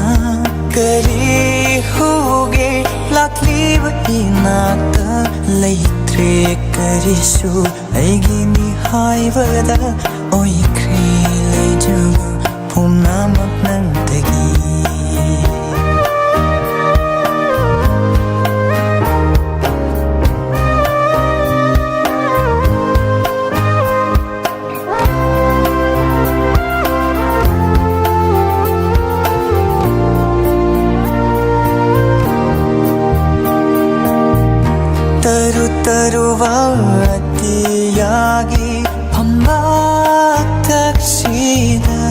ꯀꯔꯤ ꯍꯧꯒꯦ? ꯂꯥꯛꯂꯤꯕ ꯏꯅꯥꯛꯇ ꯂꯩꯇ꯭ꯔꯦ꯫ ꯀꯔꯤꯁꯨ ꯑꯩꯒꯤꯅꯤ ꯍꯥꯏꯕꯗ ꯑꯣꯏꯈ꯭ꯔꯦ ꯂꯩꯖꯕ ꯄꯨꯝꯅꯃꯛ ꯅꯪꯗꯒꯤ꯫ ꯇꯔꯨ ꯇꯔꯨꯕ ꯑꯇꯤꯌꯥꯒꯤ ꯐꯝꯕꯥꯛꯇꯛꯁꯤꯗ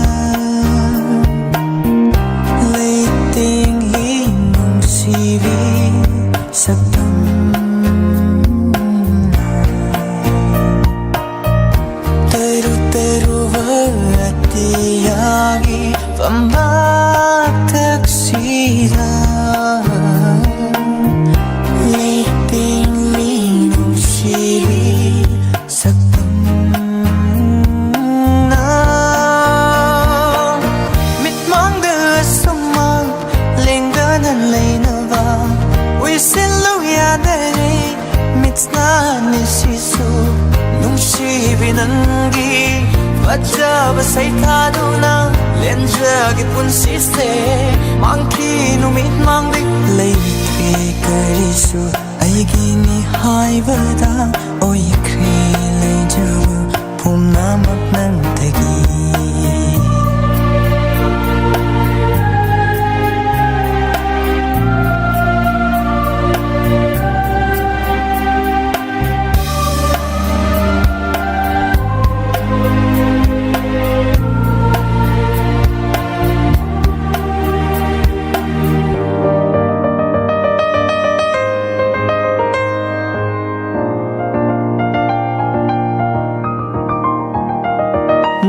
ꯂꯩꯇꯦꯡꯂꯤ ꯅꯨꯡꯁꯤꯕꯤ ꯁꯛꯇꯝ꯫ ꯇꯔꯨ ꯇꯔꯨꯕ ꯑꯇꯤꯌꯥꯒꯤ ꯐꯝꯕꯥꯛꯇꯛꯁꯤꯗ ꯂꯩꯇꯦꯡꯂꯤ ꯅꯨꯡꯁꯤꯕꯤ ꯁꯛꯇꯝꯅ꯫ ꯃꯤꯠꯃꯥꯡꯗ ꯑꯁꯨꯝꯃꯛ ꯂꯦꯡꯗꯅ ꯂꯩꯅꯕ ꯎꯏꯁꯤꯜꯂꯨ ꯌꯥꯗꯔꯦ꯫ ꯃꯤꯠꯁꯅꯥꯅꯤ ꯁꯤꯁꯨ ꯅꯨꯡꯁꯤꯕꯤ ꯅꯪꯒꯤ ꯐꯖꯕ ꯁꯩꯊꯥꯗꯨꯅ ꯂꯦꯟꯖꯒꯦ ꯄꯨꯟꯁꯤꯁꯦ꯫ ꯃꯥꯡꯈꯤ ꯅꯨꯃꯤꯠ ꯃꯥꯡꯂꯤ ꯂꯩꯇ꯭ꯔꯦ ꯀꯔꯤꯁꯨ ꯑꯩꯒꯤꯅꯤ ꯍꯥꯏꯕꯗ ꯑꯣꯏꯈ꯭ꯔꯦ ꯂꯩꯖꯕ ꯄꯨꯝꯅꯃꯛ ꯅꯪꯗꯒꯤ꯫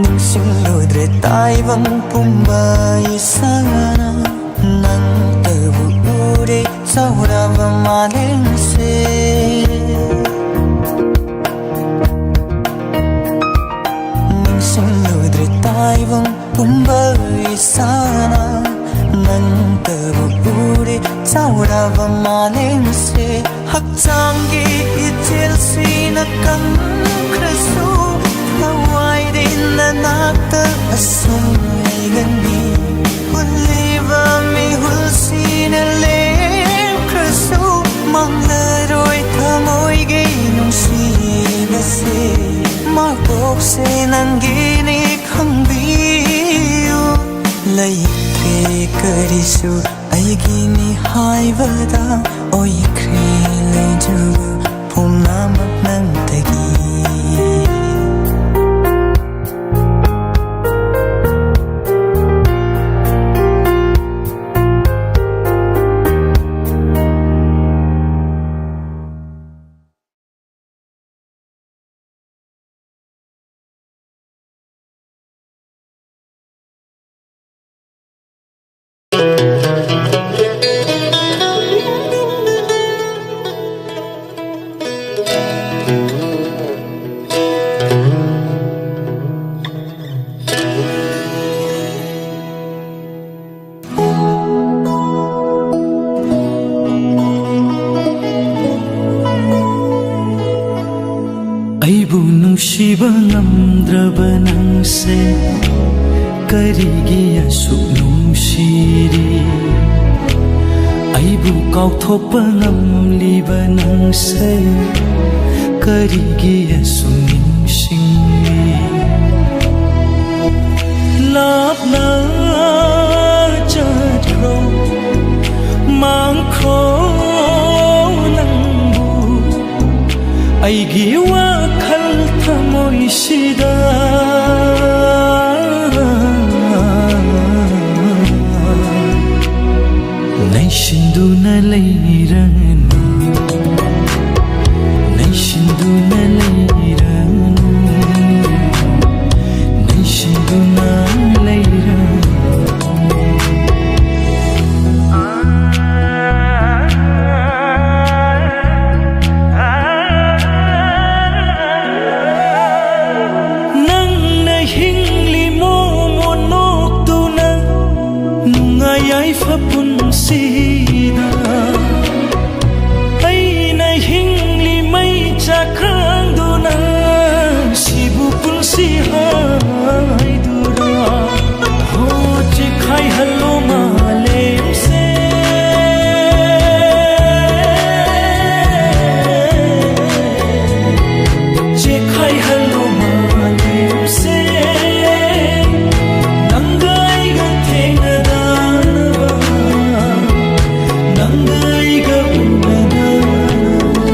ꯅꯤꯡꯁꯤꯡꯂꯨꯗ꯭ꯔꯦ ꯇꯥꯏꯕꯪ ꯄꯨꯝꯕ ꯏꯁꯥꯅ ꯅꯪꯇꯕꯨ ꯎꯔꯦ ꯆꯥꯎꯔꯕ ꯃꯥꯂꯦꯝꯁꯦ꯫ ꯅꯤꯡꯁꯤꯡꯂꯨꯗ꯭ꯔꯦ ꯇꯥꯏꯕꯪ ꯄꯨꯝꯕ ꯏꯁꯥꯅ ꯅꯪꯇꯕꯨ ꯎꯔꯦ ꯆꯥꯎꯔꯕ ꯃꯥꯂꯦꯝꯁꯦ꯫ ꯍꯛꯆꯥꯡꯒꯤ ꯏꯊꯤꯜ ꯀꯪꯈ꯭ꯔꯁꯨ ꯊꯋꯥꯏꯗꯤ ꯅꯅꯥꯛꯇ ꯑꯁꯨꯝ ꯂꯩꯒꯅꯤ꯫ ꯍꯨꯜꯂꯤꯕ ꯃꯤꯍꯨꯜꯁꯤꯅ ꯂꯦꯞꯈ꯭ꯔꯁꯨ ꯃꯥꯡꯂꯔꯣꯏ ꯊꯃꯣꯏꯒꯤ ꯅꯨꯡꯁꯤꯕꯁꯦ꯫ ꯃꯀꯣꯛꯁꯦ ꯅꯪꯒꯤꯅꯤ ꯈꯪꯕꯤꯌꯨ꯫ ꯂꯩꯇꯦ ꯀꯔꯤꯁꯨ ꯑꯩꯒꯤꯅꯤ ꯍꯥꯏꯕꯗ ꯑꯣꯏꯈ꯭ꯔꯦ ꯂꯩꯖꯕ ꯄꯨꯝꯅꯃꯛ ꯅꯪꯗꯒꯤ꯫ ꯑꯩꯕꯨ ꯅꯨꯡꯁꯤꯕ ꯉꯝꯗ꯭ꯔꯕ ꯅꯪꯁꯦ ꯀꯔꯤꯒꯤ ꯑꯁꯨꯛ ꯅꯨꯡꯁꯤꯔꯤ? ꯑꯩꯕꯨ ꯀꯥꯎꯊꯣꯛꯄ ꯉꯝꯂꯤꯕ ꯅꯪꯁꯦ ꯀꯔꯤꯒꯤ ꯑꯁꯨꯛ ꯅꯤꯡꯁꯤꯡꯂꯤ? ꯂꯥꯞꯅ ꯆꯠꯈ꯭ꯔꯣ, ꯃꯥꯡꯈ꯭ꯔꯣ ꯅꯪꯕꯨ ꯑꯩꯒꯤ ꯋꯥꯈꯜ ꯊꯃꯣꯏꯁꯤꯗ꯫ ꯅꯩꯁꯤꯟꯗꯨꯅ ꯂꯩꯔꯅꯨ, ꯅꯩꯁꯤꯟꯗꯨꯅ ꯂꯩꯔꯅꯨ, ꯅꯩꯁꯤꯟꯗꯨꯅ ꯂꯩꯔꯅꯨ꯫ ꯅꯪꯅ ꯍꯤꯡꯂꯤ ꯃꯣꯃꯣꯟ ꯅꯣꯛꯇꯨꯅ ꯅꯨꯡꯉꯥꯏ ꯌꯥꯏꯐ ꯄꯨꯟꯁꯤꯗ꯫ ꯍꯜꯂꯣ ꯃꯥꯂꯦꯝꯁꯦ, ꯅꯪꯒ ꯑꯩꯒ ꯊꯦꯡꯅꯗꯅꯕ, ꯅꯪꯒ ꯑꯩꯒ ꯎꯅꯗꯅꯕ꯫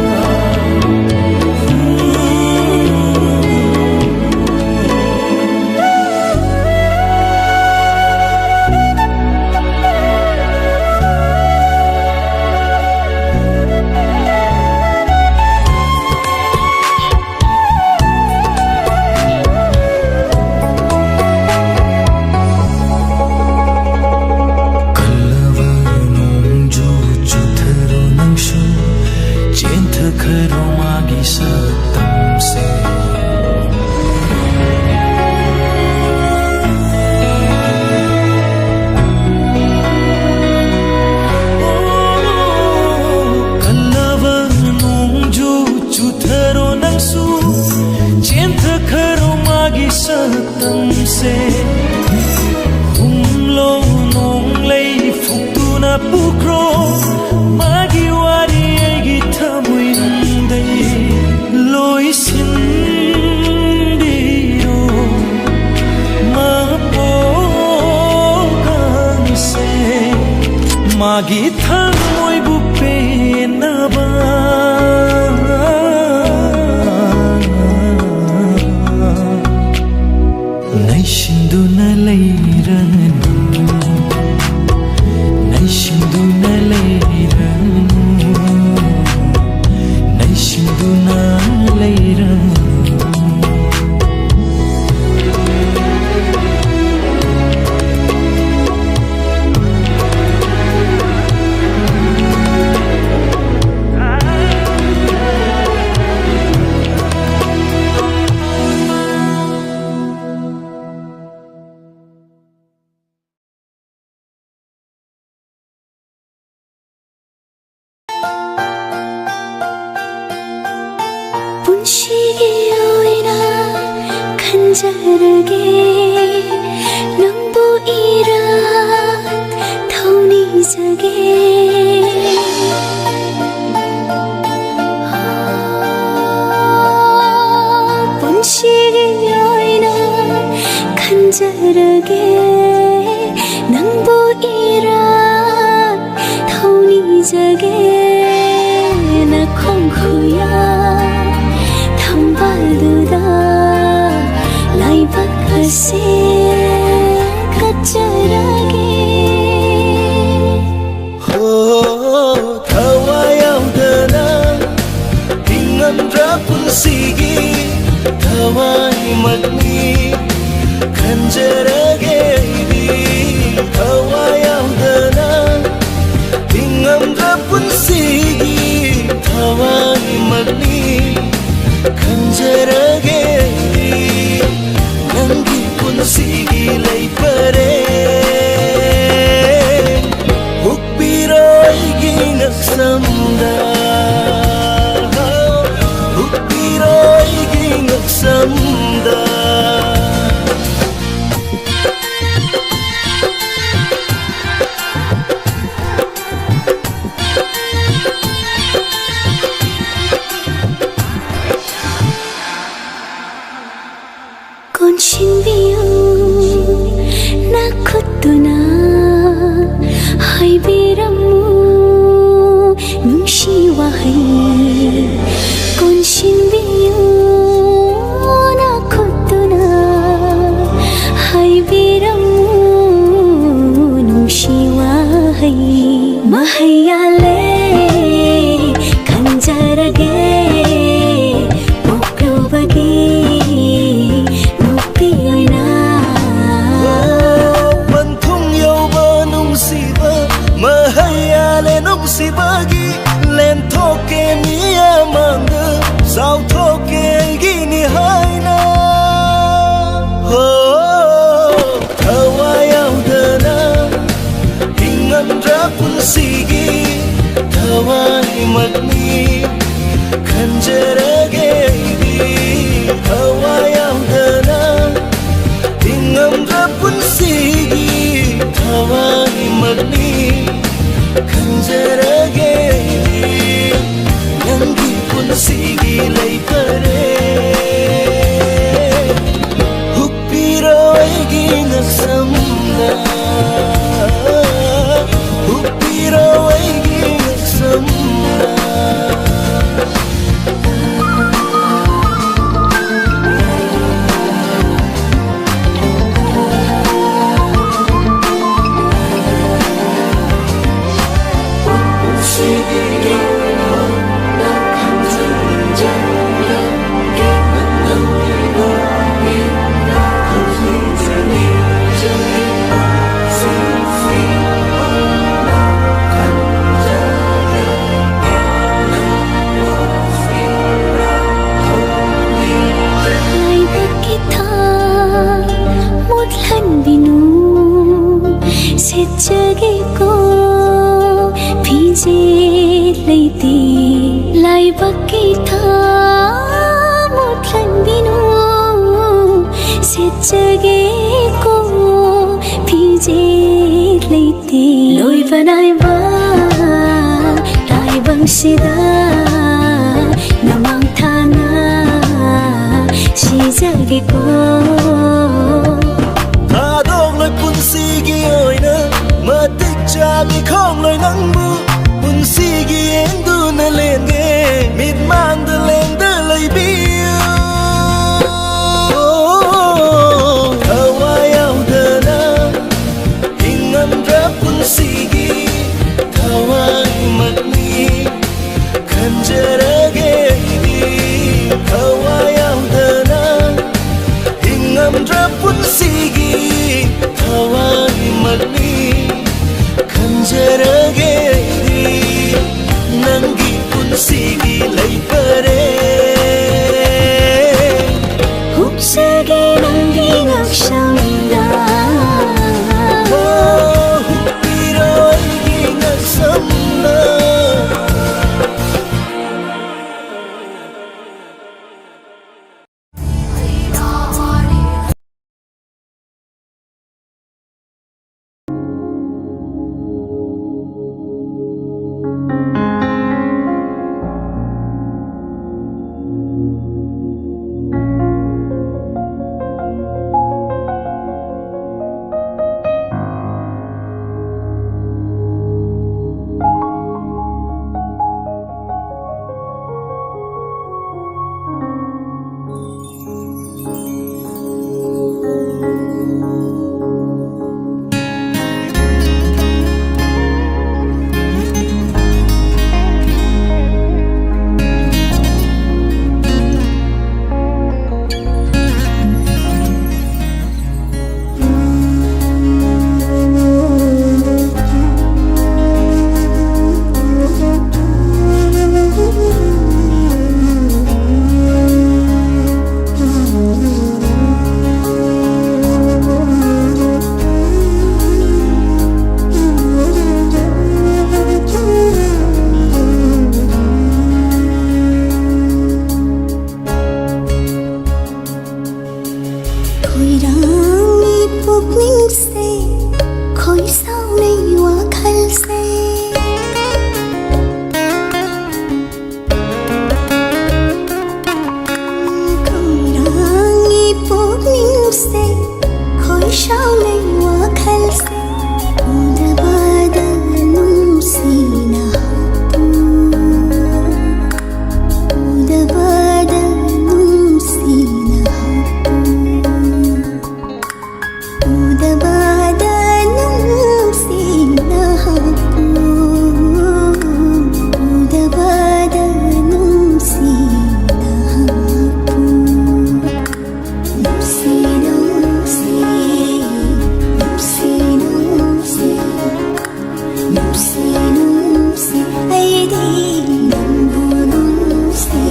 ꯀꯜꯂꯕ ꯅꯣꯡꯖꯨ ꯆꯨꯊꯔꯣ ꯅꯪꯁꯨ, ꯆꯦꯟꯊꯈꯔꯣ ꯃꯥꯒꯤ ꯁꯛꯇꯝꯁꯦ꯫ ꯀꯜꯂꯕ ꯅꯣꯡꯖꯨ ꯆꯨꯊꯔꯣ ꯅꯪꯁꯨ, ꯆꯦꯟꯊꯈꯔꯣ ꯃꯥꯒꯤ ꯁꯛꯇꯝꯁꯦ꯫ ꯍꯨꯝꯂꯣ ꯅꯣꯡꯂꯩ ꯐꯨꯛꯇꯨꯅ ꯄꯨꯈ꯭ꯔꯣ, ꯃꯥꯒꯤ ꯋꯥꯔꯤ ꯑꯩꯒꯤ ꯊꯃꯣꯏꯅꯨꯡꯗꯩ ꯂꯣꯏꯁꯤꯟꯕꯤꯔꯣ꯫ ꯃꯄꯣꯛꯀꯥꯡꯁꯦ ꯃꯥꯒꯤ ꯊꯃꯣꯏꯕꯨ ꯄꯦꯟꯅꯕ ꯅꯩꯁꯤꯟꯗꯨꯅ ꯂꯩꯔꯅꯨ, ꯅꯩꯁꯤꯟꯗꯨꯅ ꯂꯩꯔꯅꯨ, ꯅꯩꯁꯤꯟꯗꯨꯅ ꯂꯩꯔꯅꯨ꯫ ꯄꯨꯟꯁꯤꯒꯤ ꯑꯣꯏꯅ ꯈꯟꯖꯔꯒꯦ, ꯅꯪꯕꯨ ꯏꯔꯥꯠ ꯊꯧꯅꯤꯖꯒꯦ꯫ ꯆꯔꯒꯦ ꯅꯪꯕꯨ ꯏꯔꯥꯠ ꯊꯧꯅꯤꯖꯒꯦ ꯅꯈꯣꯡ ꯈꯨꯌꯥ ꯊꯝꯕꯥꯜꯗꯨꯗ ꯂꯥꯏꯕꯛ ꯑꯁꯤ ꯀꯠꯆꯔꯒꯦ꯫ ꯍꯣ, ꯊꯋꯥꯏ ꯌꯥꯎꯗꯅ ꯍꯤꯡꯉꯝꯗ꯭ꯔ ꯄꯨꯟꯁꯤꯒꯤ ꯊꯋꯥꯏꯃꯛꯅꯤ ꯈꯟꯖꯔꯒꯦ ꯑꯩꯗꯤ꯫ ꯊꯋꯥꯏ ꯌꯥꯎꯗꯅ ꯍꯤꯡꯉꯝꯗ꯭ꯔ ꯄꯨꯟꯁꯤꯒꯤ ꯊꯋꯥꯏꯃꯛꯅꯤ ꯈꯟꯖꯔꯒꯦ ꯑꯩꯗꯤ꯫ ꯅꯪꯒꯤ ꯄꯨꯟꯁꯤꯒꯤ ꯂꯩ ꯄꯔꯦꯡ ꯍꯨꯛꯄꯤꯔꯣ ꯑꯩꯒꯤ ꯉꯛꯁꯝꯗ, ꯍꯨꯛꯄꯤꯔꯣ ꯑꯩꯒꯤ ꯉꯛꯁꯝꯗ꯫ ꯀꯣꯟꯁꯤꯟꯕꯤꯌꯨ ꯅꯈꯨꯠꯇꯨꯅ, ꯍꯥꯏꯕꯤꯔꯝꯃꯨ ꯅꯨꯡꯁꯤ ꯋꯥꯍꯩ꯫ ꯀꯣꯟꯁꯤꯟꯕꯤꯌꯨ ꯅꯈꯨꯠꯇꯨꯅ, ꯍꯥꯏꯕꯤꯔꯝꯃꯨ ꯅꯨꯡꯁꯤ ꯋꯥꯍꯩ꯫ ꯃꯍꯩ ꯌꯥꯜꯂꯦ ꯈꯟꯖꯔꯒꯦ ꯄꯣꯛꯂꯨꯕꯒꯤ ꯅꯨꯄꯤ ꯑꯣꯏꯅ꯫ ꯄꯟꯊꯨꯡ ꯌꯧꯕ ꯅꯨꯡꯁꯤꯕ ꯃꯍꯩ ꯌꯥꯜꯂꯦ ꯅꯨꯡꯁꯤꯕꯒꯤ ꯂꯦꯟꯊꯣꯛꯀꯦ ꯃꯤꯌꯥꯝ ꯃꯥꯡꯗ ꯆꯥꯎꯊꯣꯛꯀꯦ ꯑꯩꯒꯤꯅꯤ ꯍꯥꯏꯅ꯫ ꯍꯣ, ꯊꯋꯥꯏ ꯌꯥꯎꯗꯅ ꯍꯤꯡꯉꯝꯗ꯭ꯔ ꯄꯨꯟꯁꯤꯒꯤ ꯊꯋꯥꯏꯃꯛꯅꯤ ꯈꯟꯖꯔꯒꯦ ꯑꯩꯗꯤ꯫ ꯊꯋꯥꯏ ꯌꯥꯎꯗꯅ ꯍꯤꯡꯉꯝꯗ꯭ꯔ ꯄꯨꯟꯁꯤꯒꯤ ꯊꯋꯥꯏꯃꯛꯅꯤ ꯈꯟꯖꯔꯒꯦ ꯑꯩꯗꯤ꯫ ꯅꯪꯒꯤ ꯄꯨꯟꯁꯤꯒꯤ ꯂꯩ ꯄꯔꯦꯡ ꯍꯨꯛꯄꯤꯔꯣ ꯑꯩꯒꯤ ꯀꯩꯊꯥ ꯃꯨꯠꯍꯟꯕꯤꯅꯨ, ꯁꯦꯠꯆꯒꯦꯀꯣ ꯐꯤꯖꯦꯠ ꯂꯩꯇꯦ꯫ ꯂꯣꯏꯕ ꯅꯥꯏꯕ ꯇꯥꯏꯕꯪꯁꯤꯗ ꯅꯃꯥꯡ ꯊꯥꯅ ꯁꯤꯖꯒꯦꯀꯣ꯫ ꯊꯥꯗꯣꯛꯂꯣꯏ ꯄꯨꯟꯁꯤꯒꯤ ꯑꯣꯏꯅ ꯃꯇꯤꯛ ꯆꯥꯕꯤ ꯈꯣꯡꯂꯣꯏ ꯅꯪꯕꯨ ꯄꯨꯟꯁꯤꯒꯤ ꯌꯦꯡꯗꯨꯅ ꯂꯦꯟꯒꯦ ꯃꯤꯠꯃꯥꯡꯗ ꯂꯦꯡꯗ ꯂꯩꯕꯤꯌꯨ꯫ ꯊꯋꯥꯏ ꯌꯥꯎꯗꯅ ꯍꯤꯡꯉꯝꯗ꯭ꯔ ꯄꯨꯟꯁꯤꯒꯤ ꯊꯋꯥꯏꯃꯛꯅꯤ ꯈꯟꯖꯔꯒꯦ ꯑꯩꯗꯤ꯫ ꯊꯋꯥꯏ ꯌꯥꯎꯗꯅ ꯍꯤꯡꯉꯝꯗ꯭ꯔ ꯄꯨꯟꯁꯤꯒꯤ ꯊꯋꯥꯏꯃꯛꯅꯤ ꯈꯟꯖꯔꯒꯦ ꯑꯩꯗꯤ꯫ ꯅꯪꯒꯤ ꯄꯨꯟꯁꯤꯒꯤ ꯂꯩ ꯄꯔꯦꯡ ꯍꯨꯞꯆꯒꯦ ꯅꯪꯒꯤ ꯉꯛꯁꯝꯗ꯫ ꯑꯣ, ꯍꯨꯞꯄꯤꯔꯣ ꯑꯩꯒꯤ ꯉꯛꯁꯝꯗ꯫ ꯆꯥꯎꯅꯩ ꯋꯥꯈꯜꯁꯦ ꯎꯗꯕꯗ ꯅꯨꯡꯁꯤꯅ ꯍꯥꯞꯄꯨ꯫ ꯎꯗꯕꯗ ꯅꯨꯡꯁꯤꯅ ꯍꯥꯞꯄꯨ꯫ ꯎꯗꯕꯗ ꯅꯨꯡꯁꯤꯅ ꯍꯥꯞꯄꯨ꯫ ꯎꯗꯕꯗ ꯅꯨꯡꯁꯤꯅ ꯍꯥꯞꯄꯨ꯫ ꯅꯨꯡꯁꯤ, ꯅꯨꯡꯁꯤ, ꯅꯨꯡꯁꯤ, ꯅꯨꯡꯁꯤ, ꯅꯨꯡꯁꯤ, ꯅꯨꯡꯁꯤ, ꯑꯩꯗꯤ ꯅꯪꯕꯨ ꯅꯨꯡꯁꯤ꯫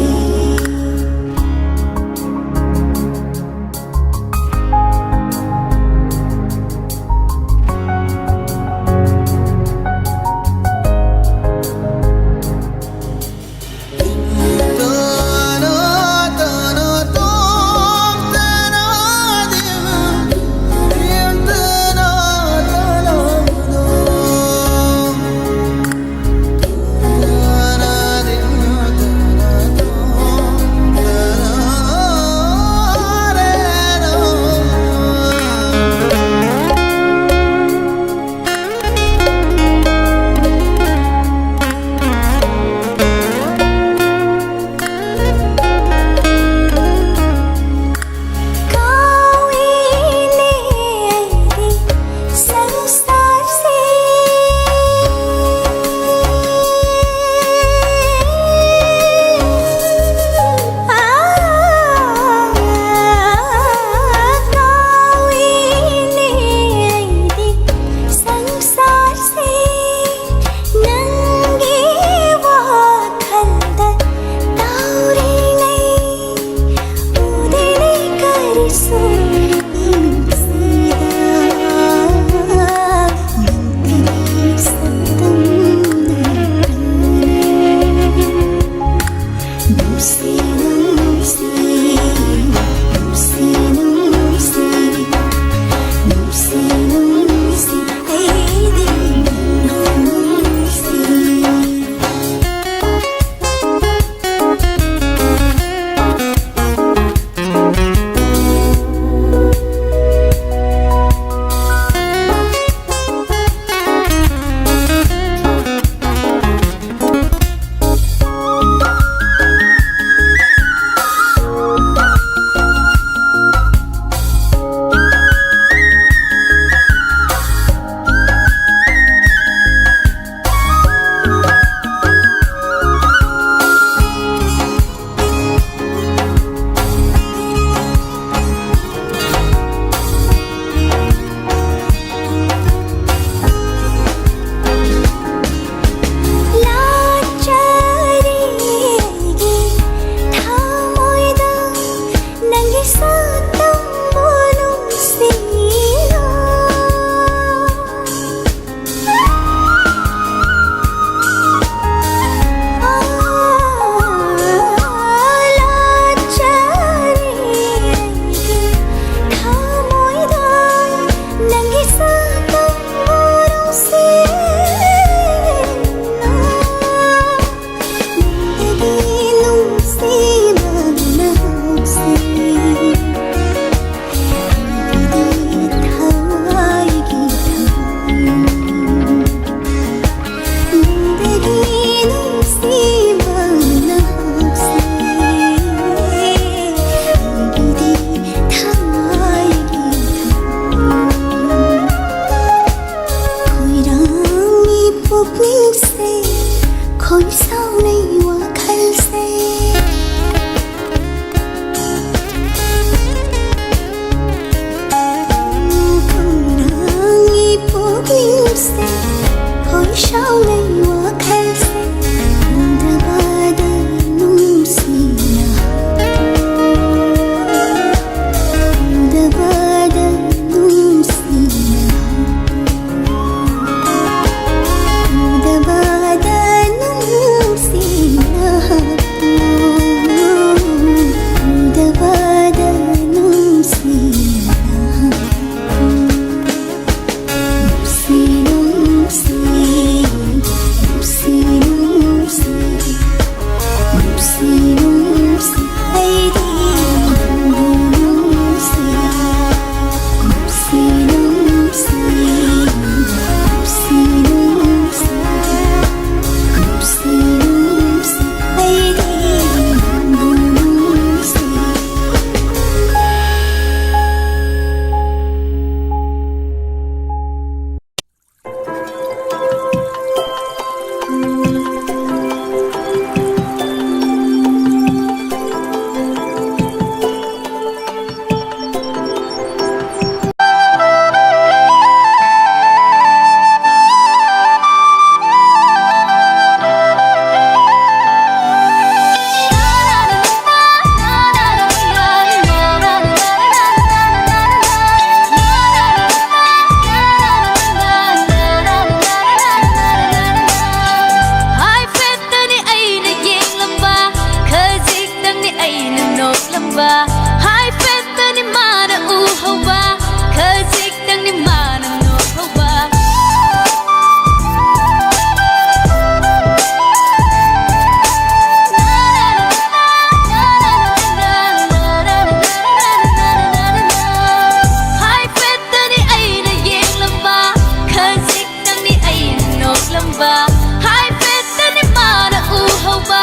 ꯍꯥꯏꯐꯦꯠꯇꯅꯤ ꯃꯥꯅ ꯎꯍꯧꯕ, ꯈꯖꯤꯛꯇꯪꯅꯤ ꯃꯥꯅ ꯅꯣꯛꯍꯧꯕ꯫ ꯍꯥꯏꯐꯦꯠꯇꯅꯤ ꯑꯩꯅ ꯌꯦꯡꯂꯝꯕ, ꯈꯖꯤꯛꯇꯪꯅꯤ ꯑꯩꯅ ꯅꯣꯛꯂꯝꯕ꯫ ꯍꯥꯏꯐꯦꯠꯇꯅꯤ ꯃꯥꯅ ꯎꯍꯧꯕ,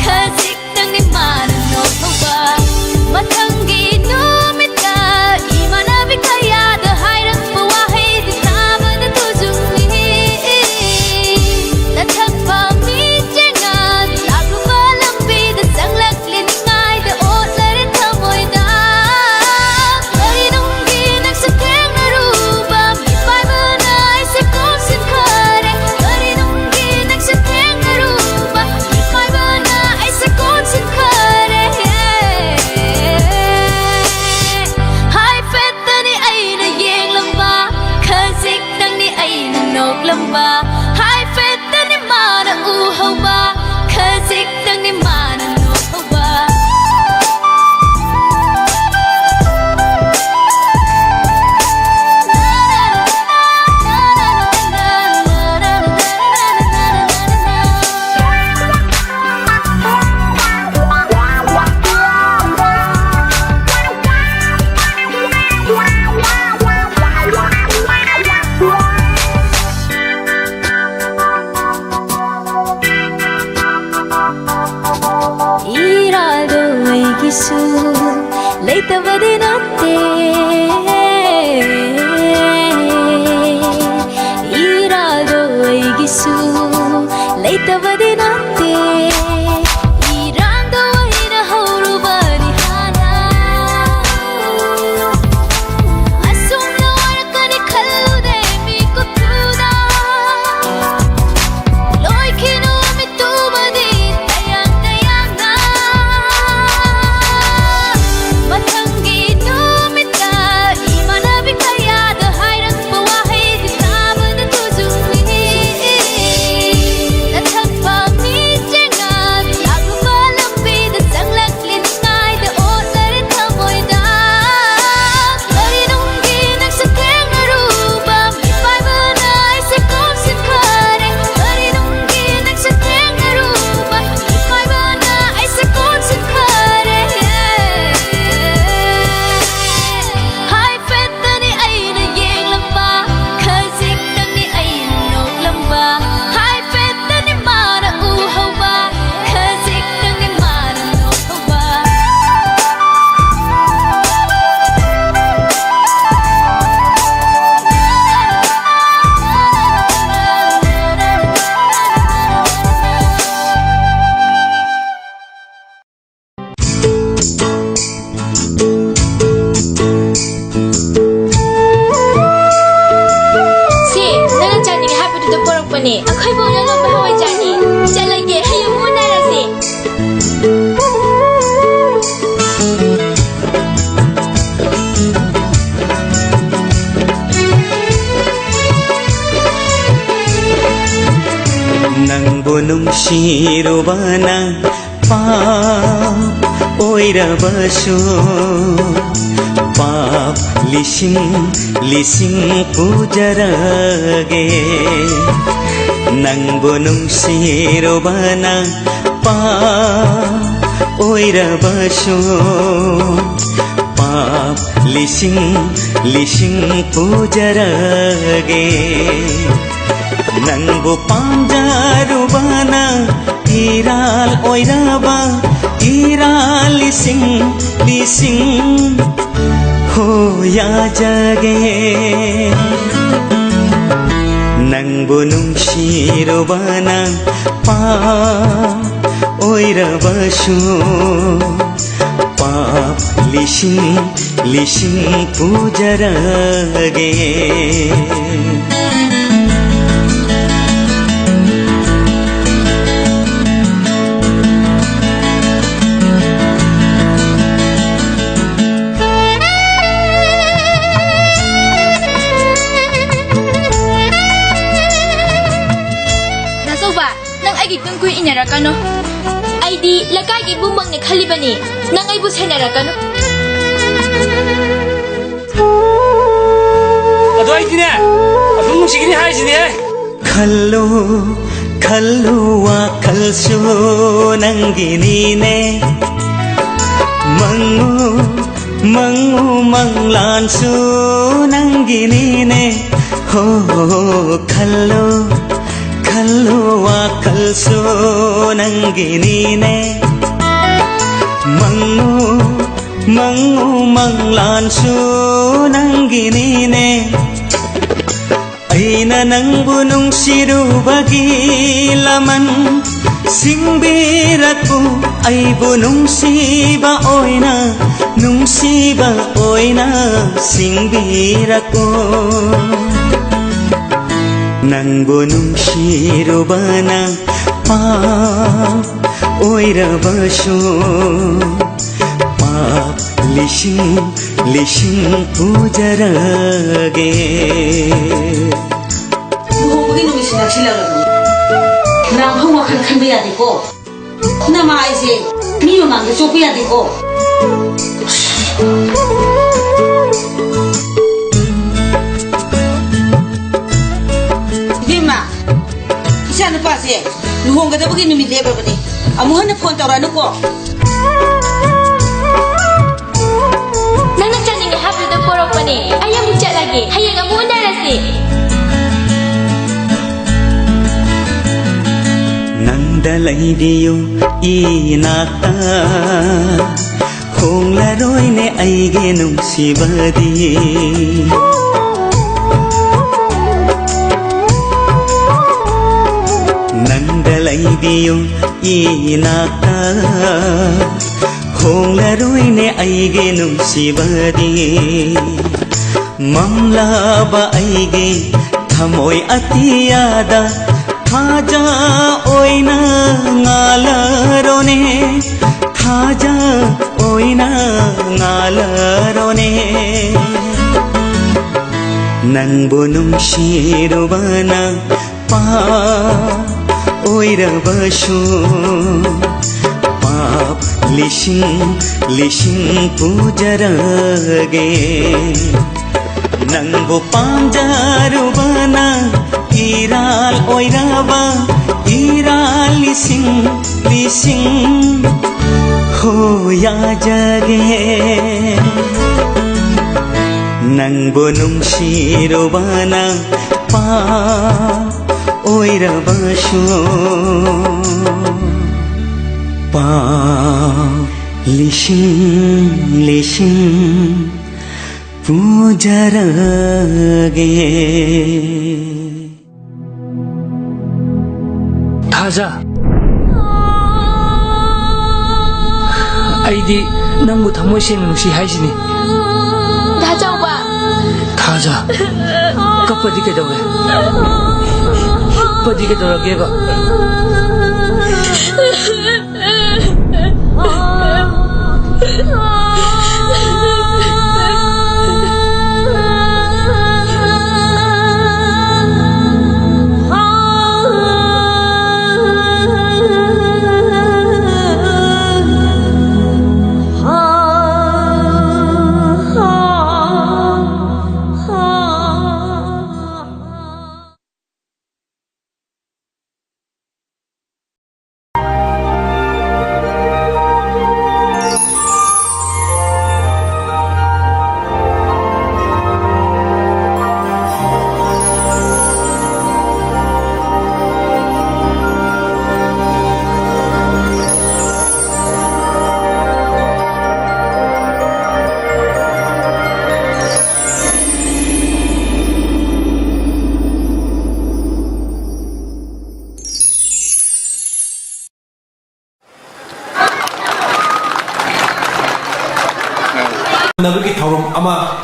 ꯈꯖꯤꯛ ꯅꯪꯅꯤ ꯃꯥꯅ ꯅꯣꯛꯍꯧꯕ꯫ ꯃꯊꯪꯒꯤ ꯅꯨꯃꯤꯠꯇ ꯏꯃꯥꯟꯅꯕꯤ ꯀꯌꯥꯗ ꯍꯥꯏꯔꯛꯄ ꯋꯥꯍꯩꯗꯤ ꯇꯥꯕꯗ ꯇꯨꯖꯨꯡꯉꯤ꯫ ꯅꯊꯛꯄ ꯃꯤꯠꯌꯦꯡꯅ ꯂꯥꯛꯂꯨꯕ ꯂꯝꯕꯤꯗ ꯆꯪꯂꯛꯂꯤꯅꯤꯉꯥꯏꯗ ꯑꯣꯠꯂꯔꯦ ꯊꯃꯣꯏꯗ꯫ ꯀꯔꯤꯅꯨꯡꯒꯤ ꯅꯪꯁꯨ ꯊꯦꯡꯅꯔꯨꯕ ꯃꯤꯄꯥꯏꯕꯅ ꯑꯩꯁꯦ ꯀꯣꯛꯁꯤꯟꯈꯔꯦ꯫ ꯀꯔꯤꯅꯨꯡꯒꯤ ꯅꯪꯁꯨ ꯊꯦꯡꯅꯔꯨꯕ ꯃꯤꯄꯥꯏꯕꯅ ꯑꯩꯁꯦ ꯀꯣꯛꯁꯤꯟꯈꯔꯦ꯫ ꯍꯥꯏꯐꯦꯠꯇꯅꯤ ꯑꯩꯅ ꯌꯦꯡꯂꯝꯕ, ꯈꯖꯤꯛꯇꯪꯅꯤ ꯑꯩꯅ ꯅꯣꯛꯂꯝꯕ꯫ ꯍꯥꯏꯐꯦꯠꯇꯅꯤ ꯃꯥꯅ ꯎꯍꯧꯕ, ꯈꯖꯤꯛꯇꯪꯅꯤ ꯃꯥꯅ ꯅꯣꯛꯍꯧꯕ꯫ ꯏꯔꯥꯜꯗꯣ ꯑꯩꯒꯤꯁꯨ ꯂꯩꯇꯕꯗꯤ ꯅꯠꯇꯦ꯫ ꯏꯔꯥꯜꯗꯣ ꯑꯩꯒꯤꯁꯨ ꯂꯩꯇꯕꯗꯤ ꯅꯠꯇꯦ꯫ ꯏꯔꯥꯜꯗꯣ ꯑꯩꯅ ꯍꯧꯔꯨꯕꯅꯤ ꯍꯥꯟꯅ꯫ ꯑꯁꯨꯝꯅ ꯑꯣꯏꯔꯛꯀꯅꯤ ꯈꯜꯂꯨꯗꯦ ꯃꯤꯀꯨꯞꯇꯨꯗ꯫ ꯂꯣꯏꯈꯤ ꯅꯨꯃꯤꯠꯇꯨꯃꯗꯤ ꯇꯌꯥꯡ ꯇꯌꯥꯡꯅ꯫ ꯃꯊꯪꯒꯤ ꯅꯨꯃꯤꯠꯇ ꯅꯨꯡꯁꯤꯔꯨꯕꯅ ꯄꯥꯞ ꯑꯣꯏꯔꯕꯁꯨ, ꯄꯥꯞ ꯂꯤꯁꯤꯡ ꯂꯤꯁꯤꯡ ꯄꯨꯖꯔꯒꯦ꯫ ꯅꯪꯕꯨ ꯅꯨꯡꯁꯤꯔꯨꯕꯅ ꯄꯥꯞ ꯑꯣꯏꯔꯕꯁꯨ, ꯄꯥꯞ ꯂꯤꯁꯤꯡ ꯂꯤꯁꯤꯡ ꯄꯨꯖꯔꯒꯦ꯫ ꯅꯪꯕꯨ ꯄꯥꯝꯖꯔꯨꯕꯅ ꯏꯔꯥꯜ ꯑꯣꯏꯔꯕ ꯏꯔꯥꯜ ꯂꯤꯁꯤꯡ ꯂꯤꯁꯤꯡ ꯍꯣ ꯌꯥꯖꯒꯦ꯫ ꯅꯪꯕꯨ ꯅꯨꯡꯁꯤꯔꯨꯕꯅ ꯄꯥꯞ ꯑꯣꯏꯔꯕꯁꯨ, ꯄꯥꯞ ꯂꯤꯁꯤꯡ ꯂꯤꯁꯤꯡ ꯄꯨꯖꯔꯒꯦ꯫ ꯅꯆꯧꯕ, ꯅꯪ ꯑꯩꯒꯤ ꯇꯨꯡ ꯀꯨꯏ ꯏꯟꯅꯔꯛꯀꯅꯨ꯫ ꯑꯩꯗꯤ ꯂꯩꯀꯥꯏꯒꯤ ꯏꯕꯨꯡꯃꯛꯅꯦ ꯈꯜꯂꯤꯕꯅꯤ꯫ ꯅꯪ ꯑꯩꯕꯨ ꯁꯦꯟꯅꯔꯛꯀꯅꯨ꯫ ꯑꯗꯣ ꯑꯩꯗꯤꯅꯦ, ꯑꯗꯨꯝ ꯅꯨꯡꯁꯤꯒꯅꯤ ꯍꯥꯏꯁꯤꯅꯦ꯫ ꯈꯜꯂꯨ ꯈꯜꯂꯨ ꯋꯥꯈꯜꯁꯨ ꯅꯪꯒꯤꯅꯤꯅꯦ꯫ ꯃꯪꯉꯨ ꯃꯪꯉꯨ ꯃꯪꯂꯥꯟꯁꯨ ꯅꯪꯒꯤꯅꯤꯅꯦ꯫ ꯍꯣ ꯈꯜꯂꯨ ꯈꯜꯂꯨ ꯋꯥꯈꯜꯁꯨ ꯅꯪꯒꯤꯅꯤꯅꯦ꯫ ꯃꯪꯉꯨ ꯃꯪꯉꯨ ꯃꯪꯂꯥꯟꯁꯨ ꯅꯪꯒꯤꯅꯤꯅꯦ꯫ ꯑꯩꯅ ꯅꯪꯕꯨ ꯅꯨꯡꯁꯤꯔꯨꯕꯒꯤ ꯂꯃꯟ ꯁꯤꯡꯕꯤꯔꯛꯎ꯫ ꯑꯩꯕꯨ ꯅꯨꯡꯁꯤꯕ ꯑꯣꯏꯅ, ꯅꯨꯡꯁꯤꯕ ꯑꯣꯏꯅ ꯁꯤꯡꯕꯤꯔꯛꯎ꯫ ꯅꯪꯕꯨ ꯅꯨꯡꯁꯤꯔꯨꯕꯅ ꯄꯥꯞ ꯑꯣꯏꯔꯕꯁꯨ, ꯄꯥꯞ ꯂꯤꯁꯤꯡ ꯂꯤꯁꯤꯡ ꯄꯨꯖꯔꯒꯦ꯫ ꯂꯨꯍꯣꯡꯕꯒꯤ ꯅꯨꯃꯤꯠꯁꯤ ꯅꯛꯁꯤꯜꯂꯛꯂꯕꯅꯤ꯫ ꯂꯥꯡꯐꯝ ꯋꯥꯈꯜ ꯈꯟꯕ ꯌꯥꯗꯦꯀꯣ꯫ ꯅꯃꯥ ꯑꯩꯁꯦ ꯃꯤ ꯃꯃꯥꯡꯗ ꯆꯣꯞꯄ ꯌꯥꯗꯦꯀꯣ꯫ ꯏꯕꯦꯝꯃ, ꯏꯆꯥ ꯅꯨꯄꯥꯁꯦ ꯂꯨꯍꯣꯡꯒꯗꯕꯒꯤ ꯅꯨꯃꯤꯠ ꯂꯦꯞꯄꯕꯅꯤ꯫ ꯑꯃꯨꯛ ꯍꯟꯅ ꯐꯣꯟ ꯇꯧꯔꯛꯑꯅꯨꯀꯣ꯫ ꯅꯪꯅ ꯆꯠꯅꯤꯡꯉꯦ ꯍꯥꯏꯕꯗꯨꯗ ꯄꯣꯔꯛꯄꯅꯦ꯫ ꯑꯩ ꯑꯃꯨꯛ ꯆꯠꯂꯒꯦ꯫ ꯍꯌꯦꯡ ꯑꯃꯨꯛ ꯎꯅꯔꯁꯤ꯫ ꯅꯪꯗ ꯂꯩꯕꯤꯌꯨ ꯏꯅꯥꯛꯇ, ꯍꯣꯡꯂꯔꯣꯏꯅꯦ ꯑꯩꯒꯤ ꯅꯨꯡꯁꯤꯕꯗꯤ꯫ ꯅꯪꯗ ꯂꯩꯕꯤꯌꯨ ꯏꯅꯥꯛꯇ, ꯍꯣꯡꯂꯔꯣꯏꯅꯦ ꯑꯩꯒꯤ ꯅꯨꯡꯁꯤꯕꯗꯤ꯫ ꯃꯝꯂꯕ ꯑꯩꯒꯤ ꯊꯃꯣꯏ ꯑꯇꯤꯌꯥꯗ ꯊꯥꯖ ꯑꯣꯏꯅ ꯉꯥꯜꯂꯔꯣꯅꯦ, ꯊꯥꯖ ꯑꯣꯏꯅ ꯉꯥꯜꯂꯔꯣꯅꯦ꯫ ꯅꯪꯕꯨ ꯅꯨꯡꯁꯤꯔꯨꯕꯅ ꯄꯥꯞ ꯑꯣꯏꯔꯕꯁꯨ, ꯄꯥꯞ ꯂꯤꯁꯤꯡ ꯂꯤꯁꯤꯡ ꯄꯨꯖꯔꯒꯦ꯫ ꯅꯪꯕꯨ ꯄꯥꯝꯖꯔꯨꯕꯅ ꯏꯔꯥꯜ ꯑꯣꯏꯔꯕ ꯏꯔꯥꯜ ꯂꯤꯁꯤꯡ ꯂꯤꯁꯤꯡ ꯍꯣꯌꯥꯖꯒꯦ꯫ ꯅꯪꯕꯨ ꯅꯨꯡꯁꯤꯔꯨꯕꯅ ꯄꯥꯞ ꯑꯣꯏꯔꯕꯁꯨ, ꯄꯥꯞ ꯂꯤꯁꯤꯡ ꯂꯤꯁꯤꯡ ꯄꯨꯖꯔꯒꯦ꯫ ꯊꯥꯖ, ꯑꯩꯗꯤ ꯅꯪꯕꯨ ꯊꯃꯣꯏ ꯁꯦꯡꯅ ꯅꯨꯡꯁꯤ ꯍꯥꯏꯁꯤꯅꯤ꯫ ꯗꯥ ꯆꯥꯎꯕ꯫ ꯊꯥꯖ, ꯀꯞꯄꯗꯤ ꯀꯩꯗꯧꯔꯦ? ꯀꯞꯄꯗꯤ ꯀꯩꯗꯧꯔꯒꯦꯕ? ꯅꯕꯒꯤ ꯊꯧꯔꯝ ꯑꯃ꯫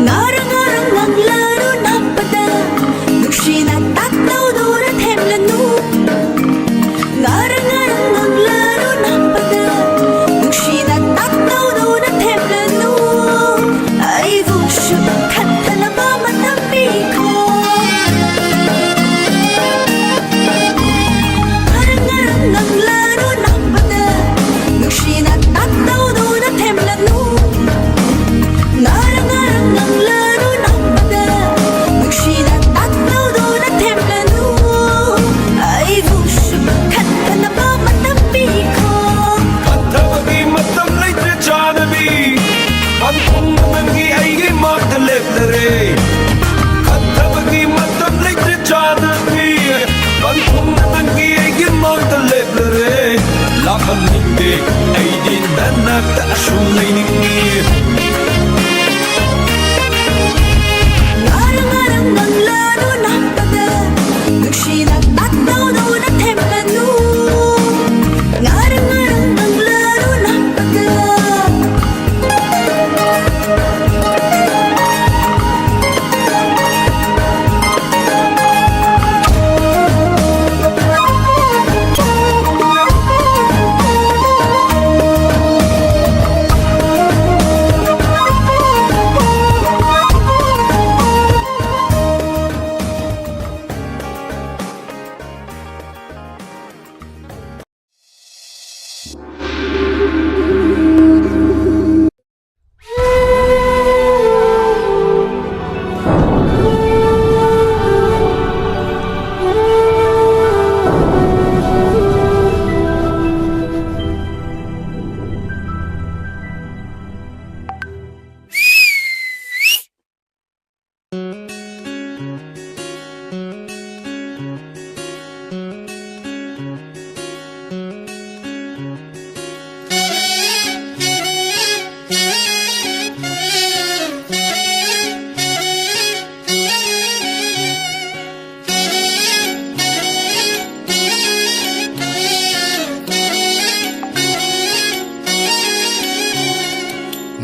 ꯉꯥꯔꯪ ꯉꯥꯔꯪ ꯉꯪꯂꯔꯨ ꯅꯥꯞꯄꯗ, ꯅꯨꯡꯁꯤꯅ ꯇꯥꯛꯇꯧꯗꯨꯅ ꯊꯦꯝꯂꯅꯨ꯫ ꯉꯥꯔꯪ ꯉꯥꯔꯪ ꯉꯪꯂꯔꯨ ꯅꯥꯞꯄꯗ, ꯅꯨꯡꯁꯤꯅ ꯇꯥꯛꯇꯧꯗꯨꯅ ꯊꯦꯝꯂꯅꯨ꯫ ꯑꯩꯕꯨꯁꯨ ꯈꯟꯊꯅꯕ ꯃꯇꯝ ꯄꯤꯈꯣ꯫ ꯉꯥꯔꯪ ꯉꯥꯔꯪ ꯉꯪꯂꯔꯨ ꯅꯥꯞꯄꯗ, ꯅꯨꯡꯁꯤꯅ ꯇꯥꯛꯇꯧꯗꯨꯅ ꯊꯦꯝꯂꯅꯨ꯫ ꯉꯥꯔꯪ ꯉꯥꯔꯪ ꯉꯪꯂꯔꯨ ꯅꯥꯞꯄꯗ, ꯅꯨꯡꯁꯤꯅ ꯇꯥꯛꯇꯧꯗꯨꯅ ꯊꯦꯝꯂꯅꯨ꯫ ꯑꯩꯕꯨꯁꯨ ꯈꯟꯊꯅꯕ ꯃꯇꯝ ꯄꯤꯈꯣ꯫ ꯈꯟꯊꯕꯒꯤ ꯃꯇꯝ ꯂꯩꯇ꯭ꯔꯦ ꯆꯥꯟꯅꯕꯤ, ꯄꯟꯊꯨꯡꯅ ꯅꯪꯒꯤ ꯑꯩꯒꯤ ꯃꯥꯡꯗ ꯂꯦꯞꯂꯔꯦ꯫ ꯈꯟꯊꯕꯒꯤ ꯃꯇꯝ ꯂꯩꯇ꯭ꯔꯦ ꯆꯥꯟꯅꯕꯤ, ꯄꯟꯊꯨꯡꯅ ꯅꯪꯒꯤ ꯑꯩꯒꯤ ꯃꯥꯡꯗ ꯂꯦꯞꯂꯔꯦ꯫ ꯂꯥꯛꯍꯟꯅꯤꯡꯗꯦ, ꯑꯩꯗꯤ ꯅꯅꯥꯛꯇ ꯑꯁꯨꯝ ꯂꯩꯅꯤꯡꯉꯤ꯫ ꯉꯥꯔꯪ ꯉꯥꯔꯪ ꯉꯪꯂꯔꯨ ꯅꯥꯞꯄꯗ, ꯅꯨꯡꯁꯤꯅ ꯇꯥꯛꯇꯧꯗꯨꯅ ꯊꯦꯝꯂꯅꯨ꯫ ꯉꯥꯔꯪ ꯉꯥꯔꯪ ꯉꯪꯂꯔꯨ ꯅꯥꯞꯄꯗ꯫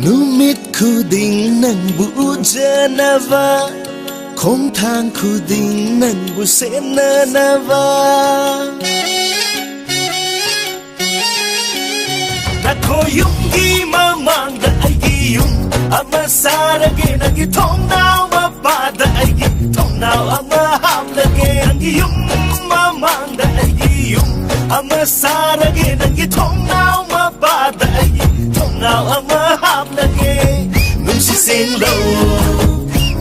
ꯅꯨꯃꯤꯠ ꯈꯨꯗꯤꯡ ꯅꯪꯕꯨ ꯎꯖꯅꯕ, ꯈꯣꯡꯊꯥꯡ ꯈꯨꯗꯤꯡ ꯅꯪꯕꯨ ꯁꯦꯟꯅꯅꯕ꯫ ꯅꯈꯣꯏ ꯌꯨꯝꯒꯤ ꯃꯃꯥꯡꯗ ꯑꯩꯒꯤ ꯌꯨꯝ ꯑꯃ ꯁꯥꯔꯒꯦ, ꯅꯪꯒꯤ ꯊꯣꯡꯅꯥꯎ ꯃꯄꯥꯗ ꯑꯩꯒꯤ ꯊꯣꯡꯅꯥꯎ ꯑꯃ ꯍꯥꯞꯂꯒꯦ꯫ ꯅꯪꯒꯤ ꯌꯨꯝ ꯃꯃꯥꯡꯗ ꯑꯩꯒꯤ ꯌꯨꯝ ꯑꯃ ꯁꯥꯔꯒꯦ, ꯅꯪꯒꯤ ꯊꯣꯡꯅꯥꯎ ꯃꯄꯥꯗ ꯑꯩꯒꯤ ꯊꯣꯡꯅꯥꯎ ꯑꯃ ꯍꯥꯞꯂꯒꯦ꯫ ꯅꯨꯡꯁꯤ ꯁꯦꯡꯂꯧ,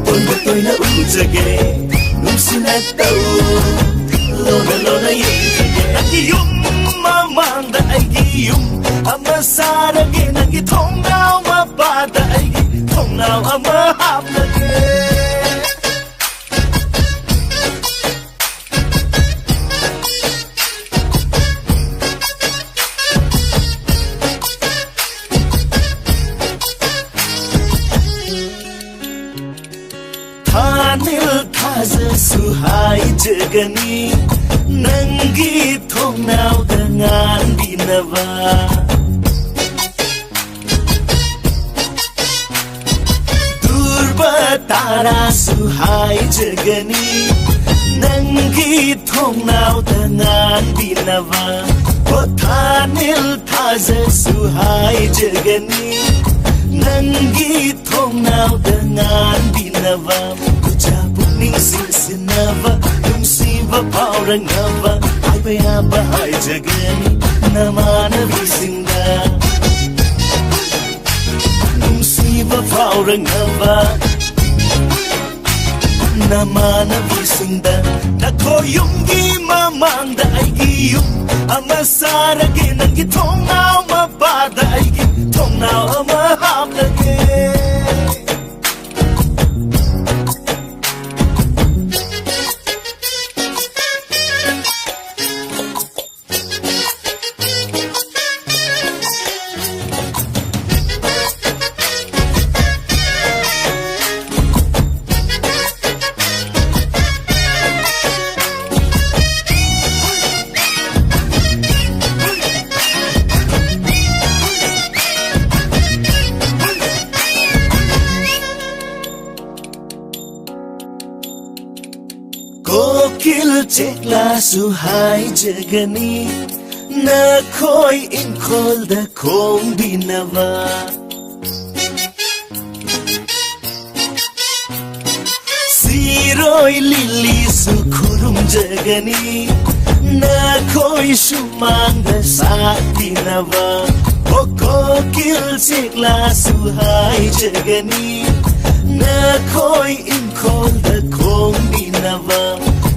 ꯇꯣꯏꯅ ꯇꯣꯏꯅ ꯎꯖꯒꯦ꯫ ꯅꯨꯡꯁꯤꯅ ꯇꯧ, ꯂꯣꯟꯅ ꯂꯣꯟꯅ ꯌꯦꯡꯖꯒꯦ꯫ ꯅꯪꯒꯤ ꯌꯨꯝ ꯃꯃꯥꯡꯗ ꯑꯩꯒꯤ ꯌꯨꯝ ꯑꯃ ꯁꯥꯔꯒꯦ, ꯅꯪꯒꯤ ꯊꯣꯡꯅꯥꯎ ꯃꯄꯥꯗ ꯑꯩꯒꯤ ꯊꯣꯡꯅꯥꯎ ꯑꯃ ꯍꯥꯞꯂꯒꯦ꯫ ꯊꯥꯅꯤꯜ ꯊꯥꯖꯁꯨ ꯍꯥꯏꯖꯒꯅꯤ, ꯅꯪꯒꯤ ꯊꯣꯡꯅꯥꯎꯗ ꯉꯥꯟꯕꯤꯅꯕ꯫ ꯙ꯭ꯔꯨꯕ ꯇꯥꯔꯥꯁꯨ ꯍꯥꯏꯖꯒꯅꯤ, ꯅꯪꯒꯤ ꯊꯣꯡꯅꯥꯎꯗ ꯉꯥꯟꯕꯤꯅꯕ꯫ ꯄꯣꯊꯥꯅꯤꯜ ꯊꯥꯖꯁꯨ ꯍꯥꯏꯖꯒꯅꯤ, ꯅꯪꯒꯤ ꯊꯣꯡꯅꯥꯎꯗ ꯉꯥꯟꯕꯤꯅꯕ꯫ ꯈꯨꯖꯥ ꯄꯨꯛꯅꯤꯡ ꯆꯤꯡꯁꯤꯟꯅꯕ, ꯅꯨꯡꯁꯤꯕ ꯐꯥꯎꯔꯛꯅꯕ, ꯍꯥꯏꯕ ꯌꯥꯕ ꯍꯥꯏꯖꯒꯅꯤ ꯅꯃꯥꯟꯅꯕꯤꯁꯤꯡꯗ꯫ ꯅꯨꯡꯁꯤꯕ ꯐꯥꯎꯔꯛꯅꯕ ꯅꯃꯥꯟꯅꯕꯤꯁꯤꯡꯗ꯫ ꯅꯈꯣꯏ ꯌꯨꯝꯒꯤ ꯃꯃꯥꯡꯗ ꯑꯩꯒꯤ ꯌꯨꯝ ꯑꯃ ꯁꯥꯔꯒꯦ, ꯅꯪꯒꯤ ꯊꯣꯡꯅꯥꯎ ꯃꯄꯥꯗ ꯑꯩꯒꯤ ꯊꯣꯡꯅꯥꯎ ꯑꯃ ꯍꯥꯞꯂꯒꯦ꯫ ꯆꯦꯛꯂꯥꯁꯨ ꯍꯥꯏꯖꯒꯅꯤ ꯅꯈꯣꯏ ꯏꯪꯈꯣꯜꯗ ꯈꯣꯡꯕꯤꯅꯕ꯫ ꯁꯤꯔꯣꯏ ꯂꯤꯂꯤꯁꯨ ꯈꯨꯔꯨꯝꯖꯒꯅꯤ ꯅꯈꯣꯏ ꯁꯨꯃꯥꯡꯗ ꯁꯥꯠꯄꯤꯅꯕ꯫ ꯍꯣ ꯀꯣꯀꯤꯜ ꯆꯦꯛꯂꯥꯁꯨ ꯍꯥꯏꯖꯒꯅꯤ ꯅꯈꯣꯏ ꯏꯪꯈꯣꯜꯗ ꯈꯣꯡꯕꯤꯅꯕ꯫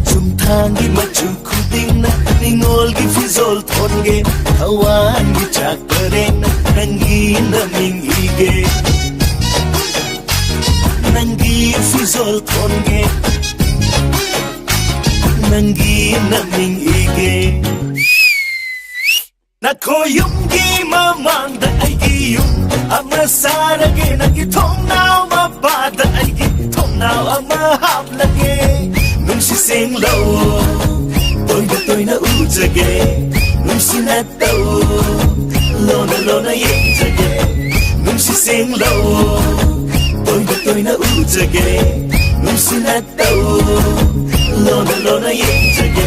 ꯆꯨꯝꯊꯥꯡꯒꯤ ꯃꯆꯨ ꯈꯨꯗꯤꯡꯅ ꯅꯤꯉꯣꯜꯒꯤ ꯐꯤꯖꯣꯜ ꯊꯣꯟꯒꯦ꯫ ꯊꯋꯥꯟꯒꯤ ꯆꯥꯛ ꯄꯔꯦꯡꯅ ꯅꯪꯒꯤ ꯅꯃꯤꯡ ꯏꯒꯦ꯫ ꯅꯪꯒꯤ ꯐꯤꯖꯣꯜ ꯊꯣꯟꯒꯦ꯫ ꯅꯪꯒꯤ ꯅꯃꯤꯡ ꯏꯒꯦ꯫ ꯅꯈꯣꯏ ꯌꯨꯝꯒꯤ ꯃꯃꯥꯡꯗ ꯑꯩꯒꯤ ꯌꯨꯝ ꯑꯃ ꯁꯥꯔꯒꯦ꯫ ꯅꯪꯒꯤ ꯊꯣꯡꯅꯥꯎ ꯃꯄꯥꯗ ꯑꯩꯒꯤ ꯊꯣꯡꯅꯥꯎ ꯑꯃ ꯍꯥꯞꯂꯒꯦ꯫ ꯅꯨꯡꯁꯤ ꯁꯦꯡꯂꯧ, ꯇꯣꯏꯅ ꯇꯣꯏꯅ ꯎꯖꯒꯦ꯫ ꯅꯨꯡꯁꯤꯅ ꯇꯧ, ꯂꯣꯟꯅ ꯂꯣꯟꯅ ꯌꯦꯡꯖꯒꯦ꯫ ꯅꯨꯡꯁꯤ ꯁꯦꯡꯂꯧ, ꯇꯣꯏꯅ ꯇꯣꯏꯅ ꯎꯖꯒꯦ꯫ ꯅꯨꯡꯁꯤꯅ ꯇꯧ, ꯂꯣꯟꯅ ꯂꯣꯟꯅ ꯌꯦꯡꯖꯒꯦ꯫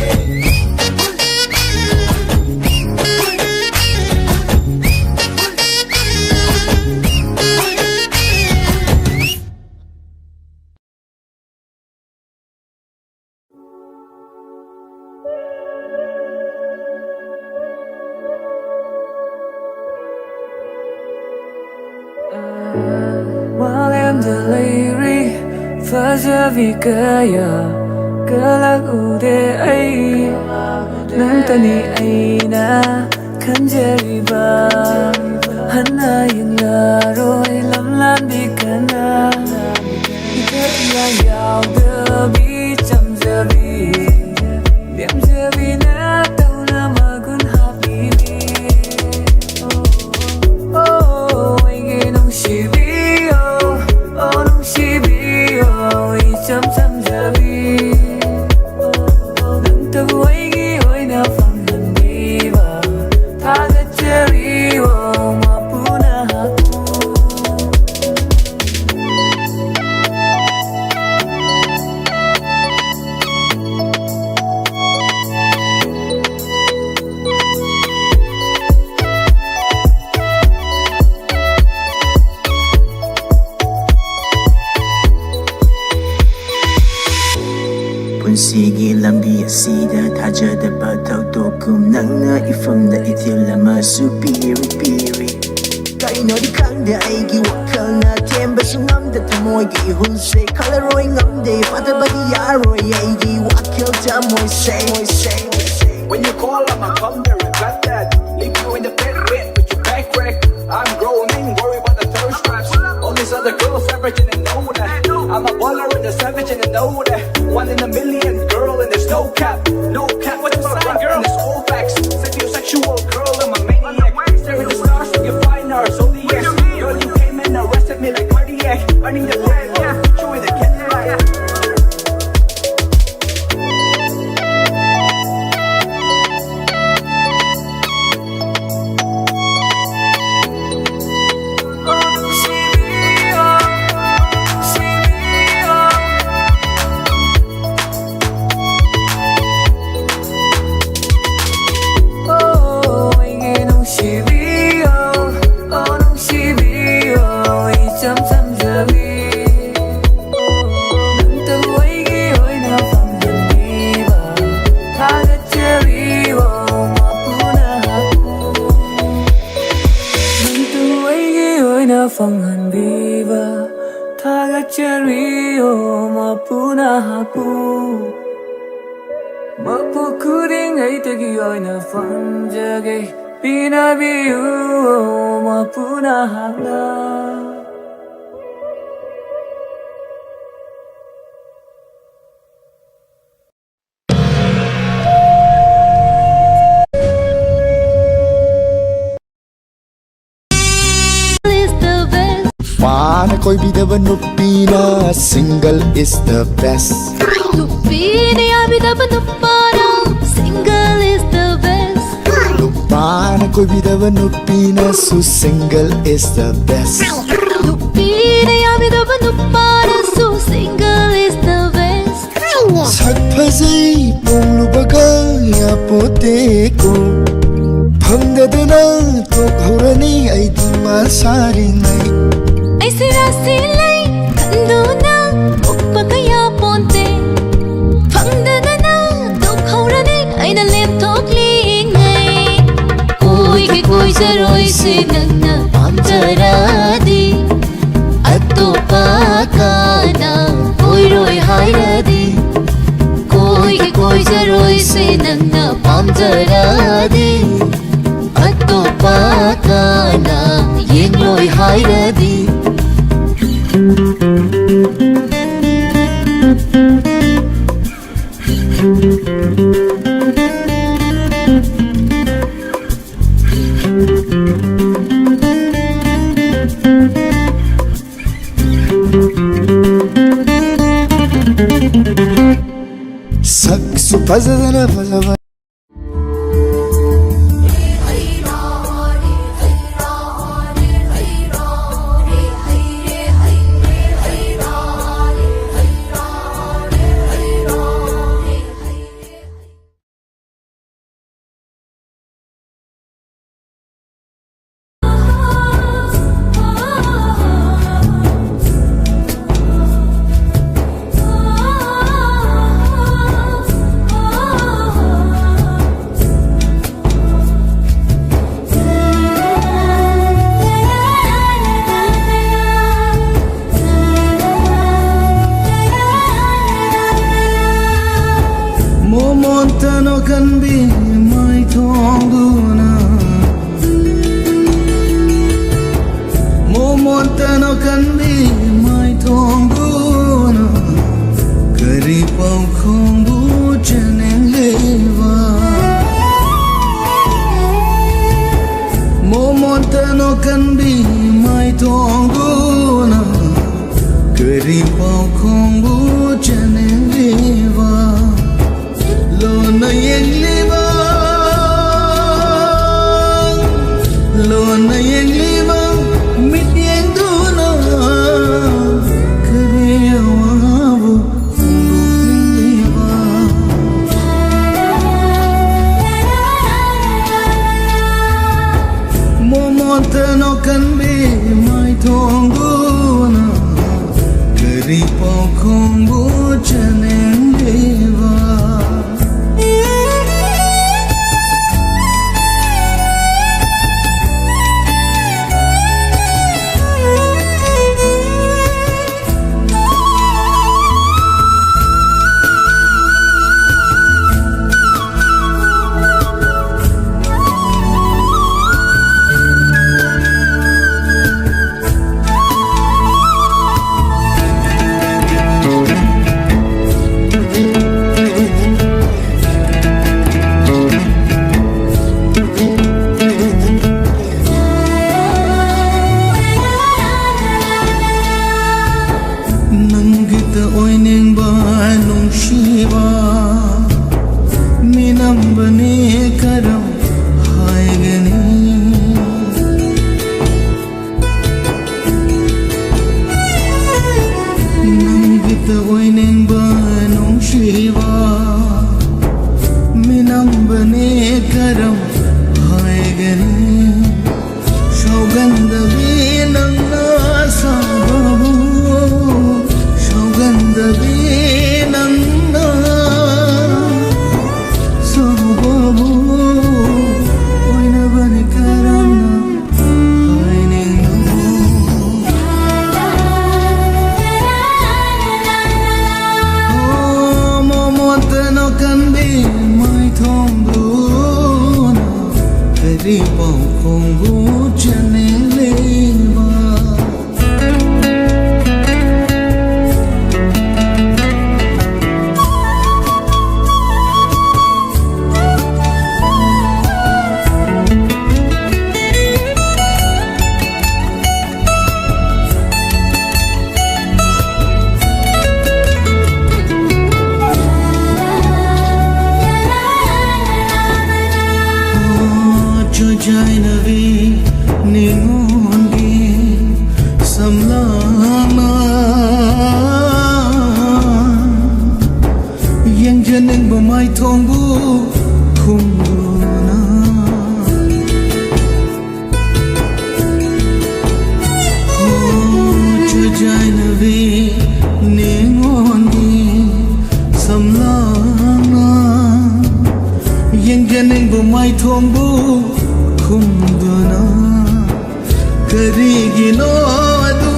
ꯃꯥꯂꯦꯝꯗ ꯂꯩꯔꯤ ꯐꯖꯕꯤ ꯀꯌꯥ, ꯀꯂꯛ ꯎꯗꯦ ꯑꯩ, ꯅꯪꯇꯅꯤ ꯑꯩꯅ ꯈꯟꯖꯔꯤꯕ꯫ ꯍꯟꯅ ꯌꯦꯡꯂꯔꯣꯏ ꯂꯝꯂꯥꯟꯕꯤ ꯀꯅꯥ, ꯏꯊꯛ ꯏꯌꯥ ꯌꯥꯎꯗꯕꯤ ꯆꯝꯖꯕꯤ, ꯂꯦꯝꯖꯕꯤꯅ ꯇꯧꯅ ꯃꯒꯨꯟ ꯍꯥꯞꯄꯤꯕꯤ꯫ ꯑꯣ, ꯑꯩꯒꯤ ꯅꯨꯡꯁꯤꯕꯤ, ꯑꯣ, ꯑꯣ, ꯅꯨꯡꯁꯤꯕꯤ, ꯑꯣ, ꯏꯆꯝ ꯆꯝꯖꯕꯤ꯫ ꯅꯪꯇꯕꯨ ꯑꯩꯒꯤ ꯑꯣꯏꯅ ꯐꯪꯍꯟꯕꯤꯕ ꯊꯥꯒꯠꯆꯔꯤ, ꯑꯣ, ꯃꯄꯨꯅ ꯁꯤꯒꯤ ꯂꯝꯕꯤ ꯑꯁꯤꯗ ꯊꯥꯖꯗꯕ ꯊꯧꯗꯣꯛꯀꯨꯝ ꯅꯪꯅ ꯏꯐꯝꯗ ꯏꯊꯤꯜ ꯑꯃꯁꯨ ꯄꯤꯔꯤ, ꯄꯤꯔꯤ꯫ ꯀꯩꯅꯣꯗꯤ ꯈꯪꯗꯦ ꯑꯩꯒꯤ ꯋꯥꯈꯜꯅ ꯊꯦꯝꯕꯁꯨ ꯉꯝꯗ ꯊꯃꯣꯏꯒꯤ ꯏꯍꯨꯜꯁꯦ ꯈꯜꯂꯔꯣꯏ ꯉꯝꯗꯦ ꯐꯠꯇꯕꯗꯤ ꯌꯥꯔꯣꯏ ꯑꯩꯒꯤ ꯋꯥꯈꯜ ꯊꯃꯣꯏꯁꯦ꯫ When you call, I'ma come there and got that. Leave you in the bed, wet with your back crack. I'm growing, worried about the thirst traps. All these other girls averaging and know that. I'm a baller and a savage and I know that. One in a million, girl, and there's no cap. No cap, what you sign, girl? And it's all facts. Sexual girl, I'm a maniac. Staring the stars, you find our zodiacs. Girl, you came and arrested me like cardiac. Earning the bread, yeah, put you in the Cadillac. ꯅꯪꯕꯨ ꯑꯩꯒꯤ ꯑꯣꯏꯅ ꯐꯪꯍꯟꯕꯤꯕ ꯊꯥꯒꯠꯆꯔꯤ꯫ ꯑꯣ, ꯃꯄꯨꯅ ꯍꯥꯞꯄꯨ꯫ ꯃꯄꯨ ꯈꯨꯗꯤꯡ ꯑꯩꯇꯒꯤ ꯑꯣꯏꯅ ꯐꯪꯖꯒꯦ꯫ ꯄꯤꯅꯕꯤꯌꯨ, ꯑꯣ, ꯃꯄꯨꯅ ꯍꯥꯞꯂ꯫ Is the best. ꯅꯨꯄꯥꯅ ꯀꯣꯏꯕꯤꯗꯕ ꯅꯨꯄꯤꯅ single is the best. ꯅꯨꯄꯤꯅ ꯌꯥꯕꯤꯗꯕ ꯅꯨꯄꯥꯅ single is the best. ꯅꯨꯄꯥꯅ ꯀꯣꯏꯕꯤꯗꯕ ꯅꯨꯄꯤꯅꯁꯨ single is the best. ꯅꯨꯄꯤꯅ ꯌꯥꯕꯤꯗꯕ ꯅꯨꯄꯥꯅꯁꯨ single is the best. ꯁꯛ ꯐꯖꯩ ꯄꯣꯡꯂꯨꯕꯒ ꯌꯥꯄꯣꯠꯇꯦꯀꯣ꯫ ꯐꯪꯗꯗꯅ ꯇꯣꯛꯍꯧꯔꯅꯤ ꯑꯩꯗꯤ ꯃꯥ ꯁꯥꯔꯤꯉꯩ꯫ ꯑꯩꯁꯦ ꯔꯥꯁꯤ ꯂꯩ ꯈꯟꯗꯨꯅ ꯃꯨꯛꯄ ꯀꯌꯥ ꯄꯣꯟꯇꯦ꯫ ꯐꯪ ꯐꯖꯗꯅ ꯐꯖꯕ꯫ ꯃꯣꯃꯣꯟꯇꯅꯣ ꯀꯟꯕꯤ ꯃꯥꯏꯊꯣꯡꯗꯨꯅ, ꯃꯣꯃꯣꯟꯇꯅꯣ ꯀꯟꯕꯤ ꯃꯥꯏꯊꯣꯡꯗꯨꯅ, ꯀꯔꯤ ꯄꯥꯎꯈꯣꯡꯕꯨ ꯆꯦꯟꯅꯤꯡꯂꯤꯕ? ꯃꯣꯃꯣꯟꯇꯅꯣ ꯀꯟꯕꯤ ꯃꯥꯏꯊꯣꯡꯗꯨꯅ, ꯀꯔꯤ ꯄꯥꯎꯈꯣꯡꯕꯨ ꯆꯦꯟꯅꯤꯡꯂꯤꯕ? ꯂꯣꯟꯅ ꯌꯦꯡꯂꯤꯕ, ꯂꯣꯟꯅ ꯌꯦꯡꯂꯤꯕ ꯃꯤꯠꯌꯦꯡꯗꯨꯅ ꯀꯔꯤ ꯑꯋꯥꯕ ꯐꯣꯡꯗꯣꯛꯂꯤꯕ? ꯃꯣꯃꯣꯟꯇꯅꯣ ꯀꯟꯕꯤ ꯃꯥꯏꯊꯣꯡꯗꯨꯅ ꯀꯔꯤ ꯄꯥꯎꯈꯣꯡꯕꯨ ꯆꯦꯟꯅꯤꯡꯂꯤꯕ? ꯂꯥꯡꯅ ꯌꯦꯡꯖꯅꯤꯡꯕ ꯃꯥꯏꯊꯣꯡꯕꯨ ꯈꯨꯝꯗꯨꯅ, ꯆꯨꯖꯥꯏꯅꯕꯤ ꯅꯤꯉꯣꯟꯒꯤ ꯁꯝꯂꯥꯡꯅ ꯌꯦꯡꯖꯅꯤꯡꯕ ꯃꯥꯏꯊꯣꯡꯕꯨ ꯈꯨꯝꯗꯨꯅ, ꯀꯔꯤꯒꯤꯅꯣ ꯑꯗꯨ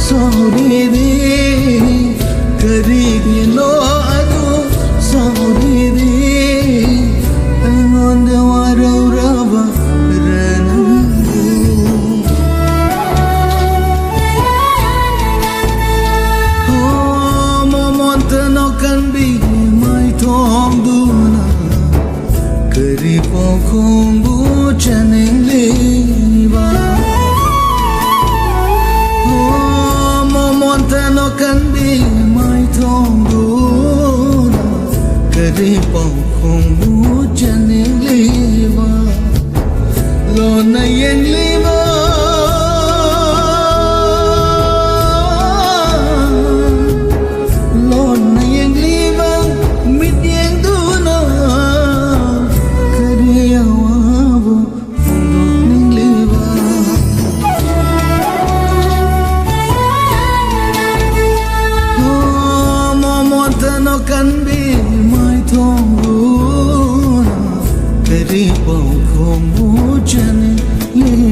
ꯁꯥꯎꯔꯤꯗꯤ? ꯀꯔꯤꯒꯤꯅꯣ ꯑꯗꯨ ꯁꯥꯎꯔꯤꯗꯤ? ꯑꯩꯉꯣꯟꯗ ꯋꯥꯔꯧꯔꯕ ꯔꯅꯪꯕꯨ? ꯍꯣ, ꯃꯃꯣꯟꯇ ꯅꯣꯛꯀꯟꯕꯤꯒꯤ ꯃꯥꯏꯊꯣꯡꯗꯨꯅ ꯀꯔꯤ ꯄꯥꯎꯈꯣꯡꯕꯨ ꯆꯅꯤꯡꯂꯤꯕ? ꯍꯣ, ꯃꯃꯣꯟꯇ ꯅꯣꯛꯀꯟꯕꯤ ꯃꯥꯏꯊꯣꯡꯗꯨꯅ ꯀꯔꯤ ꯄꯥꯎꯈꯣꯡꯕꯨ ꯆꯅꯤꯡꯂꯤꯕ? ꯂꯣꯟꯅ ꯌꯦꯡꯂꯤꯕ, ꯂꯣꯟꯅ ꯌꯦꯡꯂꯤꯕ ꯃꯤꯠꯌꯦꯡꯗꯨꯅ ꯀꯔꯤ ꯑꯋꯥꯕ ꯐꯣꯡꯗꯣꯛꯅꯤꯡꯂꯤꯕ? ꯃꯃꯣꯟꯇ ꯅꯣꯛꯀꯟꯕꯤ ꯃꯥꯏꯊꯣꯡꯗꯨꯅ ꯀꯔꯤ ꯄꯥꯎꯈꯣꯡꯕꯨ ꯆꯅꯤꯡꯂꯤꯕ?